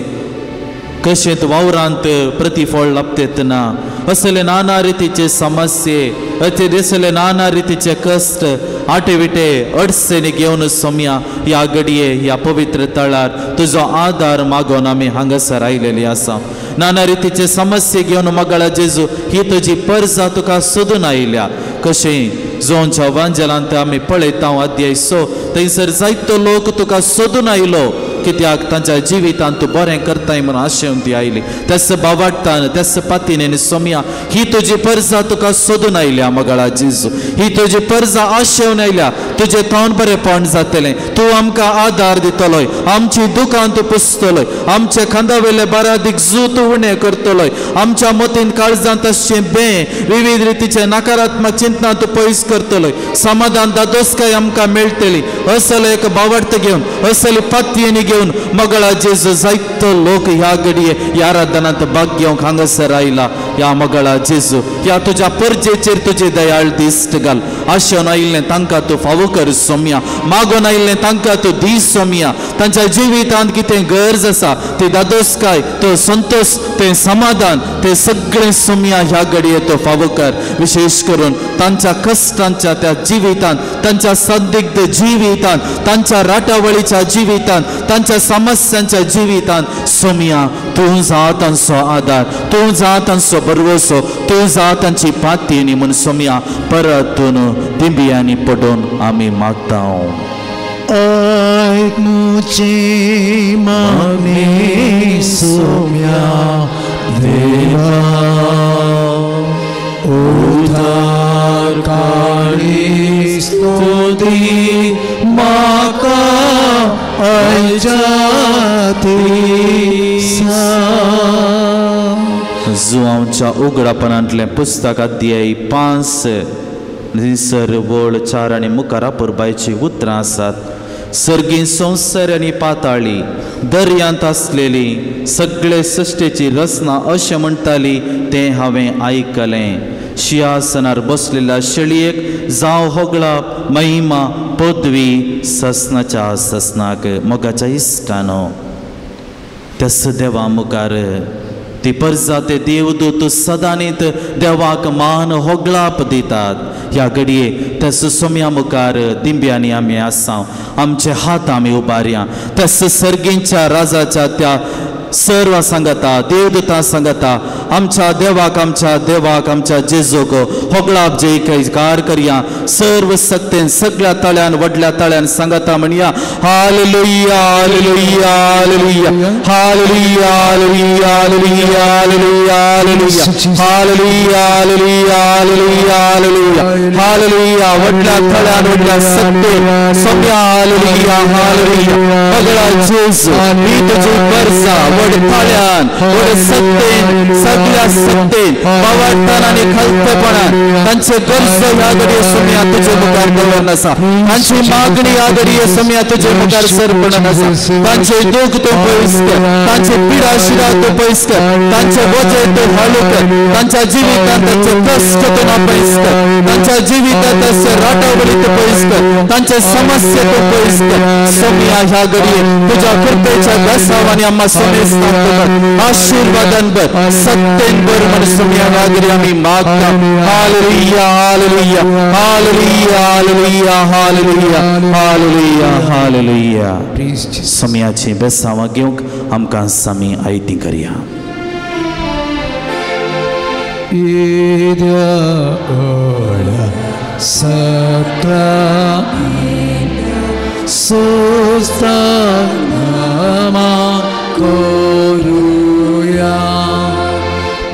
कशेंत वावरांत प्रतिफळ लाभतेत ना, असले नाना रितीचे समस्ये, असले नाना रितीचे कश्ट, आटे विटे अडचणी घेवन सोम्या ह्या घडये ह्या पवित्र तळार तुजो आदार मागोन आमी हांगासर आयलेली आसा. नाना रितीचे समस्ये घेवन मगळा जेजू ही तुजी परजा तुका सोदून आयल्या. कशें जोनच्या वांजेलांत आमी पळयता अध्याय 6 थंयसर जायतो लोक तुका सोदून आयलो कित्याक तांच्या जिवितांत तूं बरें करताय म्हणून आशेवन ती आयली. त्यास बावाडटान त्यास पातीन सोमया ही तुजी परजा तुका सोदून आयल्या मगळा जेजू, ही तुजी परजा आशेवन आयल्या तुजें तोंड बरेपण जातलें, तूं आमकां आदार दितलोय, आमची दुकान तूं पुसतलोय, आमच्या खांदावेले बारादीक जू तूं उणें करतलोय, आमच्या मतीन काळजांत आसचें बें विविध रितीचे नकारात्मक चिंतना तूं पयस करतलोय, समाधान दादोसकाय आमकां मेळटली. असलो एक बावडत घेवन असली पातयेनी घेवन मगळा जेजू जायतो लोक ह्या घडये ह्या आराधनांत भाग घेवंक हांगासर आयला. ह्या मगळा जेजू ह्या तुज्या परजेचेर तुजी दयाळ दिश्ट घाल. आशेवन आयिल्लें तांकां तूं फावो कर सोमया, मागून आयिल्लें तांकां तूं दी सोमया. तांच्या जिवितांत कितें गरज आसा ती दादोसकाय, तो संतोष, तें समाधान, तें सगळें सोमया ह्या घडये तो फावो कर. विशेष करून तांच्या कश्टांच्या त्या जिवितांत, तांच्या संदिग्ध जिवितांत, तांच्या राटावळीच्या जिवितांत, तांच्या समस्यांच्या जिवितांत सोमया तूं जा तांचो आदार, तूं जा तांचो भरवसो, तूं जा तांची पातयेनी म्हूण सोमया परतून दिंबियांनी पडून आमी मागता. आयक मुझे मागणी सोम्या देवा, उद्धार काळी स्तुती माका आयच्या दिसा. जुवांच्या उगडापणांतलें पुस्तक अध्याय 5 थंयसर वळ 4 आनी मुखार अपुरबायचीं उतरां आसात. सर्गी संवसार आनी पाताळी दर्यांत आसलेली सगळे सृश्टेची रचना अशें म्हणटाली तें हांवें आयकलें. शिंवासनार बसलेल्या शेळयेक जावं होगळाप महिमा पदवी ससनाच्या ससनाक. मोगाच्या इश्टानो, त्यास देवा मुखार ती परजा ते देवदूत सदांनीत देवाक मान होगळाप दितात. ह्या घडये त्या सोम्या मुखार दिंब्यांनी आमी आसा, आमचे हात आमी उबारया. त्या सर्गींच्या राजाच्या त्या सर्व सांगता देवदूतां सांगता आमच्या देवाक, आमच्या देवाक, आमच्या जेजूक होगळाप जय कार करया. सर्व सक्तेन सगळ्या तळ्यान व्हडल्या तळ्यान सांगता म्हणया hallelujah hallelujah hallelujah hallelujah hallelujah hallelujah hallelujah hallelujah hallelujah hallelujah hallelujah. व्हडल्या तळ्यान व्हडल्या सक्तेन सोम्या हालेलुया हालेलुया. होगळा जेजू ही तुजी गरजा व्हड ताळ्यान व्हड सत्तेन सगळ्या सत्तेन बावडटान आनी खालतेपणान तांचे गरजो ह्या घडये सोम्या तुजे मुखार दवरून आसा. तांची मागणी ह्या घडये सोम्या तुजे मुखार सरपणून आसा. तांचे दूख तूं पयस कर, तांचे पिडा शिरा तूं पयस कर, तांचे वजें तूं हालू कर, तांच्या जिवितांत तांचे कश्ट तूं ना पयस कर, तांच्या जिवितांत तांचे राटावळी तूं पयस कर, तांचे समस्या तूं पयस कर. सोम्या ह्या घडये तुज्या कृपेच्या बेसावांनी आम्हा सोमेस आशीर्वादान भर सत्तेन भर म्हण सोम्या ह्या घडये आमी मागता. Hallelujah hallelujah hallelujah hallelujah hallelujah hallelujah hallelujah. सोम्याची बेसावां घेवंक आमकां सामी आयती करया. सत्ता सुस्ता करूया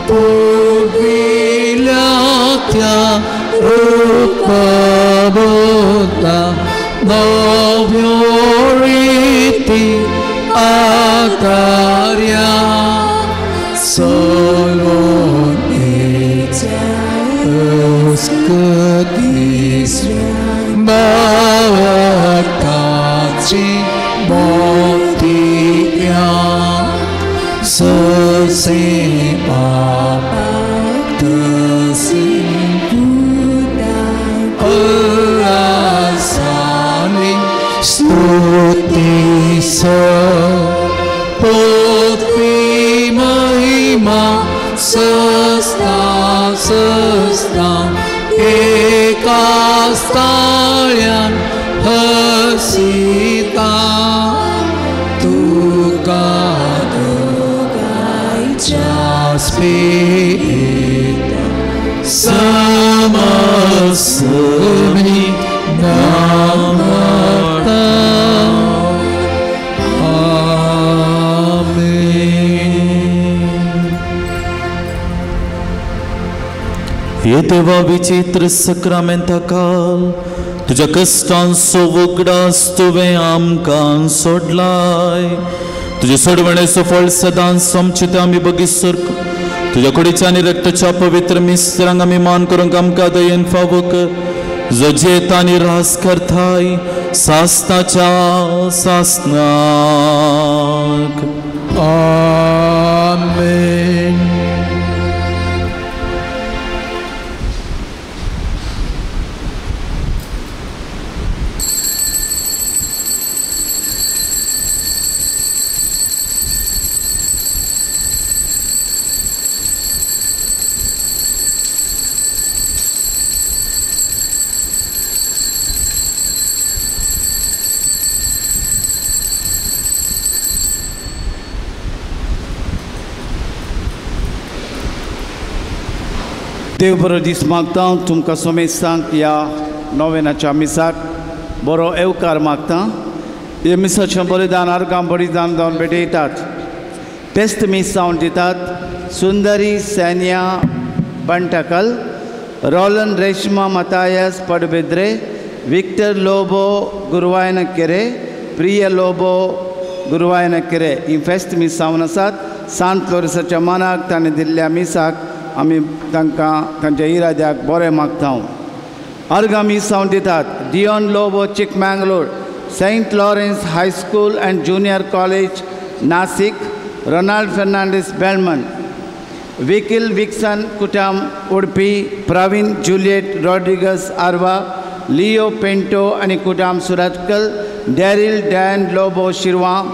पुर्विल्या त्या रूपबोधा नव्यो रिती आकार्या सोलोनेच्या उसकतीस बावटाची मोतिया ससे पाप तसे उल्लासाने स्तुती स पोथी महिमा सस्ता सस्ता एका स्थाळ्यान हसिता तुका स्पेत समसुता देवा विचित्र सक्रामेंता काल तुज्या कश्टांचो उगडास तुवें आमकां सोडलाय। तुजे सोडवणेचो फळ सदांच आमचे ते आमी बगीसर तुज्या कुडीच्या आनी रक्ताच्या पवित्र मिस्त्रांक आमी मान करूंक आमकां दयेन फावो कर, जो जेता आनी रास करताय सासनाच्या सासनाक। आमेन। देव बरो दीस मागता तुमकां सोमेस्तांक ह्या नोवेनाच्या मिसाक बरो येवकार मागता। हे मिसाचें बलिदान आर्गां बलिदान जावन भेटयतात। पेस्त मीस जावन दितात Sundari Sania Bantakal, Rolan Reshma Mathias Padubidri, Victor Lobo Guruvayanakere, Priya Lobo Guruvayanakere. ही फेस्त मीस जावन आसात। सांत लोरिसाच्या मानाक ताणें दिल्ल्या मिसाक आमी तांकां तांच्या इराद्याक बरें मागता। आर्गां मीस जावन दितात Dion Lobo Chikmagalur, Saint Lawrence high school and junior college Nashik, Ronald Fernandes Belman, Vikil Vixen Kutam Udupi, Praveen Juliet Rodrigues Arva, Leo Pinto आनी Kutam Surathkal, Daryl Dan Lobo Shirva,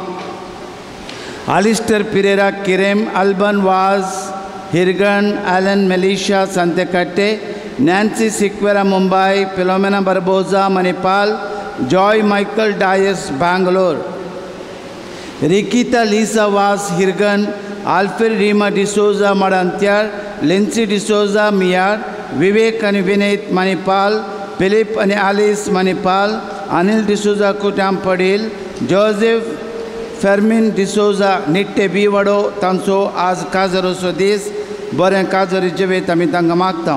Alistair Pereira Kirem, Alban Vaz Hirgan, Alan Melisha Santhekatte, Nancy Sequeira Mumbai, Philomena Barbosa Manipal, Joy Michael Dias Bangalore, Rikita Lisa Vaz Hirgan, Alfred Rima D'Souza Madantyar, Lincy D'Souza Miyar, Vivek आनी विनीत मणिपाल, फिलीप आनी आलिस Manipal, Anil D'Souza कुटाम Padil, Joseph फेर्मिन D'Souza Nitte बी वडो तांचो आज काजरोचो दीस। बरें काजरी जिवेत आमी तांकां मागता।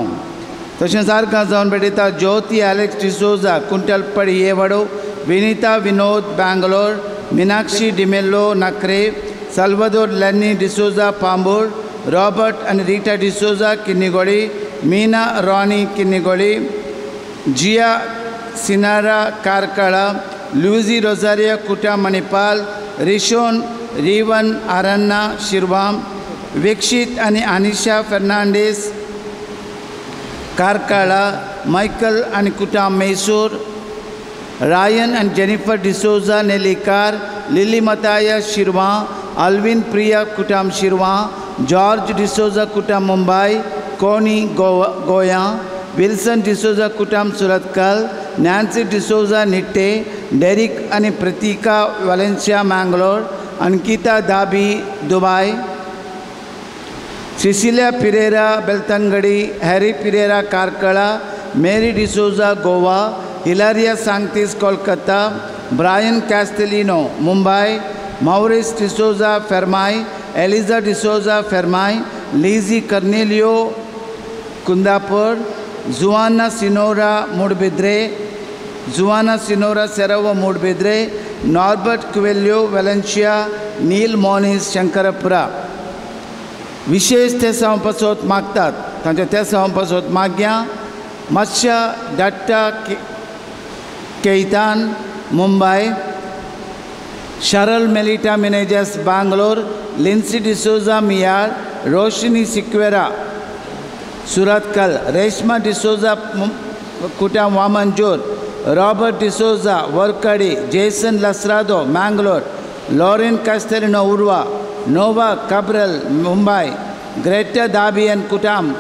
तशेंच आर्गां जावन भेटयता ज्योती एलेक्स डिसोजा कुंटलपडी हे वडो, Vinita Vinod Bangalore, Meenakshi D'Mello Nakre, Salvador Lenny D'Souza Pambur, Robert आनी Rita D'Souza Kinnigoli, Meena Rani Kinnigoli, Jiya Sinara Karkala, Lucy Rosario Kuta Manipal, Rishon Rivan Aranna Shirvam, Vikshit आनी अनिशा फेर्नांडीस कार्कळा, मायकल आनी कुटा Mysore, Ryan आनी Jennifer D'Souza Nelikar, Lily Mathias Shirva, Alvin Priya Kutam Shirva, George D'Souza Kutam Mumbai, Connie Goa, Wilson D'Souza Kutam Surathkal, Nancy D'Souza Nitte, Derek आनी Pratika Valencia Mangalore, Ankita Dabi Dubai, Cecilia Pereira Belthangady, Harry Pereira Karkala, Mary D'Souza Goa, Hilaria Sanctis Kolkata, Brian Castelino Mumbai, Maurice D'Souza Fermai, Eliza D'Souza Fermai, Lizzy Cornelio Kundapur, Juana Sinora Moodbidri, Juana Sinora Seravo Moodbidri, Norbert Coelho Valencia, Neil Moniz Shankarapura. विशेष तेसांव पासत मागतात तांच्या तेसांव पासत मागया मातशा Datta Caitan Mumbai, Sharal Melita Menezes Bangalore, Lincy D'Souza Miyar, Roshini Sequeira Surathkal, Reshma D'Souza Kutam Vamanjoor, Robert D'Souza Varkady, Jason Lasrado Mangalore, Lauren Castelino Urwa, Nova Cabral Mumbai, Greta Dabi and Kutam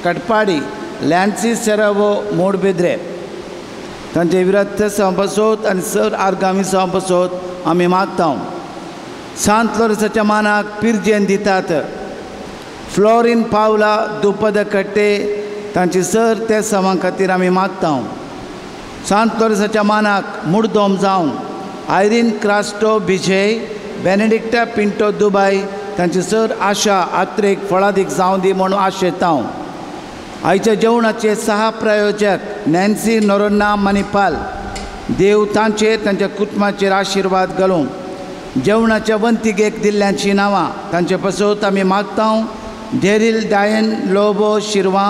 Katpadi, Lancy Seravo Moodbidri. तांचे विरत संपसोत आनी sir आर्गामी संपसोत आमी मागता। सांत लोरसाच्या मानाक पिरजेन दितात fluorine पावला दुपदकट्टे तांची sir ते सवां खातीर आमी मागता। सांत लोरसाच्या मानाक मुडदोम जावन Irene Crasto Bijay, Benedicta Pinto Dubai तांची सर आशा आत्रेक फळादीक जावं दी म्हूण आशेता। आयच्या जेवणाचे सहा प्रायोजक नॅन्सी नोरोन्ना मणिपाल देव तांचेर तांच्या कुटुंबाचेर आशिर्वाद घालूं. जेवणाच्या वंतीक दिल्ल्यांची नांवां तांचे पासत आमी मागता. Daryl Diane Lobo Shirva,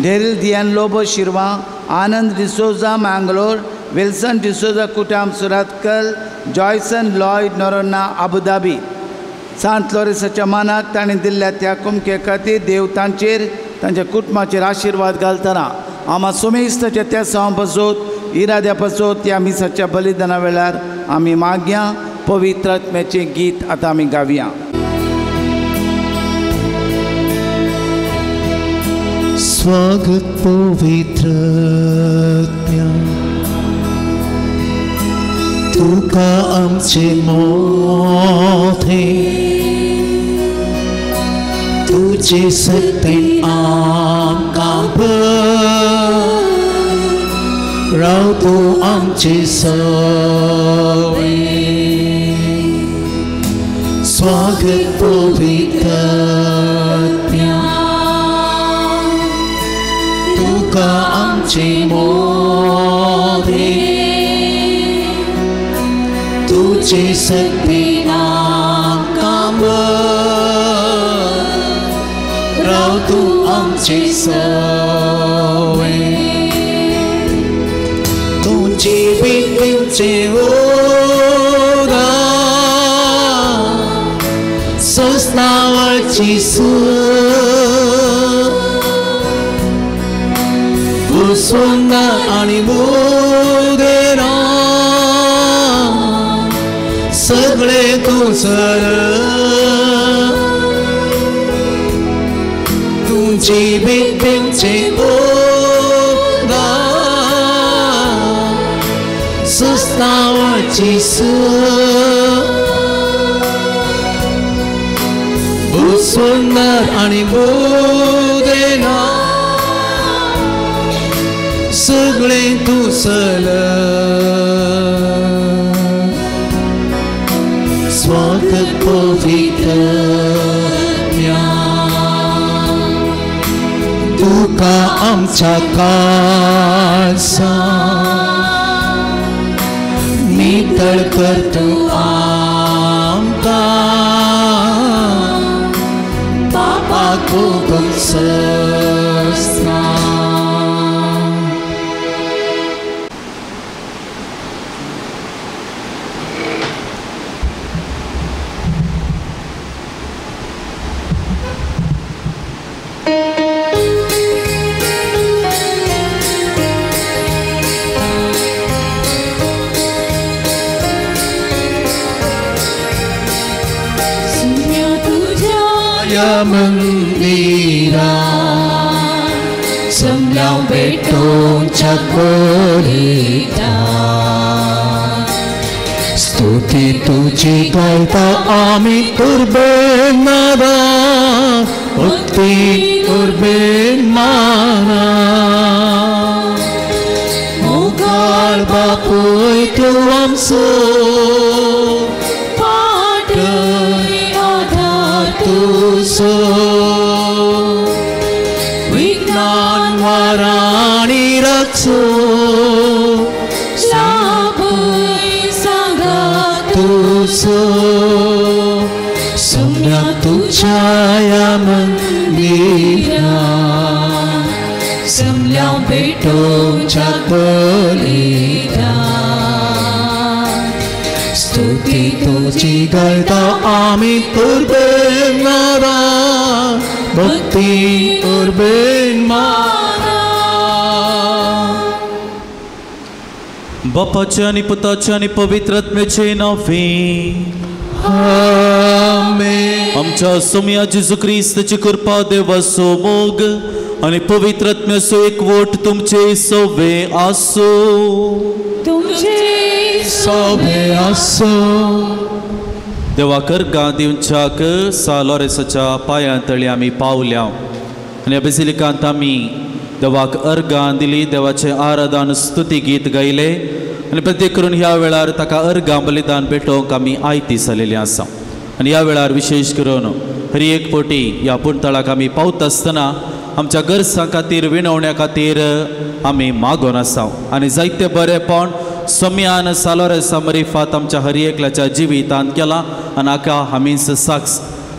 Daryl Diane Lobo Shirva, Anand D'Souza Mangalore, Wilson D'Souza Kutam Surathkal, Joyson Lloyd Noronha Abu Dhabi. Sant लॉरेसाच्या मानाक ताणें दिल्ल्या त्या कुमके खातीर देव तांचेर तांच्या कुटुंबाचेर आशिर्वाद घालतना आमा सुमेस्ताच्या त्या साव पासत इराद्या पासत त्या मिसाच्या बलिदाना वेळार आमी मागया. पवित्र आत्म्याचें गीत आतां आमी गावया. स्वागत पवित्र आत्म्या तुका आमचे मोठे तुझे सत्तेन आमकां भर राव तूं आमचे सवे. स्वागत पवित्र आत्म्या तुका आमचे मोठे तुझे सत्तेन आमकां भर राव तूं आमचे सवे. तूं जिवीत दिवचे उदार सोसनावळची सूर पुसवंदा आनी मुदेरा सगळे तूं सर. तूं जिवीत दिवचे उदार सुस्तावाची सूर सुंदर आनी बोदेना सगळें तूं सल. स्वागत पवित्र आत्म्या तुका आमच्या काळजा नितळ कर तूं आमकां पापाक भोगूंक सोंसना. मंदिरा समल्या भेटोच्या कोलिता स्तुती तुझी गायता आमी उर्बेन नादा भक्ती उर्बेन माना. मोगाळ बापूय तूं आमचो तुजो विज्ञान वाराणी रचो लाभय सांगात तुजो सम्या तुझ्या या मंदिरा समल्या भेटोच्या बलिदान स्तुती तुझी गायता आमी उर्बेन नादा भक्ती उर्बेन माना. बापाचे आनी पुताचे आनी पवित्र आत्म्याचे नांवे आमेन. आमच्या सोमया जेजू क्रिस्ताची कृपा देवाचो मोग आनी पवित्र आत्म्याचो एकवट तुमचे सवे आसूं. तुमचे सवे आसूं. देवा करगा दिवच्याक सा लॉरेसाच्या पांयां तळी आमी पावल्या आनी ह्या बेजिलिकांत आमी देवाक अर्गां दिली, देवाचें आराधन स्तुती गीत गायले आनी प्रत्येक करून ह्या वेळार ताका अर्गां बलिदान भेटोवंक आमी आयती जालेली आसा. आनी ह्या वेळार विशेश करून हरी एक पटी ह्या पुणतळाक आमी पावता आसतना आमच्या गरजां खातीर विणवण्या खातीर आमी मागोन आसा आनी जायते बरेपण सोम्यान सालोरेसा मरिफात आमच्या हर एकल्याच्या जिवितांत केला आनी हाका आमीच साक्ष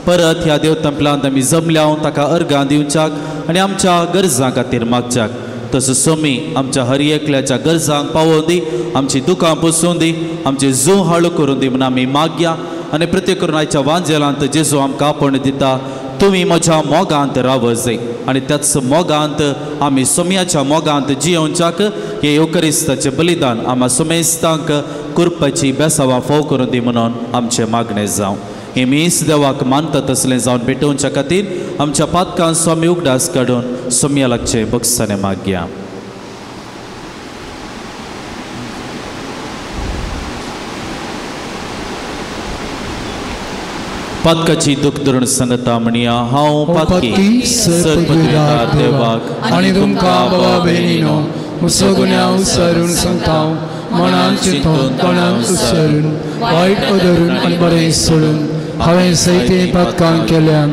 परत ह्या देव तंपलांत आमी जमल्या ताका अर्गां दिवच्याक आनी आमच्या गरजां खातीर मागच्याक. तसो सोमी आमच्या हर एकल्याच्या गरजांक पावोवन दी, आमची दुकां पुसून दी, आमची जू हाळू करून दी म्हूण आमी मागया. आनी प्रत्येक करून आयच्या वांजेलांत जेजू आमकां आपोवणें दिता, तुमी म्हज्या मोगांत रावजय आनी त्याच मोगांत आमी सोम्याच्या मोगांत जियोवच्याक हे येवकरिस्ताचें बलिदान आमा सोमेस्तांक कुरपाची बेसावां फोव करून दी म्हणून आमचें मागणें जावं. हे मीस देवाक मानता तसलें जावन भेटोवच्या खातीर आमच्या पातकां स्वामी उगडास काडून सोम्या लागचें बक्षाने मागया. पातकाची दुख धरून सांगता म्हणया, हांव पातकी सर्वपदवीदार देवाक आनी तुमकां बाबा भयणीनो म्हजो गुन्यांव सरून सांगता, मनान चिंतून तोंडान उच्चारून वायट अधरून आनी बरें सोडून हांवें सयती पातकां केल्या.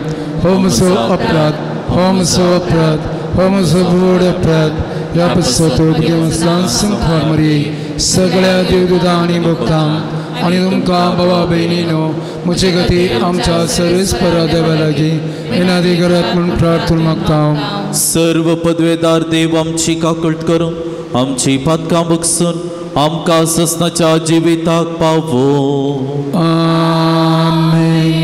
हो म्हजो अपराध, हो म्हजो अपराध, हो म्हजो व्हड अपराध. ह्या पश्चात संखार मरी सगळ्या देवदुतां आनी भक्तांक आनी तुमकां बाबा भयणीनो म्हजे खातीर आमच्या सर्वेस्परा देवा लागीं विनंती करात म्हूण प्रार्थना मागता. सर्व पदवेदार देव आमची काकूट करून आमची पातकां बगसून आमकां ससनाच्या जिविताक पावो. आमेन.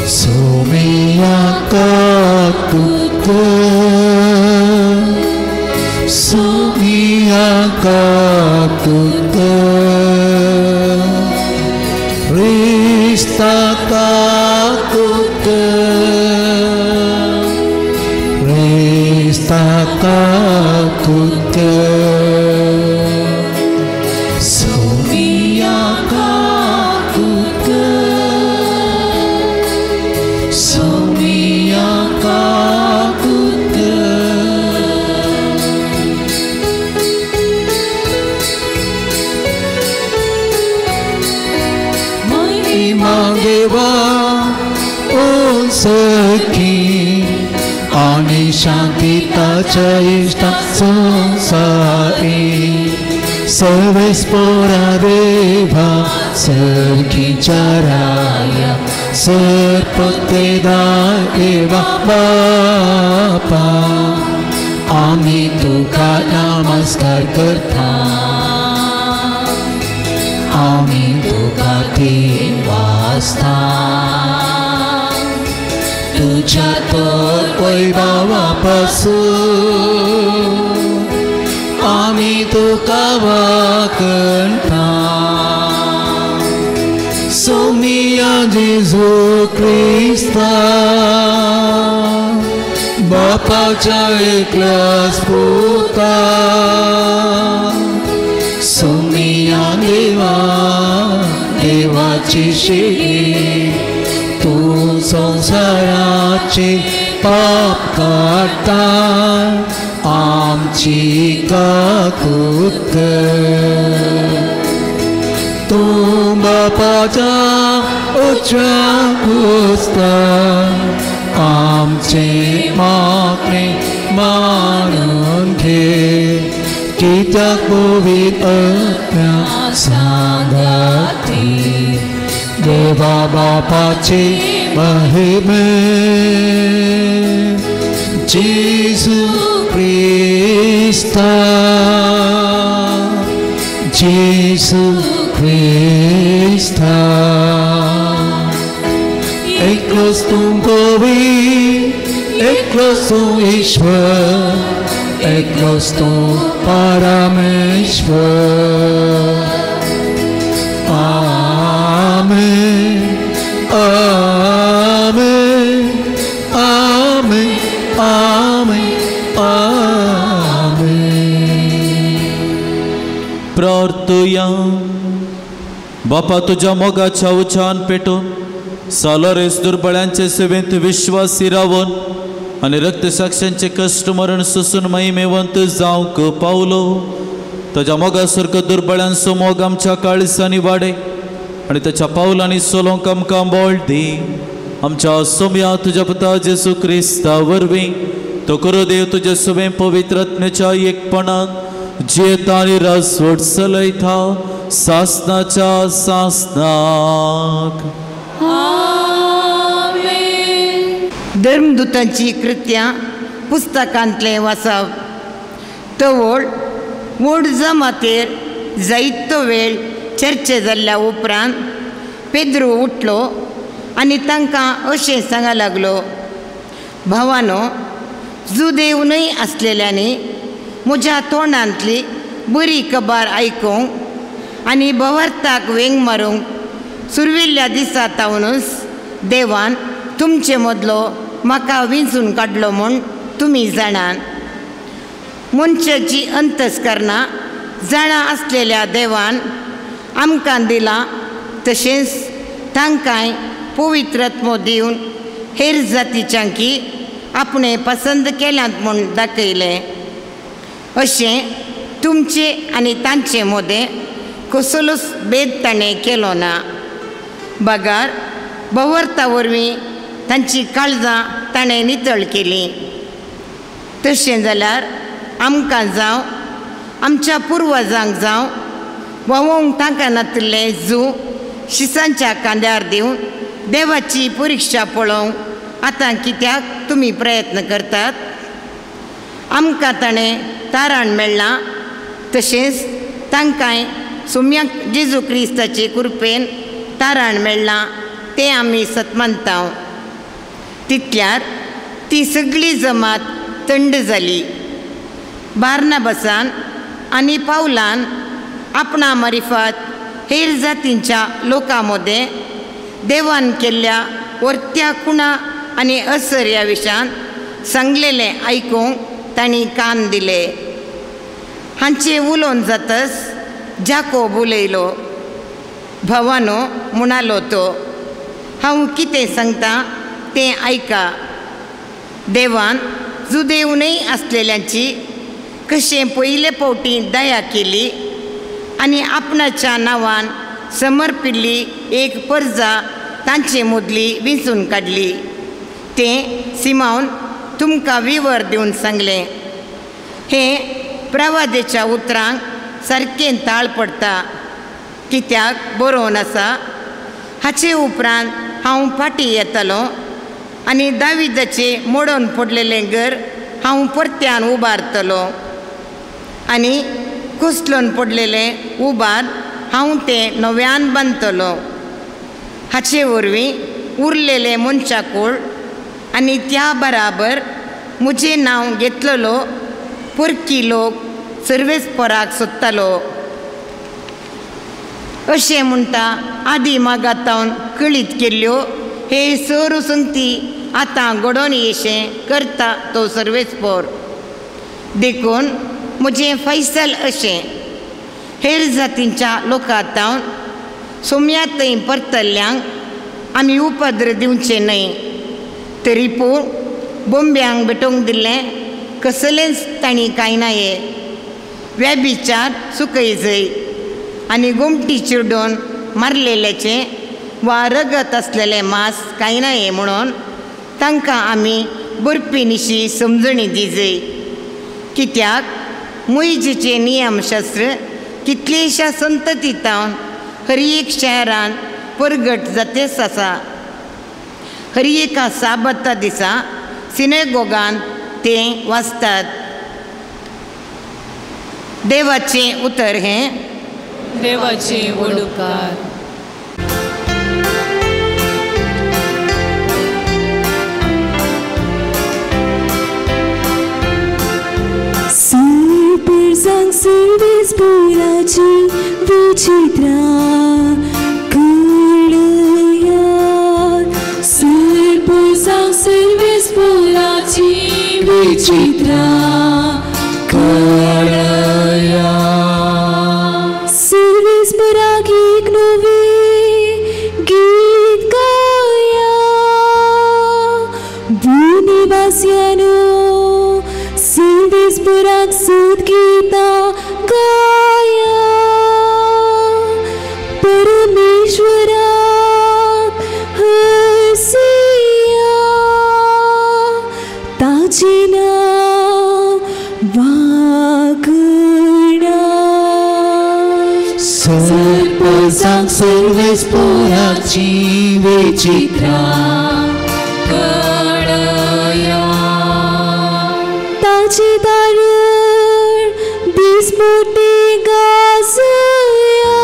सोमिया काकूट, सोमिया काकूट, क्रिस्ता काकूट, क्रिस्ता काकूट, सोमिया काकूट, सोमिया काकूट. महिमा देवा ओ सखी आनी शांती ताच्या इश्टा संसारी सर्वेस्पोरा देवा सरखीच्या राया सरपतेदा एवा बापा आमी तुका नमस्कार करता, आमी तुका वासता, तुझ्या तर वैभवा पासून आमी तुका वाकणता. सोमिया जेजू क्रिस्ता बापाच्या एकल्याच पुता, सोमिया देवा देवाची शिरी तूं संवसाराचे पाप काडटा आमची काकूट कर. तूं बापाच्या उच्च्या पुस्ता आमचे मागणें मानून घे, कित्याक पवित्र आत्म्या सांगाती देवा बापाचे महिमे जेजू क्रिस्ता, जेजू क्रिस्ता. एकलोच तूं पवित्र, एकलोच तूं ईश्वर, एकलोच तूं परमेश्वर. आमेन, आमेन, आमेन, आमेन, आमेन. प्रार्थुया. बापा तुज्या मोगाच्या उच्चान पेटून सालोरेस दुर्बळ्यांचे सेवेंत विश्वासी रावन आनी रक्तसाक्षांचे कश्ट मरण सोसून महिमेवंत जावंक पावलो. ताच्या मोगा सारको दुर्बळ्यांचो मोग आमच्या काळजांनी वाडय आनी ताच्या पावलांनी चलोवंक आमकां बळ दी. आमच्या सोम्या तुज्या पुता जेजू क्रिस्ता वरवीं तो करो देव तुज्या सगळें पवित्र आत्म्याच्या एकपणान जियेता आनी राजवट चलयता सासनाच्या सासनाक. धर्मदूतांची कृत्यां पुस्तकांतलें वाचप. तवळ व्हड जमातेर जायतो वेळ चर्चे जाल्ल्या उपरांत पेद्रू उठलो आनी तांकां अशें सांगा लागलो, भावानो, जुदेव न्हय आसलेल्यांनी म्हज्या तोंडांतली बरी खबर आयकूंक आनी भवार्थाक वेंग मारूंक सुरविल्ल्या दिसा तावनूच देवान तुमचे मदलो म्हाका विंचून काडलो म्हूण तुमी जाणात. मनशाची अंतस्करणां जाणा आसलेल्या देवान आमकां दिलां तशेंच तांकांय पवित्र आत्मो दिवन हेर जातीच्यांकी आपणें पसंद केल्यात म्हूण दाखयलें. अशें तुमचे आनी तांचे मदें कसलोच भेद ताणें केलो ना, बगार भवर्ता वरवीं तांची काळजां ताणें नितळ केलीं. तशें जाल्यार आमकां जावं आमच्या पुर्वजांक जावं व्हांवोंक तांकां नातिल्लें जूं शिसांच्या कांद्यार दिवन देवाची परिक्षा पळोवंक आतां कित्याक तुमी प्रयत्न करतात? आमकां ताणें तारण मेळ्ळां तशेंच तांकांय सोम्याक जेजू क्रिस्ताचे कृपेन तारण मेळ्ळां तें आमी सतमानता. तितल्यार ती सगळी जमात थंड जाली. बार्नाबासान आनी पावलान आपणा मारिफात हेर जातींच्या लोकां मदें देवान केल्ल्या वर्त्या कुणा आनी असर ह्या विशयान सांगलेलें आयकूंक तांणी कान दिले. हांचे उलोवन जातच जाकोब उलयलो. भावानो, म्हणालो तो, हांव कितें सांगता तें आयका. देवान जुदेव न्हय आसलेल्यांची कशें पयले फावटी दया केली आनी आपणाच्या नांवान समर्पिल्ली एक परजा तांचे मदली विंचून काडली तें सिमावन तुमकां विवर दिवन सांगलें. हें प्रवादेच्या उतरांक सारकें ताळ पडटा, कित्याक बरोवन आसा, हाचे उपरांत हांव फाटीं येतलो आनी दाविदाचें मोडून पडलेलें घर हांव परत्यान उबारतलो आनी कुसलोन पडलेलें उबार हांव तें नव्यान बांदतलो. हाचे वरवीं उरलेलें मनशाकूळ आनी त्या बराबर म्हजें नांव घेतलेलो परकी लोक सर्वेस्पराक सोदतालो. अशें म्हणटा आदी मागातावन कळीत केल्ल्यो हे सर संगती आतां घडोवन येशें करता तो सर्वेस्पर. देखून म्हजें फैसल अशें, हेर जातींच्या लोकांतावन सोम्या थंय परतल्ल्यांक आमी उपद्र दिवचे न्हय, तरी पूण बोंब्यांक भेटोवंक दिल्लें कसलेंच तांणी कांय ना ये व्यभिचार चुकय जय आनी गोमटी चिरडून मारलेल्याचें वा रगत आसलेलें मांस कांय ना ये म्हणून तांकां आमी बरपी निशी समजणी दिजय. कित्याक मुयजेचें नियमशास्त्र कितलेश्या संतती तावन हर एक शहरान परगट जातेच आसा. हर एका साबता दिसा सिनेगोगान तें वाचतात. देवाचें उतर हें देवाचें वडुकार. सुरपुरजांक सर्वेस्पराची विचित्रा कळया. सुरपुरजांक सर्वेस्पराची विचित्रा कळया. सर्वेस्पराक एक नवें गीत गाया. भूनिवास्यानो सर्वेस्पराक सुत गीतां गाया. ताजे नांव वागणा. सर्पजांक सर्वेस्पोराची विचित्रा कळया. ताजे दारण दिसपोटी गाजया,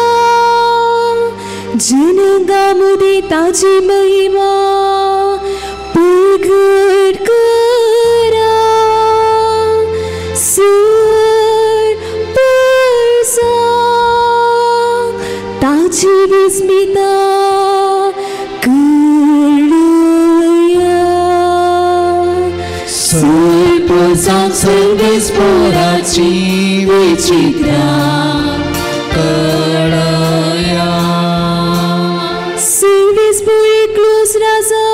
जनगामुदी ताजी महिमा प्रगट करा. सरपजांक ताजी विस्मिता कळया. सर्पजांक सर्वेस्पोराची विचित्रा कळया. सर्वेस्पोर एकलोच राजा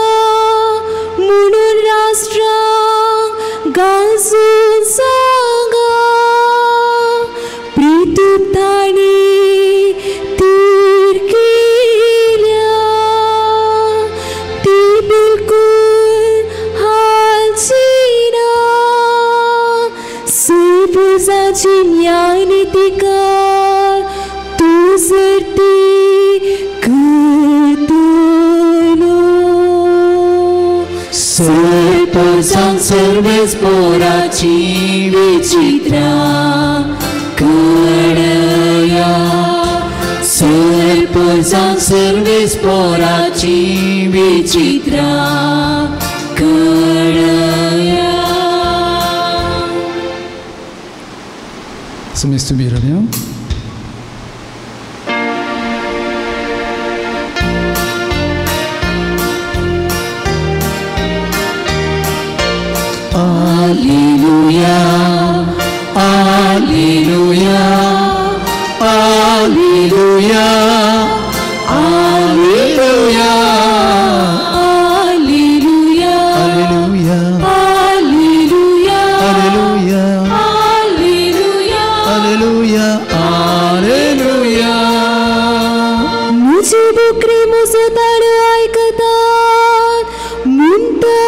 म्हणून राष्ट्रांक गाजून सांगा, प्रीतूप ताणी तीर केल्या ती बिलकुल हालची ना. सर्वजाची न्यायनितिकार तूं सर्ती करतलो. सर्पजांक सर्वेस्पोराची विचित्रा कळया. सर्पजांक सर्वेस्पोराची विचित्रा कळया. Semester biramiya. Alleluia, Alleluia, Alleluia, Alleluia, Alleluia, Alleluia, Alleluia, Alleluia, Alleluia, Alleluia, Alleluia. मुझे बुकरे मुझो ताळो आयकतात म्हणटा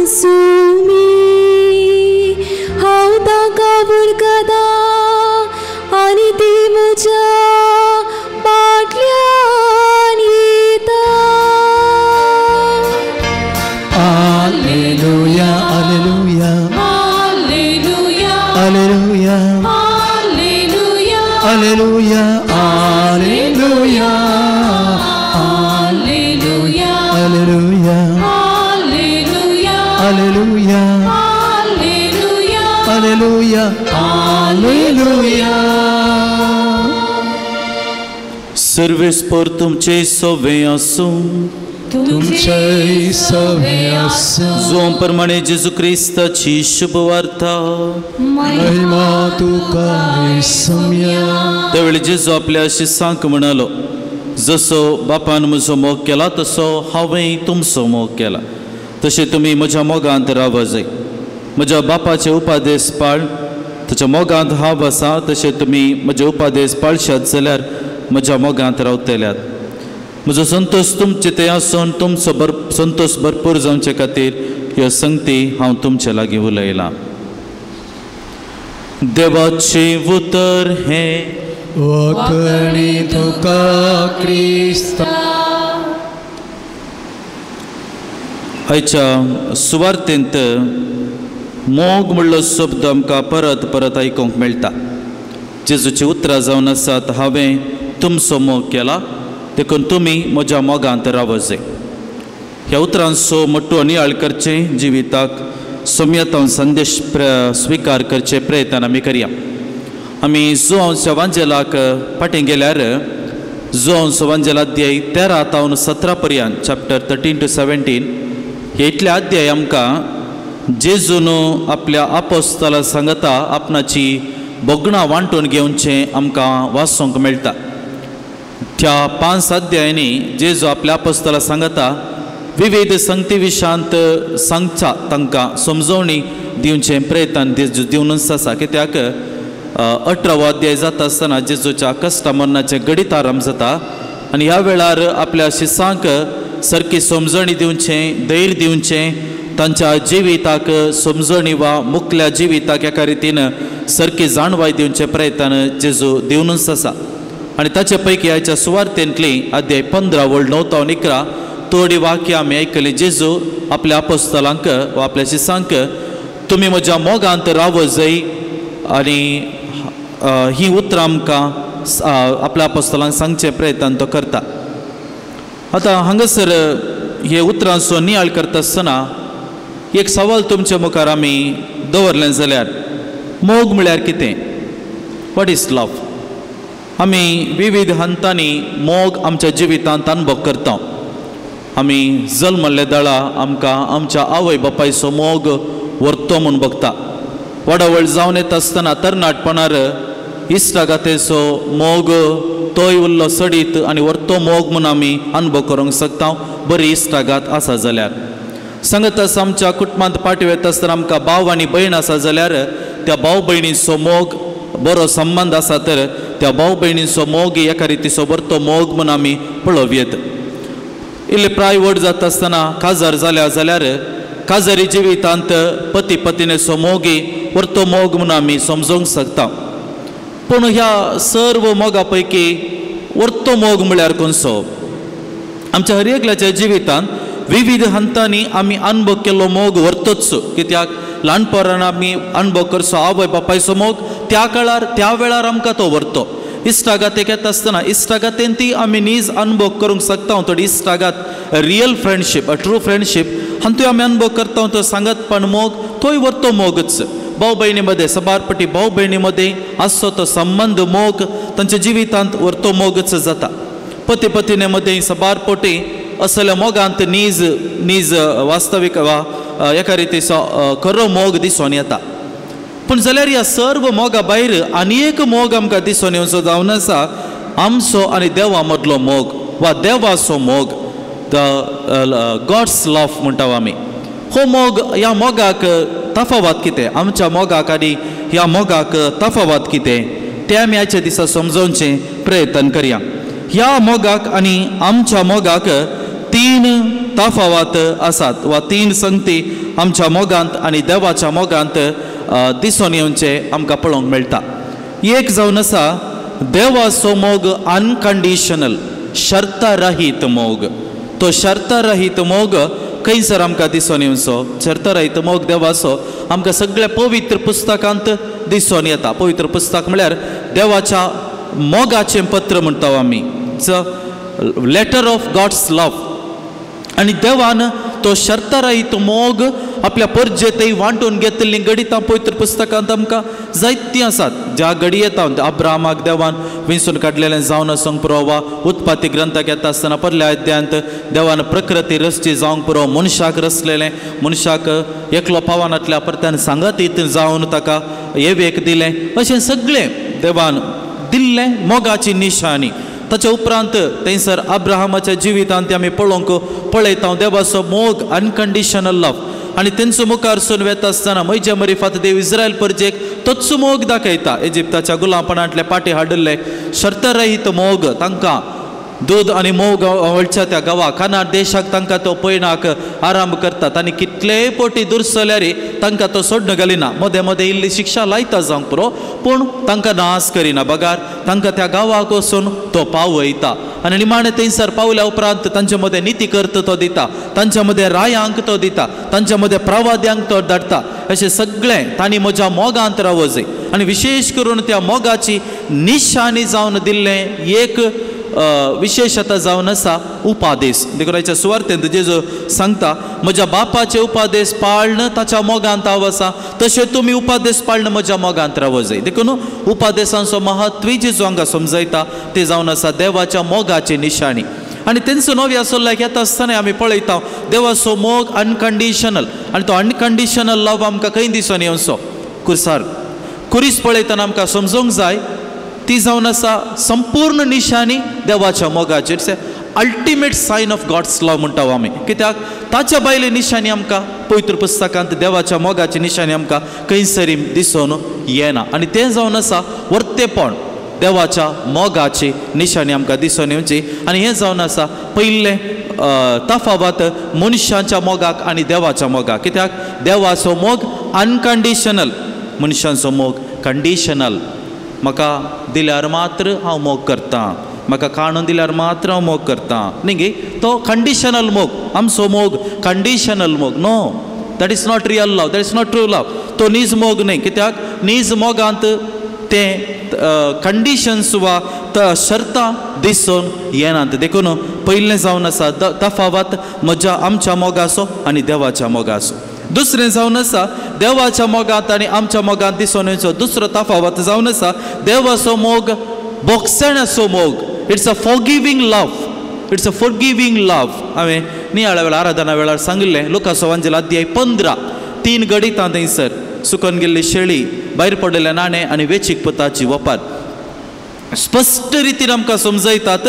सुमी, हांव तांकां वळखता आनी ती म्हज्या फाटल्यान येता. Alleluia, Alleluia, Alleluia, Alleluia, Alleluia, Alleluia, Alleluia, Alleluia, Alleluia, Alleluia, Alleluia, Alleluia, Alleluia, Alleluia. सर्वेस्पोर तुमचे सवे आसूं. तुमचे सवे आसूं. जो प्रमाणे जेजू क्रिस्ताची शुभवार्ता. महिमा तुका सम्या. त्यावेळी जेजू आपल्या शिसांक म्हणालो, जसो बापान म्हजो मोग केला तसो हांवें तुमचो मोग केला, तशें तुमी म्हज्या मोगांत राव जाय. म्हज्या बापाचे उपादेश पाळ, ताच्या मोगांत हांव आसा, तशें तुमी म्हजे उपादेश पाळशात जाल्यार म्हज्या मोगांत रावतल्यात. म्हजो संतोश तुमचे ते आसून तुमचो संतोश भरपूर जावचे खातीर ह्यो संगती हांव तुमचे लागीं उलयलां. देवाचें उतर हें वखणी तुका क्रिस्ता. आयच्या सुवार्तेंत मोग म्हणलो शब्द आमकां परत परत आयकूंक मेळटा. जेजूची उतरां जावन आसात, हांवें तुमचो मोग केला देखून तुमी म्हज्या मोगांत रावजे. ह्या उतरांचो मोटो नियाळ करचें, जिविताक सोम्यातावन संदेश स्विकार करचे प्रयत्न आमी करया. आमी जुआंवच्या वांजेलाक फाटीं गेल्यार जुआंवचो वांजेल अध्याय 13 तावन 17 पर्यंत, चॅप्टर 13 to 17, हे इतले अध्याय आमकां जेजून आपल्या आपोस्तला सांगता आपणाची भोगणां वांटून घेवचें आमकां वाचूंक मेळटा. त्या 5 अध्यायांनी जेजू आपल्या आपोस्तला सांगता विविध संगती विशांत सांगता, तांकां समजवणी दिवचें प्रयत्न जेजू दिवनूच आसा. कित्याक 18वो अध्याय जाता आसतना जेजूच्या कश्टा मरणाचें घडीत आरंभ जाता आनी ह्या वेळार आपल्या शिसांक सारकी समजणी दिवचें, धैर्य दिवचें, तांच्या जिविताक समजणी वा मुकल्या जिविताक एका रितीन सारकी जाणवाय दिवचे प्रयत्न जेजू दिवनूच आसा. आनी ताचे पैकी आयच्या सुवार्तेंतली अध्याय 15 वळ 9 तावन 11 थोडी वाक्यां आमी आयकली. जेजू आपल्या आपोस्तलांक वा आपल्या शिसांक तुमी म्हज्या मोगांत रावो जय आनी ही उतरां आमकां आपल्या आपोस्तलांक सांगचे प्रयत्न तो करता. आतां हांगासर हे उतरांचो नियाळ करता आसतना एक सवाल तुमच्या मुखार आमी दवरलें जाल्यार मोग म्हळ्यार कितें? What is love? आमी विविध हंतांनी मोग आमच्या जिवितांत अनुभव करता. आमी जल्मल्ले दळा आमकां आमच्या आवय बापायचो मोग व्हरतो म्हूण बघता. वाडावळ जावन येता आसतना तरणाटपणार इश्टागातेचो मोग तोय उरलो सडीत आनी व्हरतो मोग म्हूण आमी अनुभव करूंक शकता बरी इश्टागात आसा जाल्यार. सांगत आसा आमच्या कुटुंबांत पाटी वता आसतना आमकां भाव आनी भयण आसा जाल्यार त्या भाव भयणीचो मोग बरो संबंद आसा तर त्या भाव भयणीचो मोग एका रितीचो बरो मोग म्हूण आमी पळोवयेत. इल्ले प्राय व्हड जाता आसतना काजार जाल्या जाल्यार काजारी जिवितांत पती पत्नीचो मोगी व्हरतो मोग म्हूण आमी समजूंक शकता. पूण ह्या सर्व मोगा पैकी व्हरतो मोग म्हळ्यार कोणसो? आमच्या हर एकल्याच्या जिवितांत विविध हंतांनी आमी अनुभव केल्लो मोग व्हरतोच. कित्याक ल्हानपणान आमी अनुभव करचो आवय बापायचो मोग त्या काळार त्या वेळार आमकां तो व्हरतो. इश्टागातेक येता आसतना इश्टागातेन ती आमी नीज अनुभव करूंक शकता. थोडी इश्टागात रियल फ्रेंडशीप ट्रू फ्रेंडशीप हातूंत आमी अनुभव करता तो सांगतपण मोग तोय व्हरतो मोगच. भाव भयणी मदें सबारपटी भाव भयणी मदें आसचो तो संबंद मोग तांच्या जिवितांत व्हरतो मोगच जाता. पती पत्नी मदें सबारपटी असल्या मोगांत नीज नीज वास्तवीक वा एका रितीचो खरो मोग दिसून येता. पूण जाल्यार ह्या सर्व मोगा भायर आनी एक मोग आमकां दिसून येवचो जावन आसा आमचो आनी देवा मदलो मोग वा देवाचो मोग, the God's love म्हणटा आमी. हो मोग ह्या मोगाक तफावत कितें? आमच्या मोगाक आनी ह्या मोगाक तफावत कितें तें आमी आयच्या दिसा समजोवचें प्रयत्न करया. ह्या मोगाक आनी आमच्या मोगाक 3 तफावत आसात वा 3 संगती आमच्या मोगांत आनी देवाच्या मोगांत दिसून येवचें आमकां पळोवंक मेळटा. एक जावन आसा देवाचो मोग अनकंडिशनल शर्तारहीत मोग. तो शर्तारहीत मोग खंयसर आमकां दिसून येवचो? शर्तारहीत मोग देवाचो आमकां सगळ्या पवित्र पुस्तकांत दिसून येता. पवित्र पुस्तक म्हळ्यार देवाच्या मोगाचें पत्र म्हणटा आमी, it's a letter of God's love. आनी देवान तो शर्तारहीत मोग आपल्या परजेतय वांटून घेतिल्लीं घडितां पवित्र पुस्तकांत आमकां जायतीं आसात. ज्या घडयेत अब्राहमाक देवान विंचून काडलेलें जावन आसूंक पुरो वा उत्पत्ती ग्रंथाक येता आसतना परल्या अध्यायांत देवान प्रकृती रचची जावंक पुरो, मनशाक रचलेलें, मनशाक एकलो पावनातल्या परत्यान सांगातीत जावन ताका एवेक दिलें, अशें सगळें देवान दिल्लें मोगाची निशाणी. ताच्या उपरांत थंयसर अब्राहमाच्या जिवितांत आमी पळोवंक पळयता देवाचो मोग अनकंडिशनल लव. आनी तेंचो मुखार सून वेता आसतना म्हज्या मरिफात देव इस्रायल परजेक तोच मोग दाखयता. इजिप्ताच्या गुलामपणांतले पाटी हाडिल्ले शर्तरहीत मोग तांकां दूद आनी मोग वळच्या त्या गांवाक कानार देशाक तांकां तो पयणाक आराम करतात आनी कितलेय पोटी दुरसल्यार तांकां तो सोडण घालिना. मदें मदें इल्ली शिक्षा लायता जावंक पुरो पूण तांकां नाश करिना बगार तांकां त्या गांवाक वचून तो पावयता. आनी निमाणें थंयसर पावल्या उपरांत तांचे मदें निती कर्त तो दिता, तांच्या मदें रायांक तो दिता, तांच्या मदें प्रवाद्यांक तो धाडटा. अशें सगळें तांणी म्हज्या मोगांत रावो जाय आनी विशेश करून त्या मोगाची निशाणी जावन दिल्लें एक विशेशता जावन आसा उपादेश. देखून आयच्या सुवार्तेंत जेजू सांगता म्हज्या बापाचे उपादेश पाळण ताच्या मोगांत हांव आसा तशें तुमी उपादेश पाळण म्हज्या मोगांत रावो जाय. देखून उपादेशांचो महत्व जेजू हांगा समजयता ते जावन आसा देवाच्या मोगाची निशाणी. आनी तेंचो नव्या सोल्ल्याक येता आसतना आमी पळयता देवाचो मोग अनकंडिशनल आनी तो अनकंडिशनल लव आमकां खंय दिसून येवचो? कुरसार कुरीस पळयतना आमकां समजूंक जाय ती जावन आसा संपूर्ण निशाणी देवाच्या मोगाची. It's a ultimate sign of God's love म्हणटा आमी. कित्याक ताच्या भायली निशाणी आमकां पवित्र पुस्तकांत देवाच्या मोगाची निशाणी आमकां खंयसरी दिसून येना. आनी तें जावन आसा वर्तेपण. देवाच्या मोगाची निशाणी आमकां दिसून येवची. आनी हें जावन आसा पयलें तफावत मनशांच्या मोगाक आनी देवाच्या मोगाक. कित्याक देवाचो मोग अनकंडिशनल, मनशांचो मोग कंडिशनल. म्हाका दिल्यार मात्र हांव मोग करतां, म्हाका काणून दिल्यार मात्र हांव मोग करतां न्ही गे, तो कंडिशनल मोग. आमचो मोग कंडिशनल मोग no, that is not real love, that is not true love. तो नीज मोग न्ही. कित्याक नीज मोगांत तें कंडिशन्स वा शर्तां दिसून येनात. देखून पयलें जावन आसा तफावत म्हज्या आमच्या मोगाचो आनी देवाच्या मोगाचो. दुसरें जावन आसा देवाच्या मोगांत आनी आमच्या मोगांत दिसून येवचो दुसरो तफावत जावन आसा देवाचो मोग बोगसण्याचो मोग. It's a forgiving love, it's a forgiving love. हांवें नियाळ्या वेळार आराधना वेळार सांगिल्लें लुकासो वांजेल अध्याय 15 3 घडितां थंयसर सुकून गेल्ली शेळी, भायर पडिल्लें नाणें आनी वेचीक पुताची वपार स्पश्ट रितीन आमकां समजयतात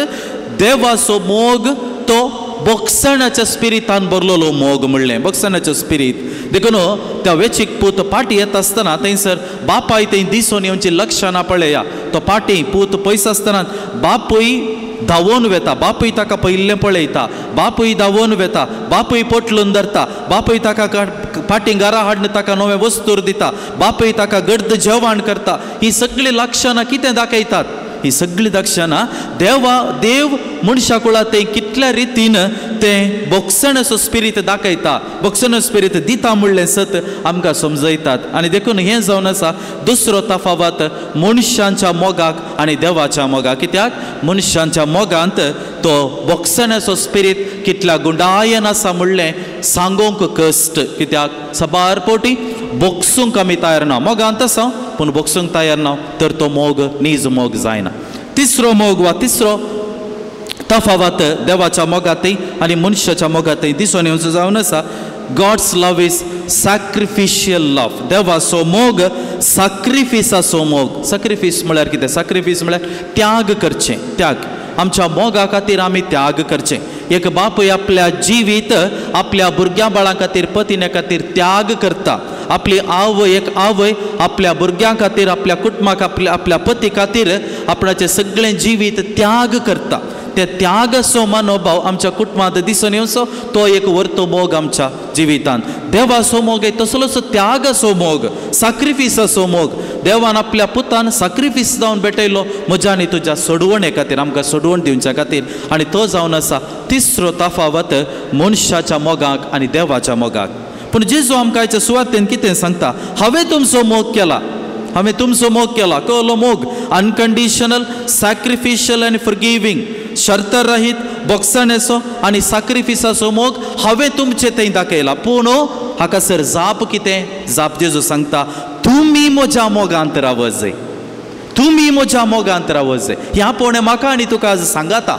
देवाचो मोग तो बोगसण्याच्या स्पिरितान भरलेलो मोग म्हणलें, बोगसण्याचो स्पिरीत. देखून त्या वेचीक पूत पाटी येता आसतना थंयसर बापाय थंय दिसून येवची लक्षणां पळया. तो पाटी पूत पयस आसतना बापूय धांवोन वेता, बापूय ताका पयिल्लें पळयता, बापूय धांवोन वेता, बापूय पोटलून धरता, बापूय ताका पाटी घरा हाडून ताका नवें वस्तूर दिता, बापूय ताका गर्द जेवण करता. ही सगळीं लक्षणां कितें दाखयतात? ही सगळीं लक्षणां देवा देव मनशा कुळा तें कितल्या रितीन तें बोगसण्याचो स्पिरीत दाखयता, बोगसण्याचो स्पिरीत दिता म्हणलें सत आमकां समजयतात. आनी देखून हें जावन आसा दुसरो तफावत मनशांच्या मोगाक आनी देवाच्या मोगाक. कित्याक मनशांच्या मोगांत तो बोगसण्याचो स्पिरीत कितल्या गुंडायन आसा म्हणलें सांगूंक कश्ट. कित्याक सबार पोटी बोगसूंक आमी तयार ना, मोगांत आसा पूण बोगसूंक तयार ना, तर तो मोग नीज मोग जायना. तिसरो मोग वा तिसरो तफावत देवाच्या मोगांतय आनी मनशाच्या मोगांतय दिसून येवचो जावन आसा God's love is sacrificial love. देवाचो मोग साक्रिफिसाचो मोग. साक्रिफीस म्हळ्यार कितें? साक्रिफीस म्हळ्यार त्याग करचें, त्याग. आमच्या मोगा खातीर आमी त्याग करचें. एक बापूय आपल्या जिवीत आपल्या भुरग्यां बाळां खातीर, पतिण्या खातीर त्याग करता. आपली आवय, एक आवय आपल्या भुरग्यां खातीर, आपल्या कुटुंबाक, आपल्या आपल्या पती खातीर आपणाचें सगळें जिवीत त्याग करता. ते त्यागाचो मनोभाव आमच्या कुटुंबांत दिसून येवचो तो एक वर्तो मोग आमच्या जिवितांत. देवाचो मोग तसलोच त्यागाचो मोग, साक्रिफिसाचो मोग. देवान आपल्या पुतान साक्रिफीस जावन भेटयलो म्हज्या आनी तुज्या सोडवणे खातीर, आमकां सोडवण दिवच्या खातीर. आनी तो जावन आसा तिसरो तफावत मनशाच्या मोगाक आनी देवाच्या मोगाक. पूण जेजू आमकां आयच्या सुवातेन कितें सांगता? हांवें तुमचो मोग केला, हांवें तुमचो मोग केला. कहलो मोग अनकंडिशनल, सॅक्रिफिशियल आनी फॉरगिवींग, शर्तरहीत, बोगसण्याचो आनी साक्रिफिसाचो मोग हांवें तुमचे थंय दाखयला. पूण हाका सर जाप कितें? जाप जेजू सांगता तुमी म्हज्या मोगांत रावत जाय, तुमी म्हज्या मोगांत रावत जाय. ह्या पोणे म्हाका आनी तुका आज सांगाता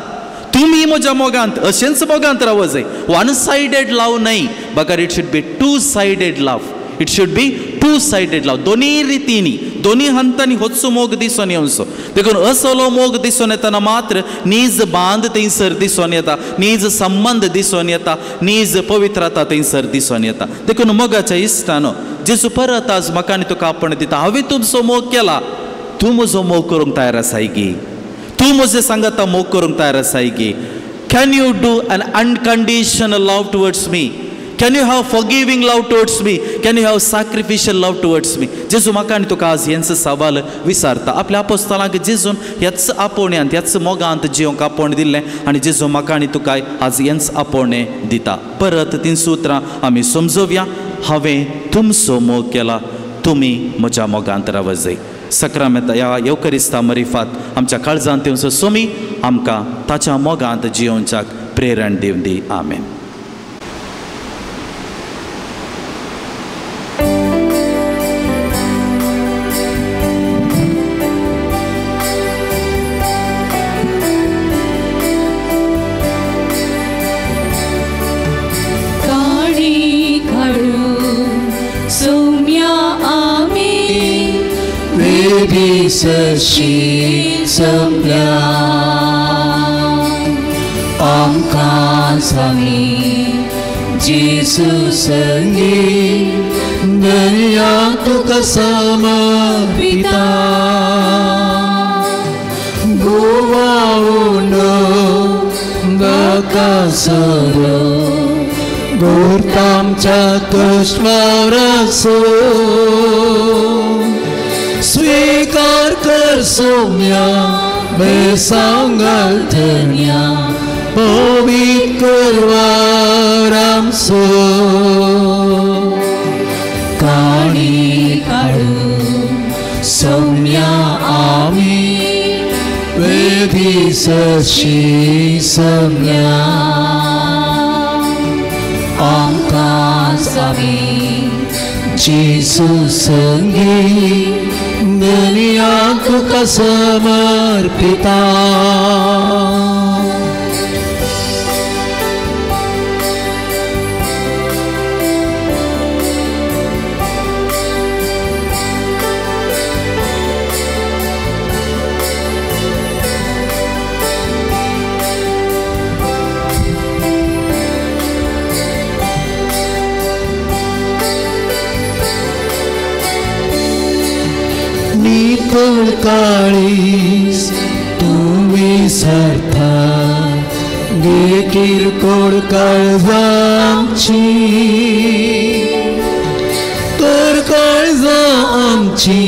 तुमी म्हज्या मोगांत, अशेंच मोगांत रावत जाय. वन सायडेड लव न्हय, बगर it should be two sided love. It should be two sided love. दोनी रितींनी, दोनी हंतांनी होचो मोग दिसून येवचो. देखून असलो मोग दिसून येतना मात्र नीज बांद थंयसर दिसून येता, नीज संबंद दिसून येता, नीज पवित्रता थंयसर दिसून येता. देखून मोगाच्या इश्टानो, जेजू परत आज म्हाका आनी तुका आपण दिता हांवें तुमचो मोग केला, तूं म्हजो मोग करूंक तयार आसाय गी? तूं म्हजें सांगता मोग करूंक तयार आसाय गी? Can you do an unconditional love towards me? Can you have forgiving love towards me? Can you have sacrificial love towards me? जेजू म्हाका आनी तुका आज हेंच सवाल विचारता. आपल्या आपोस्तलांक जेजून ह्याच आपोवण्यांत, ह्याच मोगांत जिवंक आपोवणें दिल्लें आनी जेजू म्हाका आनी तुका आज हेंच आपोवणें दिता. परत तीं सुत्रां आमी समजोवया. हांवें तुमचो मोग केला, तुमी म्हज्या मोगांत रावत जाय. सक्रामेंत ह्या येवकरिस्ता मरिफात आमच्या काळजांत येवचो सोमी आमकां ताच्या मोगांत जियोवच्याक प्रेरण दिवं दी. आमेन. सशी संपल्या आमकां स्वामी जेजू संगी दर्या तुका समर्पिता. दाकासरो गोरतामच्या कश्मारासो स्वीकार कर सोम्या बेसांगाल धन्या पवित्र करवारामसो काणी काडू सौम्या आमी वेधी सशी सम्या आमकां स्वामी जेसू संगी दनिया तुका समर्पिता. नितळ काळीस तुम्ही सार्था गे किरकोळ काळजांची तर काळजा आमची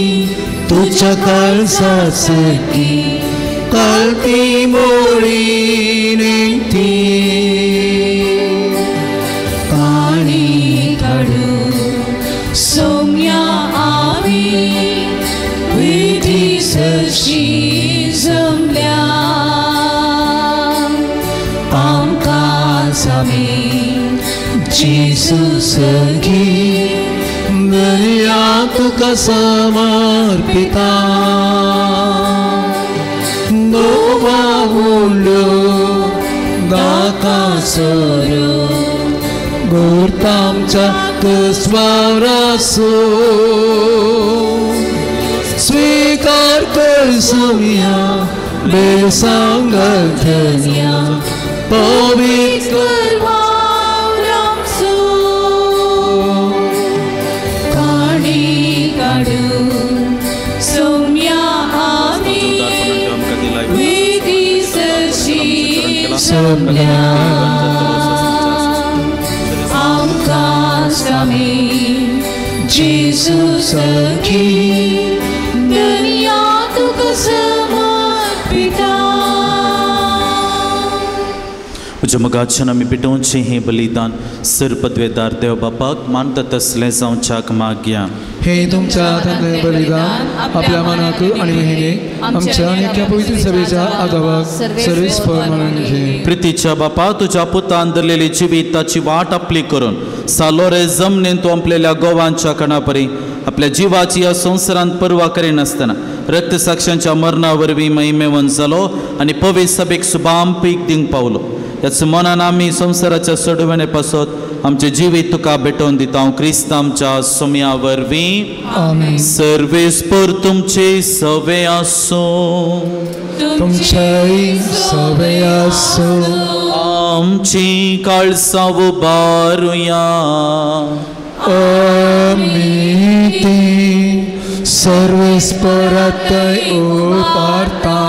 तुझ्या काळजासारखी कालती मोळी ती काणी काडू सौम्या आमी विधी सशी जमल्या आमकां स्वामी जेसू संगी दर्या तुका समर्पिता. गोवा दाकासरो गोरतामच्या कस्वारासो स्वीकार कर सोम्या बेसांगाल धन्या पवित्र करवारामसो काणी काडू सौम्या आमी विधी सशी जमल्या आमकां स्वामी जेसू सखी दर्या तुका समर्पिता. म्हज्या मोगाच्यान आमी पेटोवचें हें बलिदान सर्वपदवेदार देव बापाक मानता तसलें जावच्याक मागया. हे तुमच्या हातांतलें बलिदान आपल्या मनाक आनी महिने आमच्या आनी त्या पवित्र सभेच्या आदावाक सर्वेस्पर म्हणून घे. प्रितीच्या बापा तुज्या पुतान धरलेली जिविताची वाट आपली करून सालोरे जमनीन तूं आपलेल्या गोवांच्या कणापरी आपल्या जिवाची ह्या संवसारांत पर्वा करिनासतना रक्तसाक्षांच्या मरणा वरवीं महिमेवंत जालो आनी पवित्र सभेक सुबाम पीक दिवंक पावलो. ह्याच मनान आमी संवसाराच्या सोडवणे पासत आमचें जिवीत तुका भेटोवन दिता हांव क्रिस्त आमच्या सोम्या वरवीं. आमेन. सर्वेस्पर तुमचे सवे आसूं. तुमचेय सवे आसूं. आमची काळसां उबारुया. आमी ती सर्वेस्परात उबारता.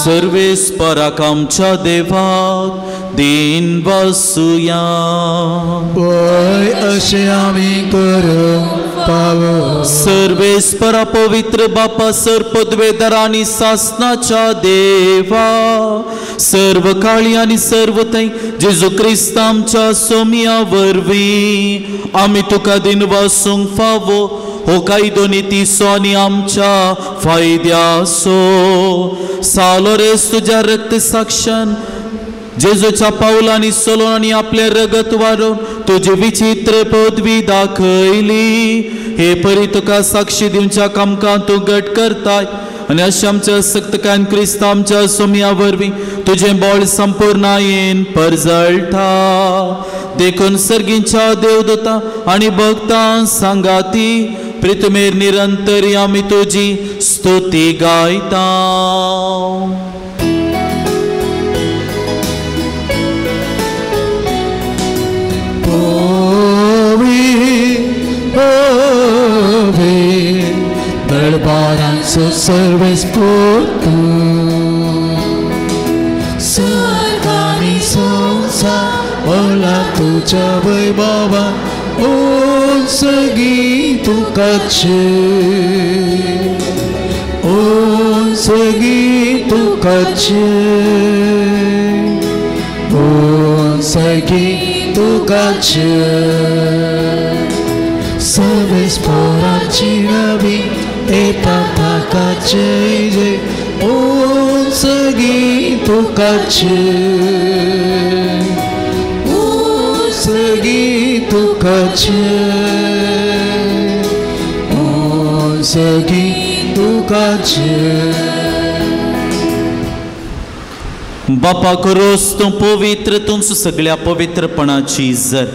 सर्वेस्पराक आमच्या देवाक दीन बसुया. वय अशें आमी करूंक पावो. सर्वेस्परा पवित्र बापा सर पदवेदार आनी सासनाच्या देवा सर्व काळी आनी सर्व थंय जेजू क्रिस्त आमच्या सोम्या वरवीं आमी तुका दीन वसूंक फावो हो कायदो नितीचो आनी आमच्या फायद्याचो. सालोरेस तुज्या रक्त साक्षान जेजूच्या पावलांनी चलोवन आनी आपलें रगत वारोवन तुजी विचित्र पदवी दाखयली. हे परी तुका साक्षी दिवच्या कामकां तूं घट करताय आनी अशें आमच्या सक्तकान क्रिस्त आमच्या सोम्या वरवीं तुजें बळ संपूर्णायेन परजळटा. देखून सर्गींच्या देवदूता आनी भक्तां सांगाती प्रितमेर निरंतर आमी तुजी स्तुती गायता. दरबारांचो सर्वेस्पर तूं स्वर्गानी सोम्या जेजूच्या वैभवान ओसगी तुकाचे ओसगी तुकाचे ओसगी तुकाचे सवेस्पोराची नवी एता ताकाचे जे ओसगी तुकाचे ओसगी तुकाचे ओसगी तुकाचे. बापा करोस तूं पवित्र तुमचो सगळ्या पवित्रपणाची जर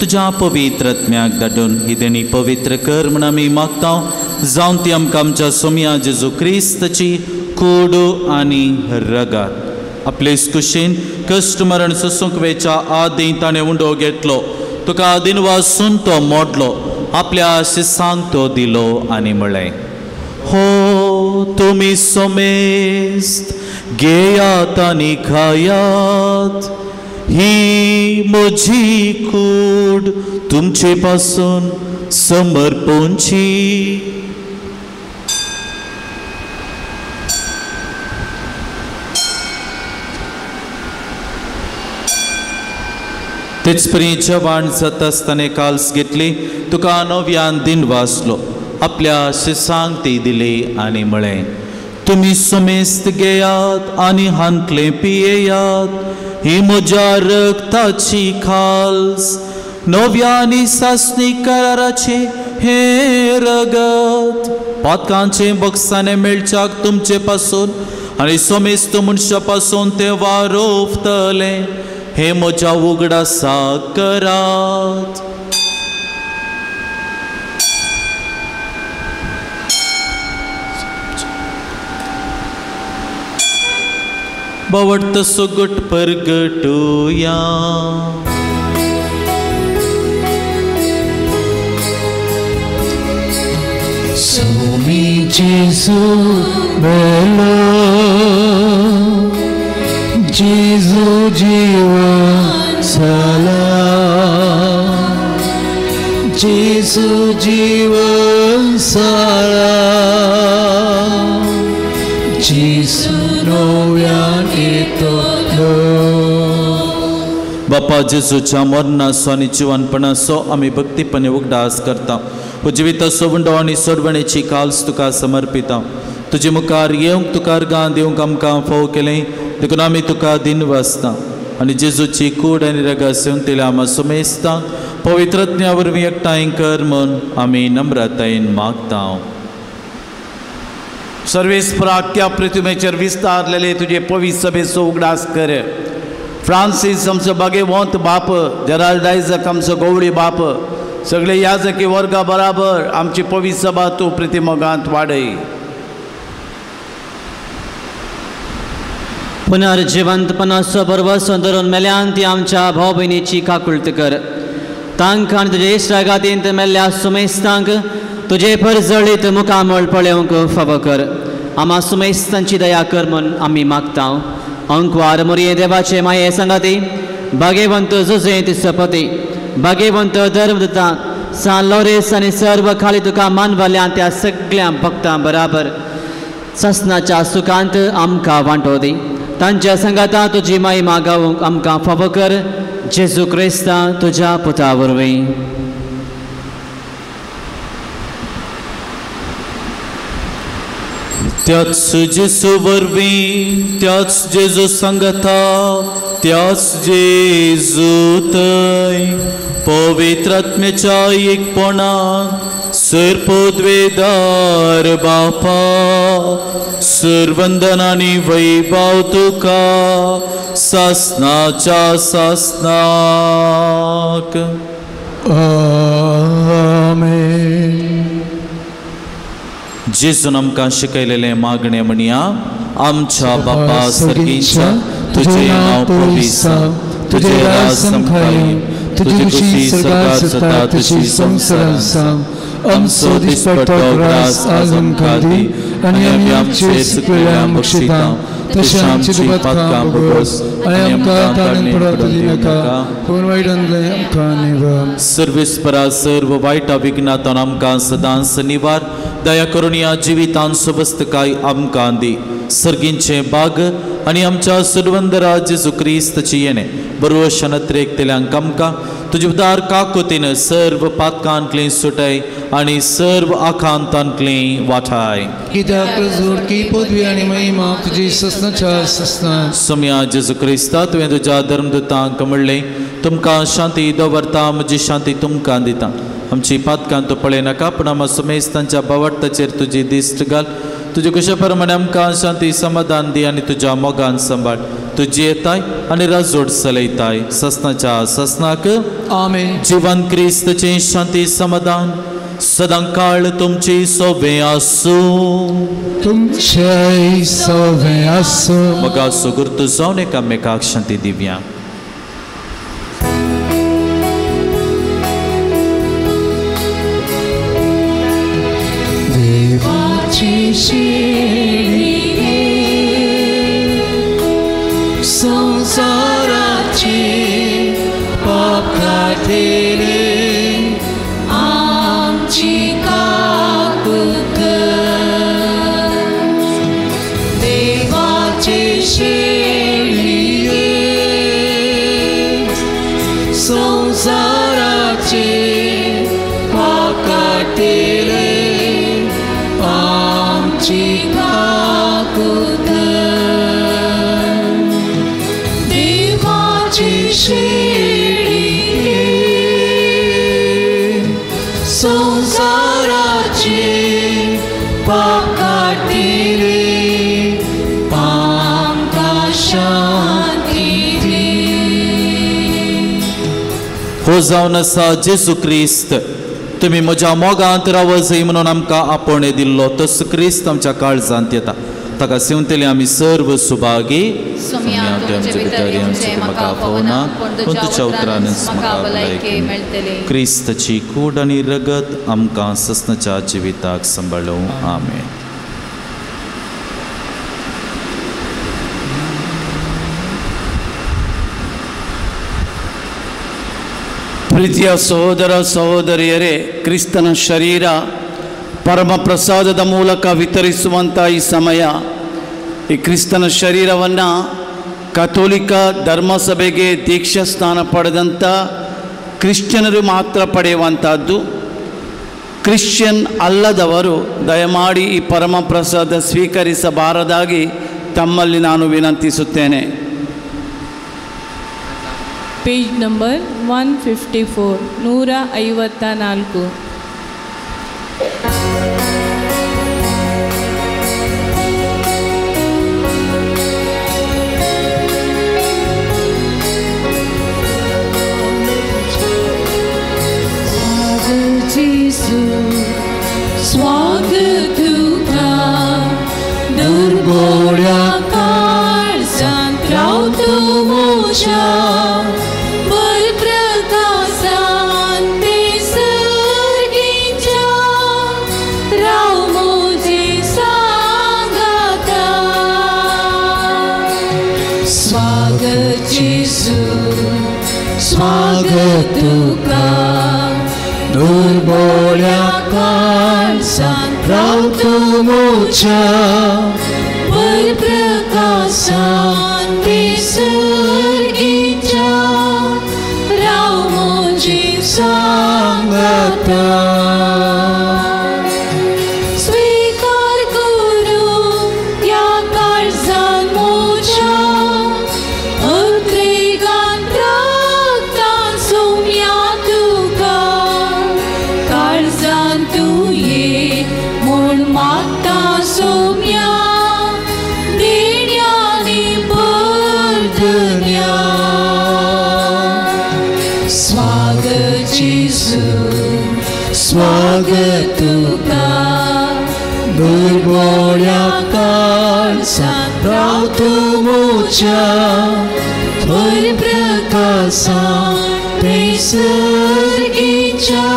तुज्या पवित्र आत्म्याक धाडून ही देणी पवित्र कर म्हण आमी मागता जावन ती आमकां आमच्या सोमया जेजू क्रिस्ताची कूड आनी रगात. आपलेच कुशीन कश्ट मरण सोसूंक वेच्या आदीं ताणें उंडो घेतलो, तुका दिनवासून तो मोडलो, आपल्या शिसांक तो दिलो आनी म्हळें, हो तुमी सोमेस्त घेयात आनी खायात, ही म्हजी कूड तुमचे पासून समर्पणची. तेच परी जेवण जाता आसतना काल्स घेतली, तुका नव्यान दिन वाचलो, आपल्या शिसांक ती दिली आनी म्हळें, तुमी समेस्त घेयात आनी हांतलें पियेयात, ही म्हज्या रक्ताची खाल्स नव्या आनी सासणी कराराचें हें रगत पातकांचें बक्षाणें मेळच्याक तुमचे पासून आनी समेस्त मनशा पासून तें वारोवतलें, हें म्हज्या उगडासाक करात. बावडत सुगट परगटुया. सुमी जेजू मेलो जेजू जीवन जाला जेजू जीवन जाला जेजू नव्यान येतलो. बापा जेजूच्या मरणाचो आनी जिवनपणाचो आमी भक्तीपणे उगडास करता. जिविताचो उंडो आनी सोडवणेची काल्स तुका समर्पिता. तुजे मुखार येवंक तुका अर्गां दिवंक आमकां फोव केलें देखून आमी तुका दिन वाचता आनी जेजूची कूड आनी रगां सेवंतल्या आमा सुमेस्तांक पवित्रज्ञा वरवीं एकठांय कर म्हूण आमी नम्रतायेन मागता. सर्वेस्पराक्या पृथ्वीचेर विस्तारलेले तुजे पवित्र सभेचो उगडास कर. फ्रांसीस आमचो बागेवंत बाप, जेराल्ड आयजक आमचो गवळी बाप, सगळे याजकी वर्गा बराबर आमची पवित्र सभा तूं प्रतिमोगांत वाडय. पुनर्जिवंतपणाचो भरवसो धरून मेल्यान ती आमच्या भाव भयणीची काकुळट कर. तांकां आनी तुजे इश्टागातींत मेल्ल्या सुमेस्तांक तुजे परजळीत मुखामळ पळोवंक फावो कर. आमा सुमेस्तांची दया कर म्हूण आमी मागता. अंकवार मोरये देवाचे माये सांगाती भागेवंत जुजेंत सपती भागेवंत धर्मदूता सान लोरेस आनी सर्व खाली तुका मानवल्या त्या सगळ्या भक्तां बराबर ससनाच्या सुखांत आमकां वांटो दी. तांच्या संगाता तुजी माई मागावंक आमकां फावो कर. जेजू क्रिस्ता तुज्या पुता वरवीं. त्याच जेजू वरवीं, त्याच जेजू सांगता, त्याच जेजू थंय पवित्र आत्म्याच्या एकपणान सर्पोद्वेदार बापा सर्वंदन आनी वैभव तुका सासनाच्या सासनाक. आमेन. जेजून आमकां शिकयलेलें मागणें म्हणया. आमच्या बापा सर्गीच्या, तुजें नांव पवित्र जावं, तुजें राज आमकां येवं, तुजी खुशी स्वर्गार जाता तशी संवसारांत जावं. आमचो दिसपट्टो ग्रास आज आमकां दी आनी आमी आमचे चुकलेल्यांक बक्षिता तशें आमची पातकां भोगोस आनी आमकां ताणें पडत दिनाका, पूण वायटांतलें आमकां निवार. सर्वेस्परा सर्व वायटा विघ्नांतून आमकां सदांच निवार. दया करून ह्या जिवितान सुबस्तकाय आमकां दी. सर्गींचें बाग आनी आमच्या सुरवंदरा जेजू क्रिस्ताची येणें बरोवश नत्रेकतल्यांक आमकां तुजे उदार काकुतीन सर्व पातकांतलें सुटय आनी सर्व आखांतांतलें वाठाय. कित्याक जोडकी पदवी आनी महिमा तुजी ससनाच्या ससना. सोम्या जेजू क्रिस्ता, तुवें तुज्या धर्मदूतांक म्हणलें, तुमकां शांती दवरता, म्हजी शांती तुमकां दिता. आमची पातकां तूं पळयनाका, पूण आमकां सुमेस्तांच्या बावडताचेर तुजी दिश्ट घाल. तुजे कुशे प्रमाणे आमकां शांती समाधान दी आनी तुज्या मोगान सांबाळ. तुजी येताय आनी राजोड चलयताय ससनाच्या ससनाक. आमेन. जिवन क्रिस्तचें शांती समाधान सदां काळ तुमची सोबें आसूं. तुमचें सोबें आसूं. मोगा सुगुर्त जावन एकामेकाक शांती दिवया. देवाची शेळये संसाराचे पाप काडटले आमची काकूट कर. देवाची शेळये संसाराचे पाप काडटले आमची काकूट कर. देवाची शेळये संसाराचे पाप काडटले आमकां शांती दी. हो जावन आसा जेजू क्रिस्त, तुमी म्हज्या मोगांत रावजय म्हणून आमकां आपोवणें दिल्लो तसो क्रिस्त आमच्या काळजांत येता. ताका सेवतले आमी सर्व सुभागी. पूण तुज्या उतरानच म्हाका भलायकी मेळटली. क्रिस्ताची कूड आनी रगत आमकां ससनाच्या जिविताक सांबाळूं. आमेन. ಪ್ರೀತಿಯ ಸಹೋದರ ಸಹೋದರಿಯರೇ, ಕ್ರಿಸ್ತನ ಶರೀರ ಪರಮ ಪ್ರಸಾದದ ಮೂಲಕ ವಿತರಿಸುವಂಥ ಈ ಸಮಯ, ಈ ಕ್ರಿಸ್ತನ ಶರೀರವನ್ನು ಕಥೋಲಿಕ ಧರ್ಮಸಭೆಗೆ ದೀಕ್ಷಾ ಸ್ನಾನ ಪಡೆದಂಥ ಕ್ರಿಶ್ಚಿಯನರು ಮಾತ್ರ ಪಡೆಯುವಂಥದ್ದು. ಕ್ರಿಶ್ಚಿಯನ್ ಅಲ್ಲದವರು ದಯಮಾಡಿ ಈ ಪರಮ ಪ್ರಸಾದ ಸ್ವೀಕರಿಸಬಾರದಾಗಿ ತಮ್ಮಲ್ಲಿ ನಾನು ವಿನಂತಿಸುತ್ತೇನೆ. Page number 154, 154. स्वागत तुका दुर्बोळ्या काळजांत रावतो म्हज्या वरप्रकाशान ते सर्गीच्या राव म्हजे सांगाता. स्वागत जेजू, स्वागत तुका दुर्बोळ्या काळजांत रावतो म्हज्या वरप्रकाशान ते सर्गीच्या राव म्हजे सांगाता. स्वीकार करूं ह्या काळजान म्हज्या उद्रेगान रक्तान सोम्या तुका काळजान तूं ये म्हूण मागता सोम्या देण्यांनी भर दुनिया. स्वागत जेजू, स्वागत तुका दुर्बोळ्या काळजांत रावतो म्हज्या वरप्रकाशान ते सर्गीच्या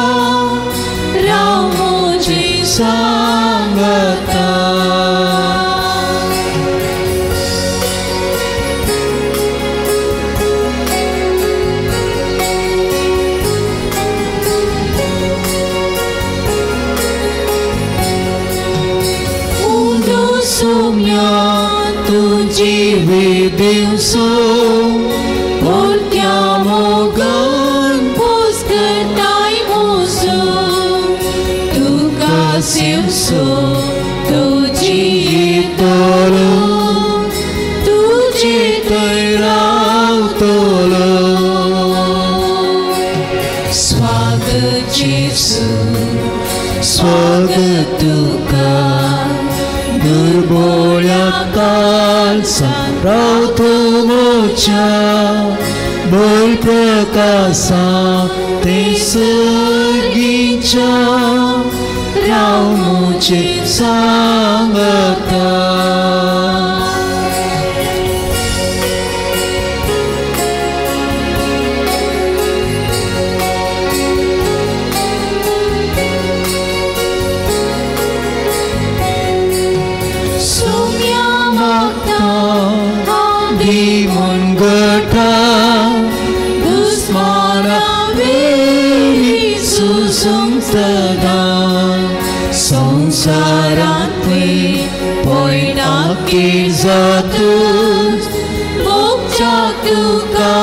राव म्हजे सांगाता. सोम्या तुजी वेदेवसो पोरत्या मोगान पोस करताय मोसो तुका सेवसो तुजी येतलो तुजे थंय रावतलो. स्वागत जेजू स्वागत तुका दुर्बोळ्या काळजान रावतो मोच्या बोल प्रकासा ते सर्गीच्या राव मोचे सांगता. सोम्या मागता हांव दी मनगटा दुस्माना वेली सुसूंक सदां संवसारांतली पयणाकी जातूच मोगच्या तुका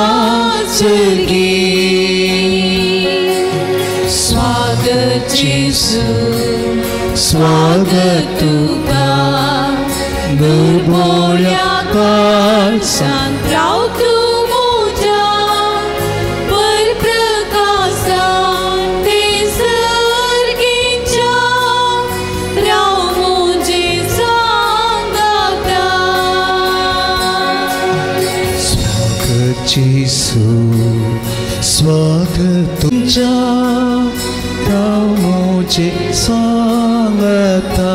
सर्गी. स्वागत जेजू स्वागत तुका दुर्बोळ्या काळजान राव तूं म्हज्या परप्रकासान ते सर्गीच्या राव म्हजे सांगाता. स्वागत जेजू स्वागत तुमच्या राव म्हजे सांगता.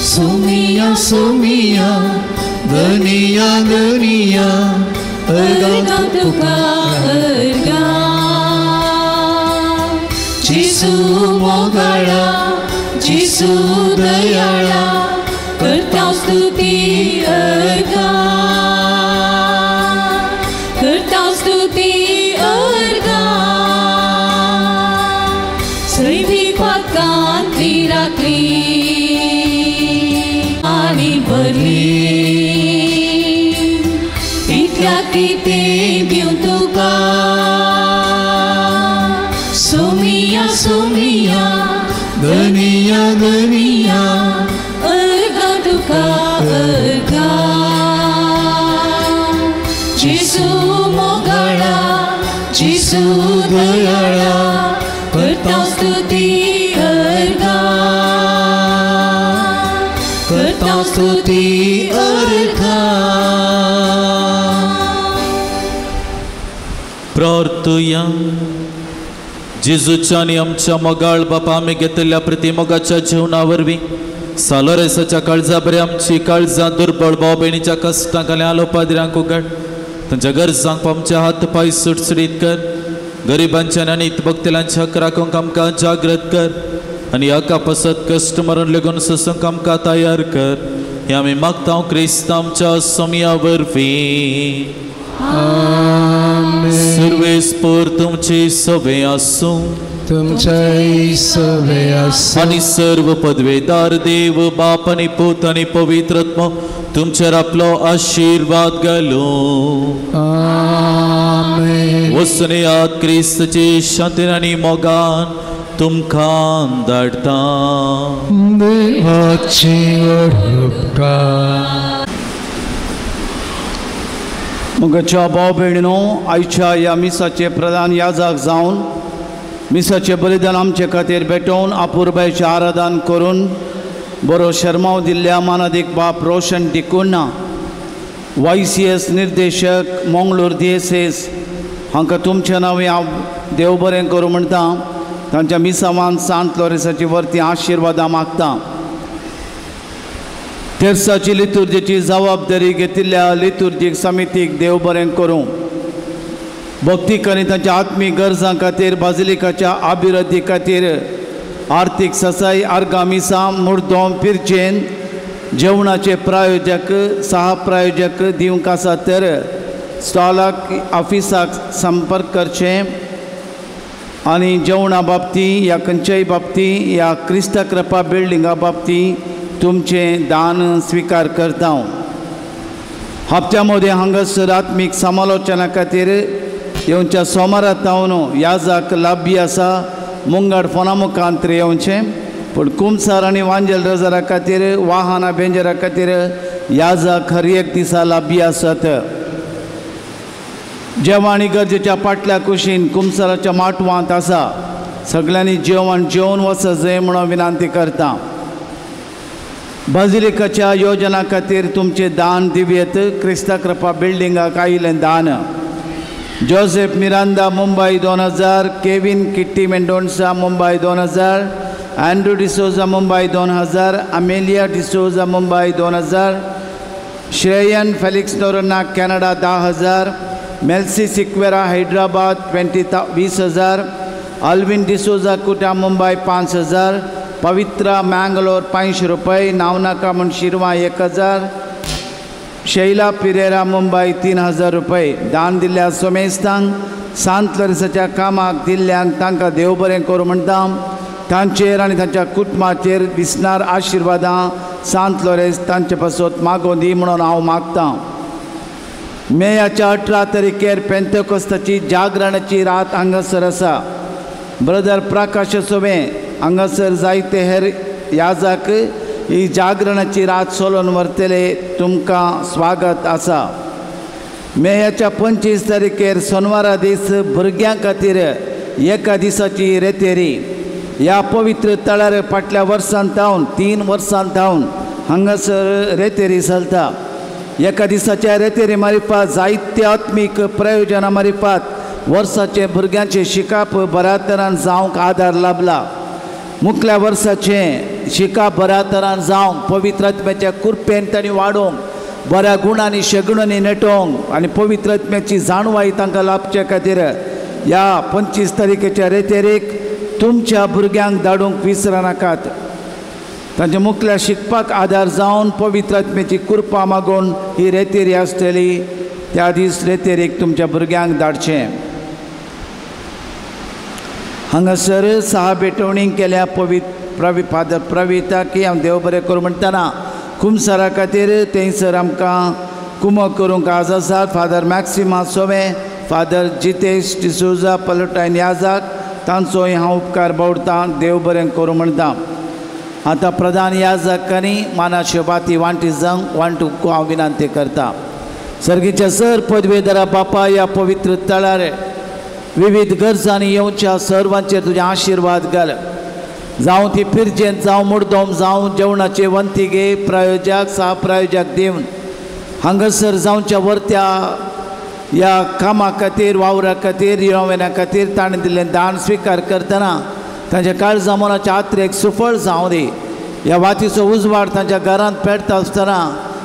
सोमिया सोमिया धनिया धनिया अर्गां तुका अर्गां जेजू मोगाळा जेजू दयाळा करता स्तुती अर्गां करता स्तुती अर्गां सैमीक पातकांतली रात्री आनी भरली इतल्या कितें दिवं तुका सोमिया सोमिया धनिया धनिया अर्गां तुका अर्गां जेजू मोगाळा जेजू दयाळा करता स्तुती अर्गां करता स्तुती अर्गां. प्रार्थुया. जेजूच्या आनी आमच्या मोगाळ बापा आमी घेतिल्ल्या प्रतिमोगाच्या जिवना वरवीं सालोरेसाच्या काळजा बरें आमची काळजां दुर्बळ भाव भयणीच्या कश्टांक आनी आलोपाद्र्यांक उगड तांच्या गरजांक आमचे हात पांय सुटसुटीत कर गरिबांच्या आनी भक्तलांच्या हक राखूंक आमकां जागृत कर आनी हका पसत कश्ट मरण लेगून सोसूंक आमकां तयार कर. हें आमी मागता क्रिस्त आमच्या सोमया वरवीं. सर्वेस्पर तुमचे सवे आसूं तुमचे सवे आसूं आनी सर्व पदवेदार देव बाप आनी पूत आनी पवित्र आत्मो तुमचेर आपलो आशिर्वाद घालूं. आमेन. वचून येयात क्रिस्तचे शांतीन आनी मोगान तुमकां धाडटा. देवाची उपकार. म्हज्या भाव भयणीनो, आयच्या ह्या मिसाचे प्रधान याजक जावन मिसाचें बलिदान आमचे खातीर भेटोवन अपुरबायचें आराधन करून बरो शर्माव दिल्ल्या मानादीक बाप रोशन डिकुन्हा, YCS निर्देशक मंगळूर DSS हांकां तुमच्या नांवे हांव देव बरें करूं म्हणटा. तांच्या मिसावान सांत लोरेसाची वरती आशिर्वादां मागता. तेर्साची लितुर्जीची जबाबदारी घेतिल्ल्या लितुर्जीक समितीक देव बरें करूं. भक्तीक आनी तांच्या आत्मीक गरजां खातीर बाजिलिकाच्या अभिवृद्धी खातीर आर्थीक ससाय आर्गां मिसां मुर्दोम पिरचेन जेवणाचे प्रायोजक सहा प्रायोजक दिवंक आसा तर स्टॉलाक ऑफिसाक संपर्क करचें आनी जेवणा बाबती या खंयच्याय बाबती या क्रिस्ता कृपा बिल्डिंगा बाबती तुमचें दान स्विकार करता. हप्त्या मदें हांगासर आत्मीक समालोचना खातीर येवच्या सोमारा तावन याजाक लाभी आसा. मुंगाड फोना मुखांतर येवचें पूण कुमसार आनी वांजेल रजरा खातीर वाहनां बेंजरा खातीर याजाक हर एक दिसा लाभी आसत. जेवण इगर्जेच्या पाटल्या कुशीन कुमसाराच्या माटवांत आसा. सगळ्यांनी जेवण जेवन वचत जाय म्हणून विनंती करता. बाजिलिकाच्या योजना खातीर तुमचें दान दिवयेत. क्रिस्ता कृपा बिल्डिंगाक आयिल्लें दान Joseph Miranda Mumbai 2000, Kevin Kitty Mendonca Mumbai 2000, Andrew D'Souza Mumbai 2000, Amelia D'Souza Mumbai 2000, Shreyan Felix Noronha Canada 10,000, Melcy Sequeira Hyderabad 20,000, Alvin D'Souza Kuta Mumbai 5,000, Pavitra Mangalore 500 रुपये, नावनाका म्हण शिरवा 1,000, शैला पिरेरा मुंबय 3,000 रुपये. दान दिल्ल्या सोमेस्तांक सांत लरेसाच्या कामाक दिल्ल्यांक तांकां देव बरें करूं म्हणटा. तांचेर आनी तांच्या कुटुंबाचेर दिसणार आशिर्वादां सांत लोरेस तांचे पासत मागोवन दी म्हणून हांव मागतां. मेयाच्या 18 तारखेर पेंतेकोस्ताची जागरणाची रात हांगासर आसा. ब्रदर प्रकाश सोवे हांगासर जायते हेर याजक ही जागरणाची रात चलोवन व्हरतले. तुमकां स्वागत आसा. मेयाच्या 25 तारखेर सोनवारा दीस भुरग्यां खातीर एका दिसाची रेतेरी ह्या पवित्र तळार फाटल्या वर्सान थावन 3 वर्सां थावन हांगासर रेतेरी चलता. एका दिसाच्या रेतेरी मारिफात जायते आत्मीक प्रयोजनां मारिफात वर्साचें भुरग्यांचें शिकप बऱ्या तरान जावंक आदार लाभला. मुखल्या वर्साचें शिकप बऱ्या तरान जावंक पवित्र आत्म्याच्या कृपेन तांणी वाडोवंक बऱ्या गुणांनी शगुणांनी नेटोवंक आनी पवित्र आत्म्याची जाणवाय तांकां लाभचे खातीर ह्या 25 तारखेच्या रेतेरीक तुमच्या भुरग्यांक धाडूंक विसरनाकात. तांच्या मुखल्या शिकपाक आदार जावन पवित्र आत्म्याची कृपा मागून ही रेतेरी आसतली. त्या दीस रेतेरीक तुमच्या भुरग्यांक धाडचें. हांगासर सहा भेटवणी केल्या पवित्र फादर प्रविता की हांव देव बरें करूं म्हणटना कुमसारा खातीर थंयसर आमकां कुमक करूंक आज आसात फादर मॅक्सिमा सोवे, फादर जितेश डिसोजा पलटायन याजाक तांचोय हांव उपकार बावडतां. देव बरें करूं म्हणटा. आतां प्रधान याजकांनी मानाच्यो बाती वांटी जावंक वांटूंक हांव विनंती करता. सर्गीच्या सर पदवेदारा बापा ह्या पवित्र तळार विविध गरजांनी येवच्या सर्वांचेर तुजे आशिर्वाद घाल. जावं ती पिरजेंत जावं मुर्दोम जावं जेवणाचे वंती घे प्रायोजक सहा प्रायोजक दिवन हांगासर जावच्या वरत्या ह्या कामा खातीर वावरा खातीर येवना खातीर ताणें दिल्लें दान स्विकार करतना तांच्या काळजा मनाच्या आत्रेक सुफळ जावं दी. ह्या वातीचो उजवाड तांच्या घरांत पेटता आसतना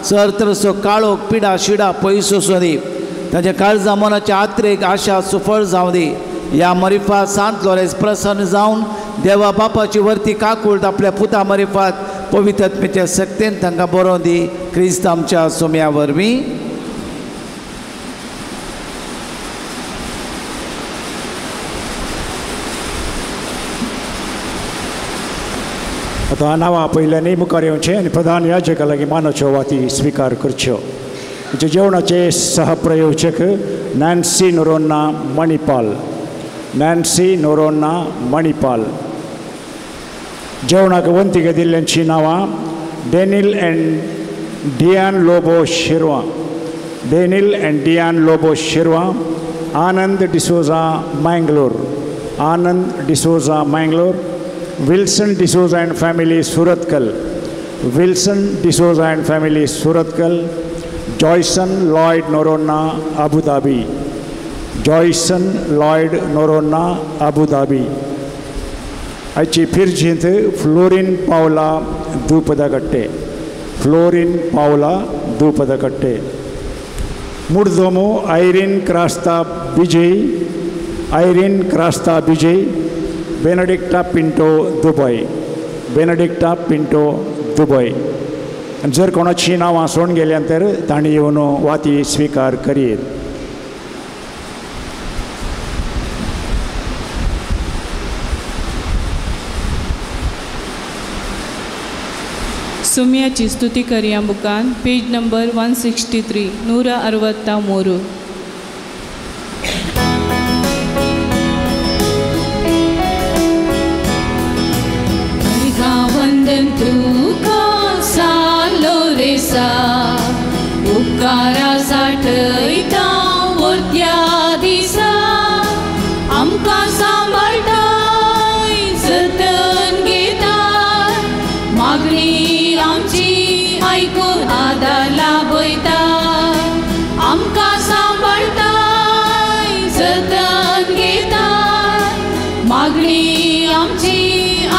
सर तरसो काळोख पिडा शिडा पयस वचूं दी. तांच्या काळजा मनाच्या आत्रेक आशा सुफळ जावं दी. ह्या मरिफात सांत लोरेस प्रसन्न जावन देवा बापाची वरती काकूळट आपल्या पुता मरिफात पवित्र आत्म्याच्या शक्तेन तांकां बरोवन दी. क्रिस्त आमच्या सोम्या वरवीं. आतां नांवां पयल्यांनी मुखार येवचें आनी प्रधान याजका लागीं मानाच्यो वाती स्विकार करच्यो. जेवणाचे सहप्रयोजक नॅन्सी नोरोन्ना मणिपाल, नॅन्सी नोरोन्ना मणिपाल. जेवणाक वंतीक दिल्ल्यांचीं नांवां Daniel and Diane Lobo Shirva, Daniel and Diane Lobo Shirva, Anand D'Souza Mangalore, Anand D'Souza Mangalore, Wilson D'Souza and family Surathkal, Wilson D'Souza and family Surathkal, Joyson Lloyd Noronha Abu Dhabi, Joyson Lloyd Noronha Abu Dhabi. आयची फिरजींत fluorine पावला धूपदकट्टे, fluorine पावला धूपदकट्टे. मुर्दोमो Irene Crasta Vijay, Irene Crasta Vijay, Benedicta Pinto Dubai, Benedicta Pinto Dubai. आनी जर कोणाची नांवां सोडून गेल्यान तर तांणी येवन वाती स्विकार करीत. सुम्याची स्तुती करया बुकान पेज नंबर 163 163. वंदन तुका सालो रेसा उपकारा साठयता वरत्या दिसा आमकां सांबाळटाय जतन घेताय मागणी आमची आयकून आदार लाभयताय आमकां सांबाळटाय जतन घेताय मागणी आमची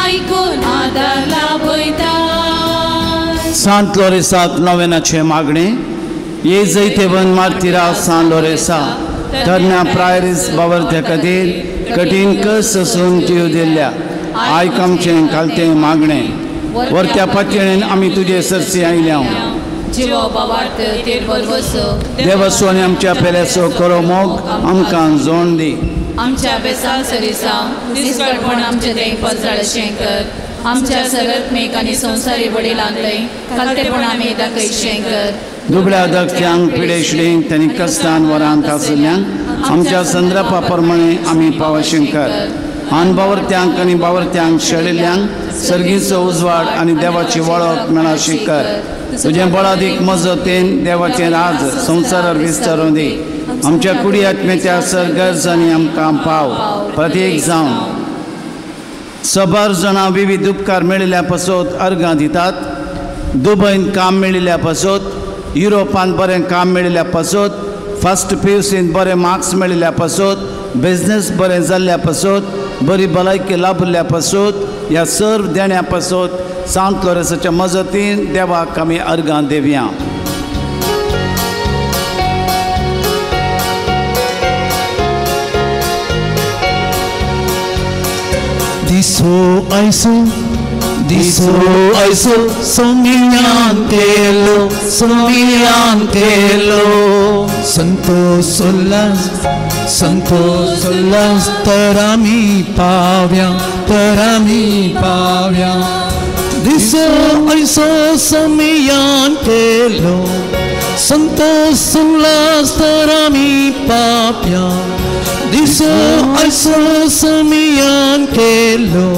आयकून आदार लाभयताय. सांत लोरेसाक नवेनाचें मागणें. ये जैतेवन मार्तिरा सान लोरेसा तरण्या प्रायरीस बावरत्या खातीर कठीण कस सोसून जीव दिल्ल्या आयक आमचें खालतें मागणें. वरत्या पातयेन आमी तुजे सरसी आयल्या. देवसो आनी आमच्या पेल्याचो खरो मोग आमकां जोण दी. आमच्या बेसाल सरिसा निस्कळपण आमचे देंग पसळशें कर. आमच्या सरत्मेक आनी संवसारी वडिलांतय खालतेपण आमी दाखयशें कर. दुबळ्या दक्षांक पिडेशलींक तांणी कश्टान वरांत आशिल्ल्यांक आमच्या संद्रपा प्रमाणे आमी पावशें कर. अनबावरत्यांक आनी बावरत्यांक शेळिल्ल्यांक सर्गीचो उजवाड आनी देवाची वळख मेळाशी कर. तुजें बळादीक मजतीन देवाचें राज संवसारार विस्तारून दी. आमच्या कुडी आत्म्याच्या सरगर्ज आनी आमकां पाव प्रत्येक जावन. सबार जाणां विविध उपकार मेळिल्ल्या पासत अर्गां दितात. दुबयन काम मेळिल्ल्या पासत, युरोपांत बरें काम मेळिल्ल्या पासत, फर्स्ट पी यू सींत बरे मार्क्स मेळिल्ल्या पासत, बिजनेस बरें जाल्ल्या पासत, बरी भलायकी लाभिल्ल्या पासत, ह्या सर्व देण्या पासत सांत लोरेसाच्या मजतीन देवाक आमी अर्गां दिवया. दिसो ऐसो, दिसो ऐसो सोमियान केलो, सोमियान केलो. संतोष उल्लास, संतोष उल्लास तर आमी पाव्या, तर आमी पाव्या. दिसो ऐसो सोमियान केलो, संतोष उल्लास तर आमी पाव्या. दिसो ऐसो सोमियान केलो,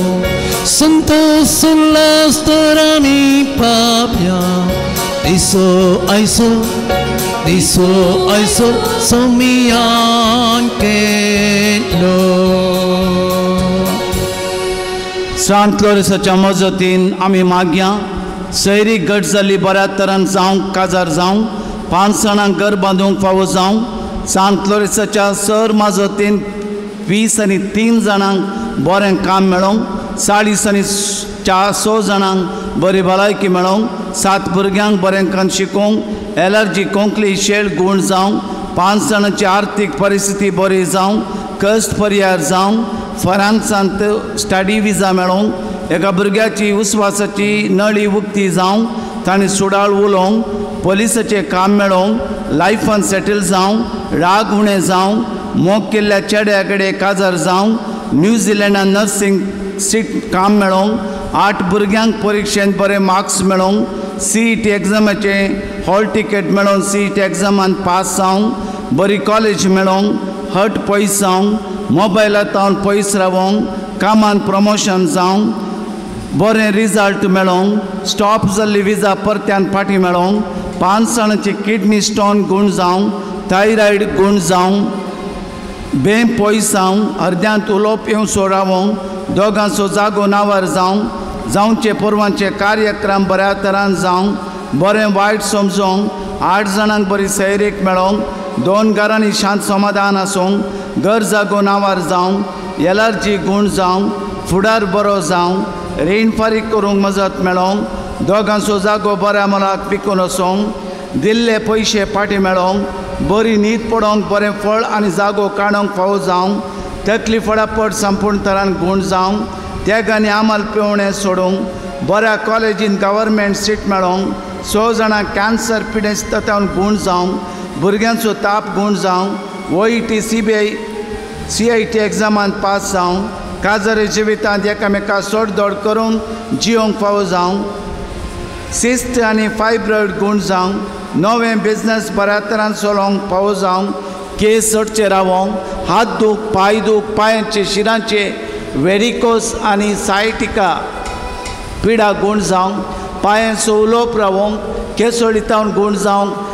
संतोष उल्लास तर आमी पाव्या. दिसो ऐसो, दिसो ऐसो सोमियान केलो. सांत लोरेसाच्या मजतीन आमी मागया सैरीक घट जाल्ली बऱ्या तरान जावंक काजार जावंक, 5 जाणांक घर बांदूंक फावो जावंक. सांत लोरेसाच्या सर मजतीन 20 आनी 3 जाणांक बरें काम मेळोवंक, 40 आनी 400 जाणांक बरी भलायकी मेळोवंक, 7 भुरग्यांक बरें करून शिकोवंक, एलर्जी कोंकली शेळ गूण जावंक, 5 जाणांची आर्थीक परिस्थिती बरी जावंक, कश्ट पर्यार जावंक, फ्रांसांत स्टडी विजा मेळोवंक, एका भुरग्याची उस्वासाची नळी उक्ती जावंक, ताणें सुडाळ उलोवंक, पोलिसाचें काम मेळोवंक, लायफान सेटल जावंक, राग उणें जावंक, मोग केल्ल्या चेड्या कडेन काजार जावंक, न्यूझिलंडान नर्सिंग सीट काम मेळोवंक, 8 भुरग्यांक परिक्षेंत बरे मार्क्स मेळोवंक, सीईटी एग्जामाचें हॉल तिकेट मेळोवन सीईटी एग्जामान पास जावंक, बरी कॉलेज मेळोवंक, हट पयस जावंक, मोबायलांत पयस रावोंक, कामान प्रमोशन जावंक, बरें रिजल्ट मेळोवंक, स्टॉप जाल्ली विजा परत्यान फाटीं मेळोवंक, 5 जाणांची किडनी स्टोन गूण जावंक, थायरॉयड गूण जावंक, बें पयस जावंक, अर्द्यांत उलोवप येवचो रावोंक, दोगांचो जागो नांवार जावंक, जावचे पोरवांचे कार्यक्रम बऱ्या तरान जावंक, बरें वायट समजोंक, 8 जाणांक बरी सैरीक मेळोवंक, 2 घरांनी शांत समाधान आसूंक, घर जागो नांवार जावंक, एलर्जी गूण जावंक, फुडार बरो जावंक, रीण फारीक करूंक मजत मेळोवंक, दोगांचो जागो बऱ्या मोलाक विकून वचोंक, दिल्ले पयशे फाटीं मेळोवंक, बरी न्हीद पडोवंक, बरें फळ आनी जागो काडूंक फावो जावंक, तकली फटाफट संपूर्ण तरान गूण जावंक, त्यागांनी आमल पिवणें सोडूंक, बऱ्या कॉलेजीन गव्हर्मेंट सीट मेळोवंक, 6 जाणांक कॅन्सर पिडेस्त तातूंत गूण जावंक, भुरग्यांचो ताप गूण जावंक, OET CBI CIT एग्जामान पास जावंक, काजारी जिवितांत एकामेका सोडदोड करूंक जियोंक फावो जावंक, सिस्ट आनी फायब्रॉयड गूण जावंक, नवें बिजनस बऱ्या तरान चलोवंक फावो जावंक, केस सटचे रावोंक, हात दूख, पांय दूख, पांयांचे शिरांचे वेरिकोस आनी सायटिका पिडा गूण जावंक, पांयांचो उलोवप रावोंक, केसोळी तावन गूण जावंक,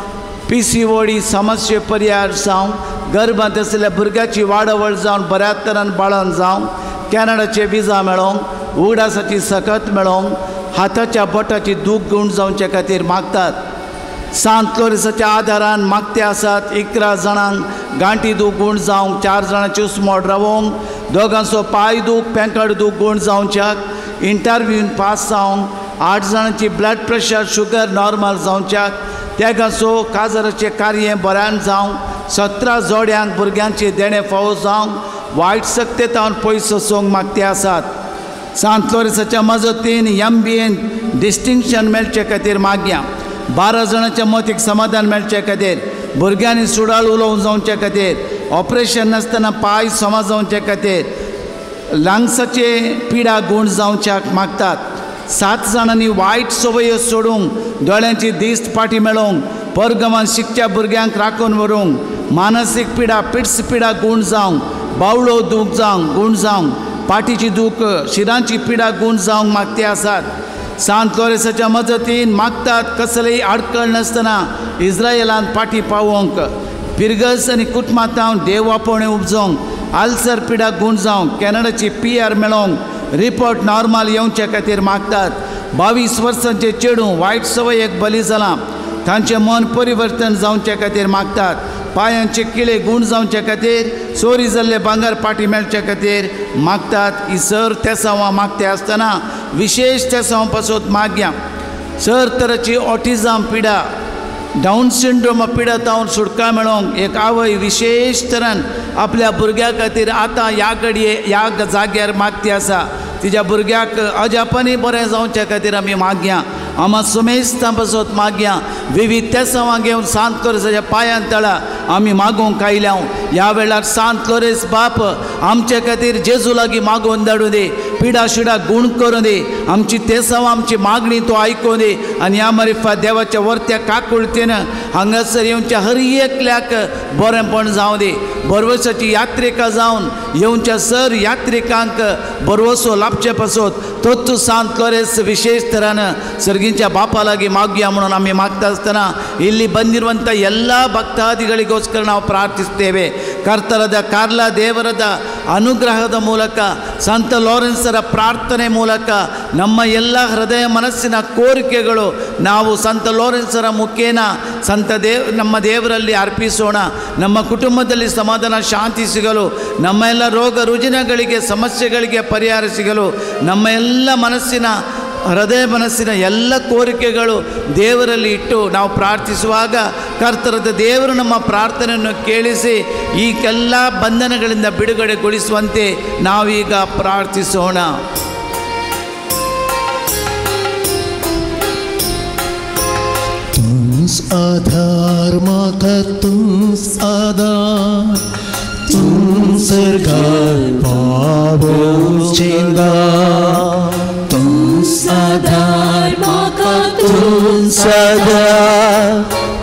PCOD समस्ये परिहार जावंक, गर्भांत आशिल्ल्या भुरग्याची वाडावळ जावन बऱ्या तरान बाळन जावंक, कॅनडाचे विजा मेळोवंक, उगडासाची सकत मेळोवंक, हाताच्या बोटाची दूख गूण जावचे खातीर मागतात. सांत लोरेसाच्या आदारान मागते आसात 11 जाणांक गांठी दूख गूण जावंक, 4 जाणांची उस्मोड रावोंक, दोगांचो पांय दूख, पेंकड दूख गूण जावच्याक, इंटरव्यून पास जावंक, 8 जाणांची ब्लड प्रेशर शुगर नॉर्मल जावच्याक, त्यागांचो काजाराचें कार्य बऱ्यान जावंक, 17 जोड्यांक भुरग्यांचे देणें फावो जावंक, वायट सक्तेतावन पयस वचोंक मागते आसात. सांत लोरेसाच्या मजतीन MBA distinction मेळचे खातीर मागया. 12 जाणांच्या मतीक समाधान मेळचे खातीर, भुरग्यांनी सुडाळ उलोवंक जावचे खातीर, ऑपरेशन नासतना पांय समा जावचे खातीर, लंग्साचे पिडा गूण जावच्याक मागतात. 7 जाणांनी वायट संवयो सोडूंक, दोळ्यांची दिश्ट फाटीं मेळोवंक, परगमान शिकच्या भुरग्यांक राखून व्हरूंक, मानसीक पिडा पिट्स पिडा गूण जावंक, बावळो दूख जावंक गूण जावंक, पाटीची दूख, शिरांची पिडा गूण जावंक मागते आसात. सांत लोरेसाच्या मजतीन मागतात कसलेय आडखळ नासतना इस्रायलान फाटीं पावोवंक, पिरगस आनी कुटुंबांत देव आपोवणें उपजोवंक, आल्सर पिडा गूण जावंक, कॅनडाची PR मेळोवंक, रिपोर्ट नॉर्मल येवचे खातीर मागतात. 22 वर्सांचे चेडूं वायट संवयेक बली जालां, तांचें मन परिवर्तन जावचे खातीर मागतात. पांयांचे किळे गूण जावचे खातीर, चोरी जाल्ले भांगर पाटी मेळचे खातीर मागतात. ही सर तेसांवां मागते आसतना विशेश तेसांव पासत मागया. सर तराची ऑटिझम पिडा, डावन सिंड्रोम पिडा तावन सुटका मेळोवंक एक आवय विशेश तरान आपल्या भुरग्या खातीर आतां ह्या घडये ह्या जाग्यार मागती आसा. तिज्या भुरग्याक अजापानी बरें जावचे खातीर आमी मागया. आमा सुमेस्तां पासत मागया. विविध तेसांवां घेवन सांत लोरेसाच्या पांयान तळा आमी मागूंक आयल्या. ह्या वेळार सांत लोरेस बाप आमचे खातीर जेजू लागीं मागून धाडूं दी, पिडा शिडा गूण करूं दी, आमची तेसांवां आमची मागणी तो आयकूं दी आनी ह्या मारिफा देवाच्या वर्त्या काकुळतेन हांगासर येवच्या हर एकल्याक बरेंपण जावं दी. बरवसाची यात्रिका जावन येवच्या सर यात्रिकांक बरवसो लाभचे पासत तोच सांत लोरेस विशेश तरान सर्गींच्या बापा लागीं मागया म्हणून आमी मागता आसतना ಇಲ್ಲಿ ಬಂದಿರುವಂಥ ಎಲ್ಲ ಭಕ್ತಾದಿಗಳಿಗೋಸ್ಕರ ನಾವು ಪ್ರಾರ್ಥಿಸ್ತೇವೆ. ಕರ್ತರದ ಕಾರ್ಲ ದೇವರದ ಅನುಗ್ರಹದ ಮೂಲಕ, ಸಂತ ಲಾರೆನ್ಸರ ಪ್ರಾರ್ಥನೆ ಮೂಲಕ ನಮ್ಮ ಎಲ್ಲ ಹೃದಯ ಮನಸ್ಸಿನ ಕೋರಿಕೆಗಳು ನಾವು ಸಂತ ಲಾರೆನ್ಸರ ಮುಖೇನ ಸಂತ ನಮ್ಮ ದೇವರಲ್ಲಿ ಅರ್ಪಿಸೋಣ. ನಮ್ಮ ಕುಟುಂಬದಲ್ಲಿ ಸಮಾಧಾನ ಶಾಂತಿ ಸಿಗಲು, ನಮ್ಮ ಎಲ್ಲ ರೋಗ ರುಜಿನಗಳಿಗೆ ಸಮಸ್ಯೆಗಳಿಗೆ ಪರಿಹಾರ ಸಿಗಲು, ನಮ್ಮ ಎಲ್ಲ ಮನಸ್ಸಿನ ಹೃದಯ ಮನಸ್ಸಿನ ಎಲ್ಲ ಕೋರಿಕೆಗಳು ದೇವರಲ್ಲಿ ಇಟ್ಟು ನಾವು ಪ್ರಾರ್ಥಿಸುವಾಗ ಕರ್ತರದ ದೇವರು ನಮ್ಮ ಪ್ರಾರ್ಥನೆಯನ್ನು ಕೇಳಿಸಿ ಈ ಎಲ್ಲ ಬಂಧನಗಳಿಂದ ಬಿಡುಗಡೆಗೊಳಿಸುವಂತೆ ನಾವೀಗ ಪ್ರಾರ್ಥಿಸೋಣ. आधार म्हाका तूंच आधार, तूं सरकार पावोवचें दार, तूं तूंच आधार म्हाका तूंच आधार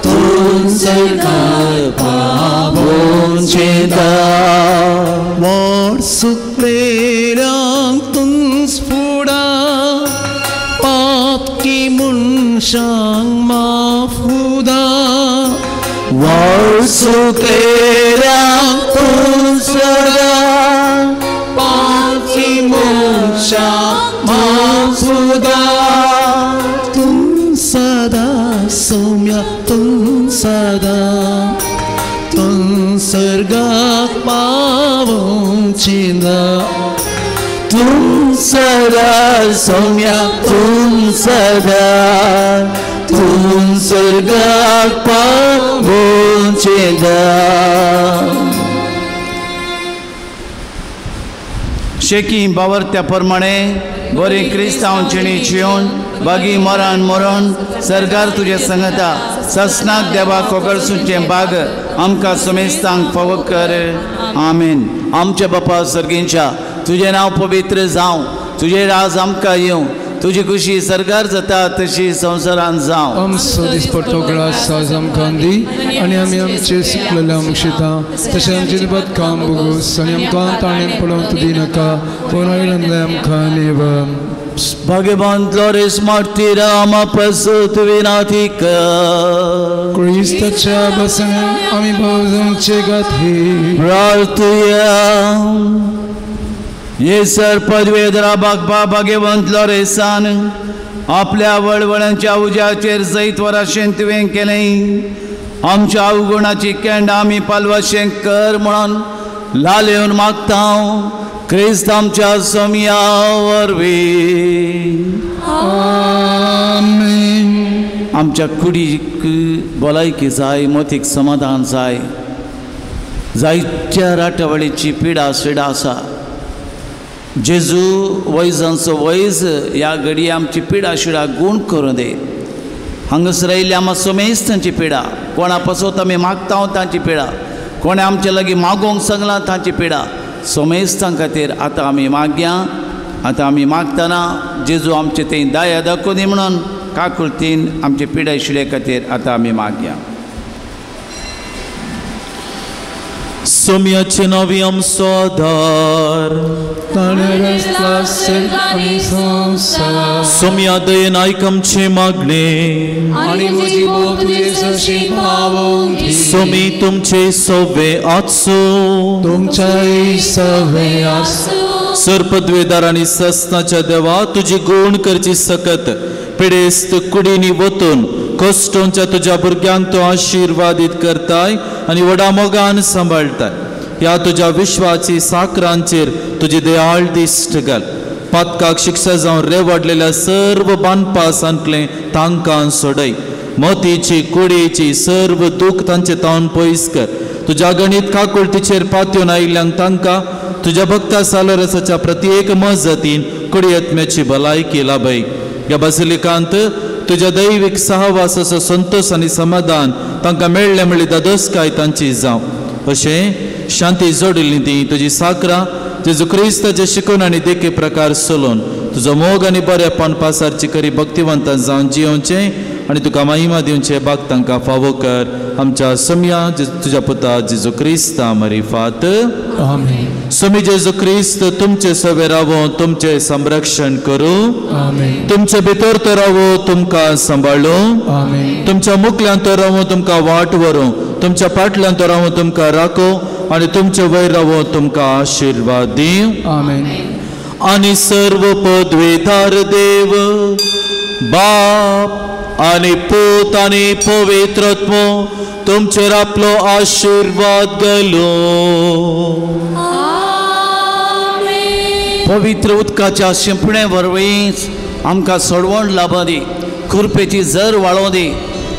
तूंच सरकार पावोवचें दार वाट सुकलेल्यांक तूंच फुडा पातकी मनशांक माफ उदा वाट सुकलेल्यांक तूंच फुडा पातकी मनशांक माफ उदा तूं सदा सौम्या तूं सदा तूं सर्गाक पावोवचें ना तूं सदा सौम्या तूं सदा तूं सर्गाक पावोवचें ना. शेकी बावरत्या प्रमाणे बरें क्रिस्तांव जिणी जिवन बागी मरण मरण सरकार तुजे संगता ससनाक देवा कोगळसूचें बाग आमकां समेस्तांक फावो कर. आमेन. आमच्या बापा सर्गींच्या तुजें नांव पवित्र जावं, तुजें राज आमकां येवं, तुजी खुशी सरकार जाता तशी संवसारान जावं. आमचो दिसपट्टो ग्रास आज आमकां दी आनी आमी आमचे सुकलेल्या मुक्षिता तशें आमचे बदकाम भोगोस आनी आमकां ताणें पळोवंक दिनाका पूण आमकां नेव. भाग्यवान लोरेस मार्तीरा पसत विनाती कर क्रिस्ताच्या बसण्यान आमी भावजांचे गाथे प्रार्थुया. येसर पदवेदरा बागपा भाग्यवंत लोरेसान आपल्या वळवळांच्या उज्याचेर जैत वराशेन तुवें केलें. आमच्या अवगुणाची केंड आमी पालवाशें कर म्हणून लालेवन मागता क्रिस्त आमच्या सोम्या वरवीं. आमेन. आमच्या कुडीक भलायकी जाय, मतीक समाधान जाय. जायत्या राटावळीची पिडा सिडा आसा. जेजू वैजांचो वैज ह्या घडये आमची पिडा शिडा गूण करूं दी. हांगासर आयिल्ल्या आमकां समेस्त तांची पिडा, कोणा पासत आमी मागता तांची पिडा, कोणें आमचे लागीं मागोवंक सांगलां तांची पिडा, समेस्तां खातीर आतां आमी मागया. आतां आमी मागतना जेजू आमचे थंय दया दाखोवं दी म्हणून काकुळतीन आमचे पिडा शिडे खातीर आतां आमी मागया. सोम्याचे नांवी आमचो आधार सोम्या दयेन आयक आमचें मागणें सोमी तुमचे सवे आसूं तुमचें सवे आसूं. सर्पद्वेदार आनी ससनाच्या देवा तुजी गुण करची सकत पिडेस्त कुडींनी वतून कश्टोंच्या तुज्या भुरग्यांक तूं आशिर्वादीत करताय आनी व्हडा मोगान सांबाळटाय. ह्या तुज्या विश्वाची साकरांचेर तुजी दयाळ दिश्ट घाल. पातकाक शिक्षा जावन रेवाडलेल्या सर्व बांदपासांतलें तांकां सोडय. मतीची कुडीची सर्व दूख तांचे तावन पयस कर. तुज्या गणीत काकुळतीचेर पातयेवन आयिल्ल्यांक तांकां तुज्या भक्ता सालोरसाच्या प्रत्येक मजतीन कुडयत्म्याची भलायकी लाभय. ह्या बासिलिकांत तुज्या दैवीक सहवासाचो संतोश आनी समाधान तांकां मेळ्ळें म्हणली दादोसकाय तांची जावं. अशें शांती जोडिल्ली ती तुजी साकरां जेजू क्रिस्ताचे शिकून आनी देखी प्रकार चलोवन तुजो मोग आनी बरेपण पासारची करी भक्तिवंतां जावन जियोवचें आनी तुका महिमा दिवचें बाग तांकां फावो कर. आमच्या सम्या तुज्या पुता जेजू क्रिस्ता मरिफात. आमेन. स्वामी जेजू क्रिस्त तुमचे सवे रावो, तुमचें संरक्षण करूं. आमेन. तुमचे भितर तो रावो, तुमकां सांबाळूं. आमेन. तुमच्या मुखल्यान तो रावो, तुमकां वाट व्हरूं. तुमच्या पाटल्यान तो रावो, तुमकां राखो आनी तुमचे वयर रावो, तुमकां आशिर्वाद दिवं. आमेन. आनी सर्व पदवेदार देव बाप आनी पूत आनी पवित्र आत्मो तुमचेर आपलो आशिर्वाद घालूं. पवित्र उदकाच्या शिंपणे वरवीं आमकां सोडवण लाभूं दी, खुरपेची जर वाळोवं दी,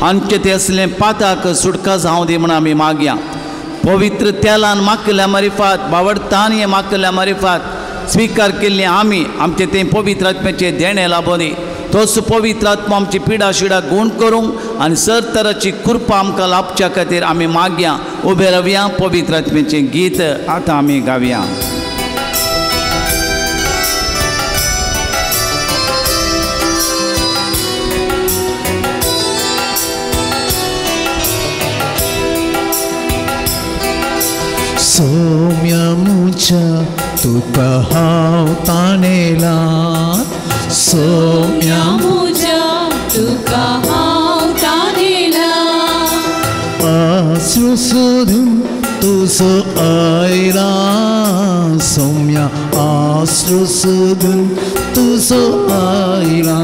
आमचे ते असलें पाताक सुटका जावं दी म्हूण आमी मागया. पवित्र तेलान मागल्या मारिफात बावडतान हें मागल्या मारिफात स्विकार केल्ली आमी आमचे तें पवित्र आत्म्याचें देणें लाभूं दी. तोच पवित्र आत्मा आमची पिडा शिडा गूण करूंक आनी सर तराची कृपा आमकां लाभच्या खातीर आमी मागया. उबे रावया, पवित्र आत्म्याचें गीत आतां आमी गावया. सौम्या मुझ्या तुका हांव ताणेला सौम्या मुझ्या तुका हांव ताणेला आसरू सोदून तुजो आयला सौम्या आसरू सोदून तुजो आयला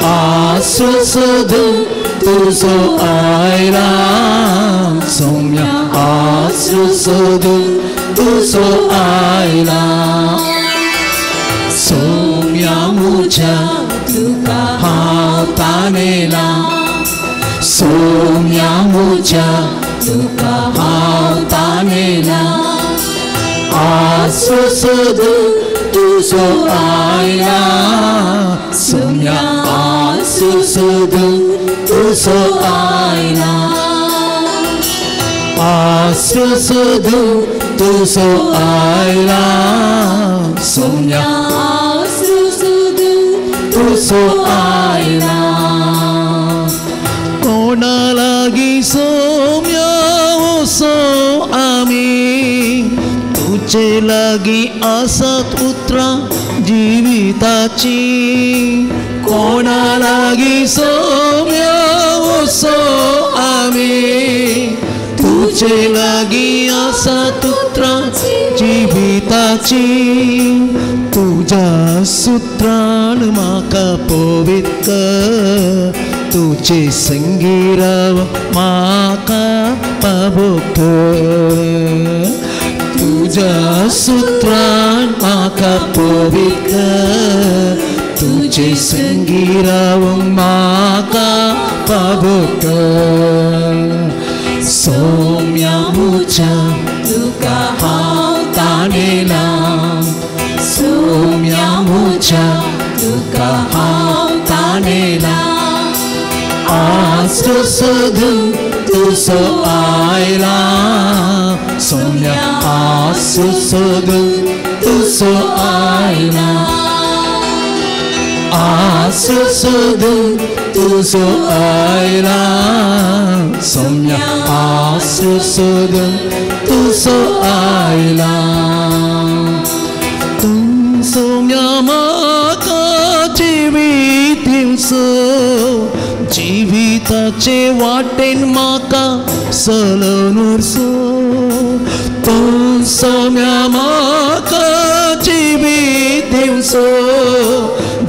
आसरू सोदून तुजो आयला सौम्या आसरू सोदून तुजो आयला सौम्या मुझ्या तुका हांव ताणेला सौम्या मुझ्या तुका हांव ताणेला आसरू सोदून तुजो आयला सौम्या आसरू सोदून तुजो आयला आसरू सोदून तुजो आयला सौम्या आसरू सोदून तुजो आयला कोणा लागीं सौम्या वसो आमी तुजे लागीं आसत उतरां जिविताची कोणा लागीं सौम्या वसो आमी तुजे लागीं आसत उतरां जिविताची तुज्या सुत्रान म्हाका पवित्र तुजे संगी राव म्हाका पावोक तुज्या सुत्रान म्हाका पवित्र तुजे संगी राव म्हाका पावोक सौम्या मुझ्या तुका हांव ताणेला सौम्या मुझ्या तुका हांव ताणेला आसरू सोदून तुजो आयला सौम्या आसरू सोदून तुजो आयला आसरू सोदून तुजो आयला सौम्या आसरू सोदून तुजो आयला तूं सौम्या म्हाका जिवीत दिवचो जिविताचे वाटेन म्हाका चलोवन व्हरचो तूं सौम्या म्हाका जिवीत दिवचो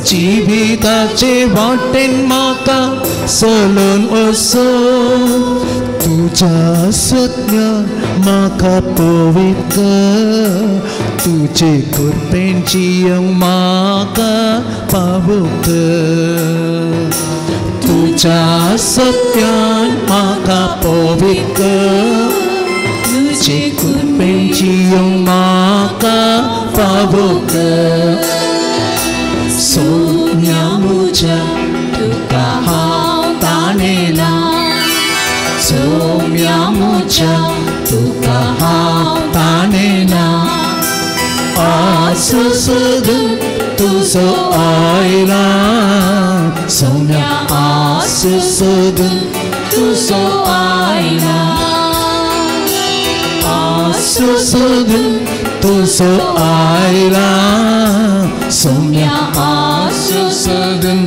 जिविताचे वाटेन म्हाका चलोवन व्हरचो तुज्या सत्यान म्हाका पवित्र तुजे कृपेन जियेवंक म्हाका पावोक तुज्या सत्यान म्हाका पवित्र तुजे कृपेन जियेवंक म्हाका पावोक सौम्या मुझ्या तुका हांव ताणेला सौम्या मुझ्या तुका हांव ताणेला आसरू सोदून तुजो आयला सौम्या आसरू सोदून तुजो आयला आसरू सोदून तुजो आयला सौम्या आसरू सोदून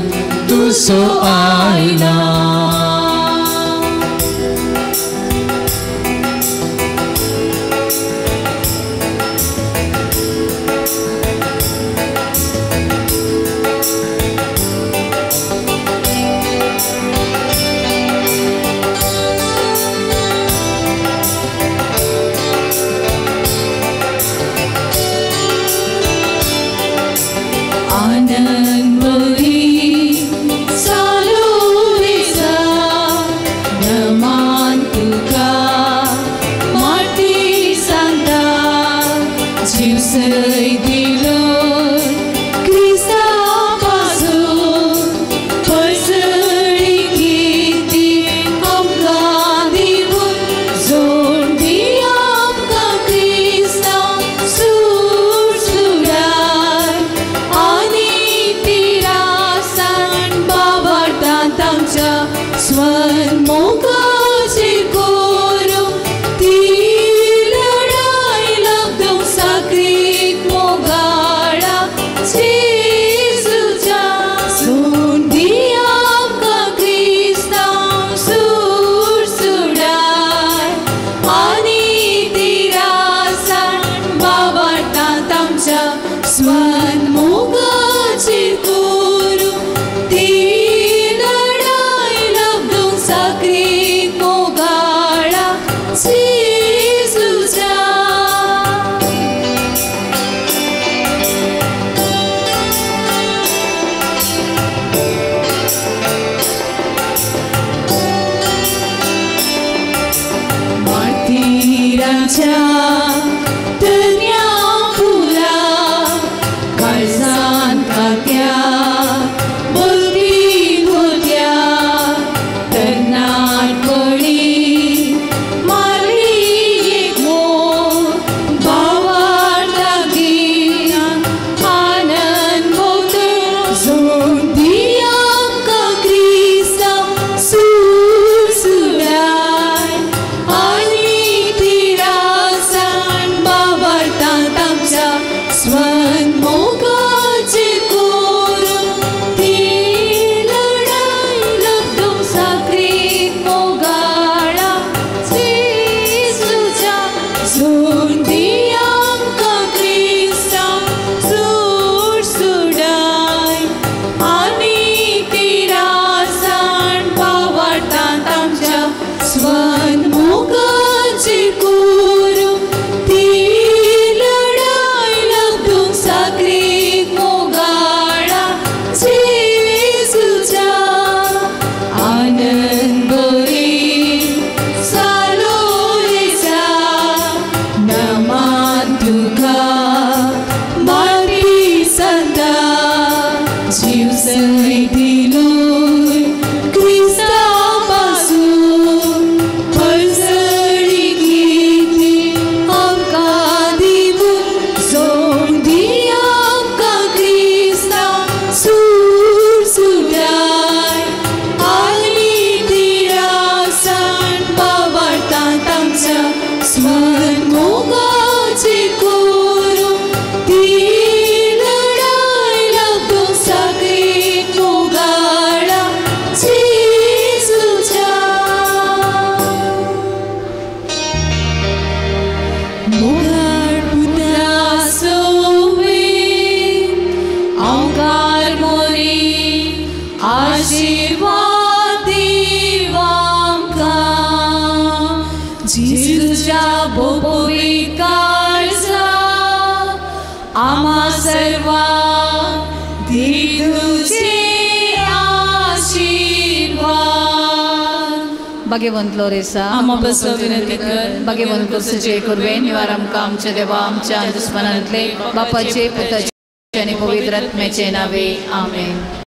तुजो आयला. स्वर मोगाचे कोरो ती मोगाच्या तन्या फुला काळजान कात्या बोलती भोत्या तरणाटपणी मारली एक मोर भावार्था गीतान आनंद भोगतो जोडी आमकां क्रिस्तांव सुरसुराय आनी तिरासान भावार्थांत आमच्या स्वन मोगाचे कोरून ती लढाय लब्धूंक साकरीक मोगाळा जेजूच्या जोडी आमकां क्रिस्तांव सुरसुराय आनी तिरासान भावार्थांत आमच्या स्वन मोगाचे कोरून ती लढाय लब्धूंक साकरीक मोगाळा जेजूच्या आनंद बरी सालोरेचा नमान तुका बाती सदा जीव सैदिलोय क्रिस्ता पासून परजळी गीती आमकां दिवून जोडी आमकां क्रिस्तांव सुरसुराय आनी तिरासान भावार्थांत आमच्या स्वन मोगाचे कोरून ती लढाय लब्धूंक साकरीक मोगाळा जेजूच्या. मोगाळ पुता सोवे औंकार मोरी आशिर्वाद दीव आमकां जेजूच्या बोबोवी काळजा आम्हा सर्वांक दी तुजे आशिर्वाद. भाग्यवंत लोरेसा आम्हा बसो विनंती कर. भाग्यवंत कुर्सचे कुर्वे निवार आमकां आमच्या देवा आमच्या दुस्मनांतले बापाचे पुताचे आनी पवित्र आत्म्याचे नावे आमेन.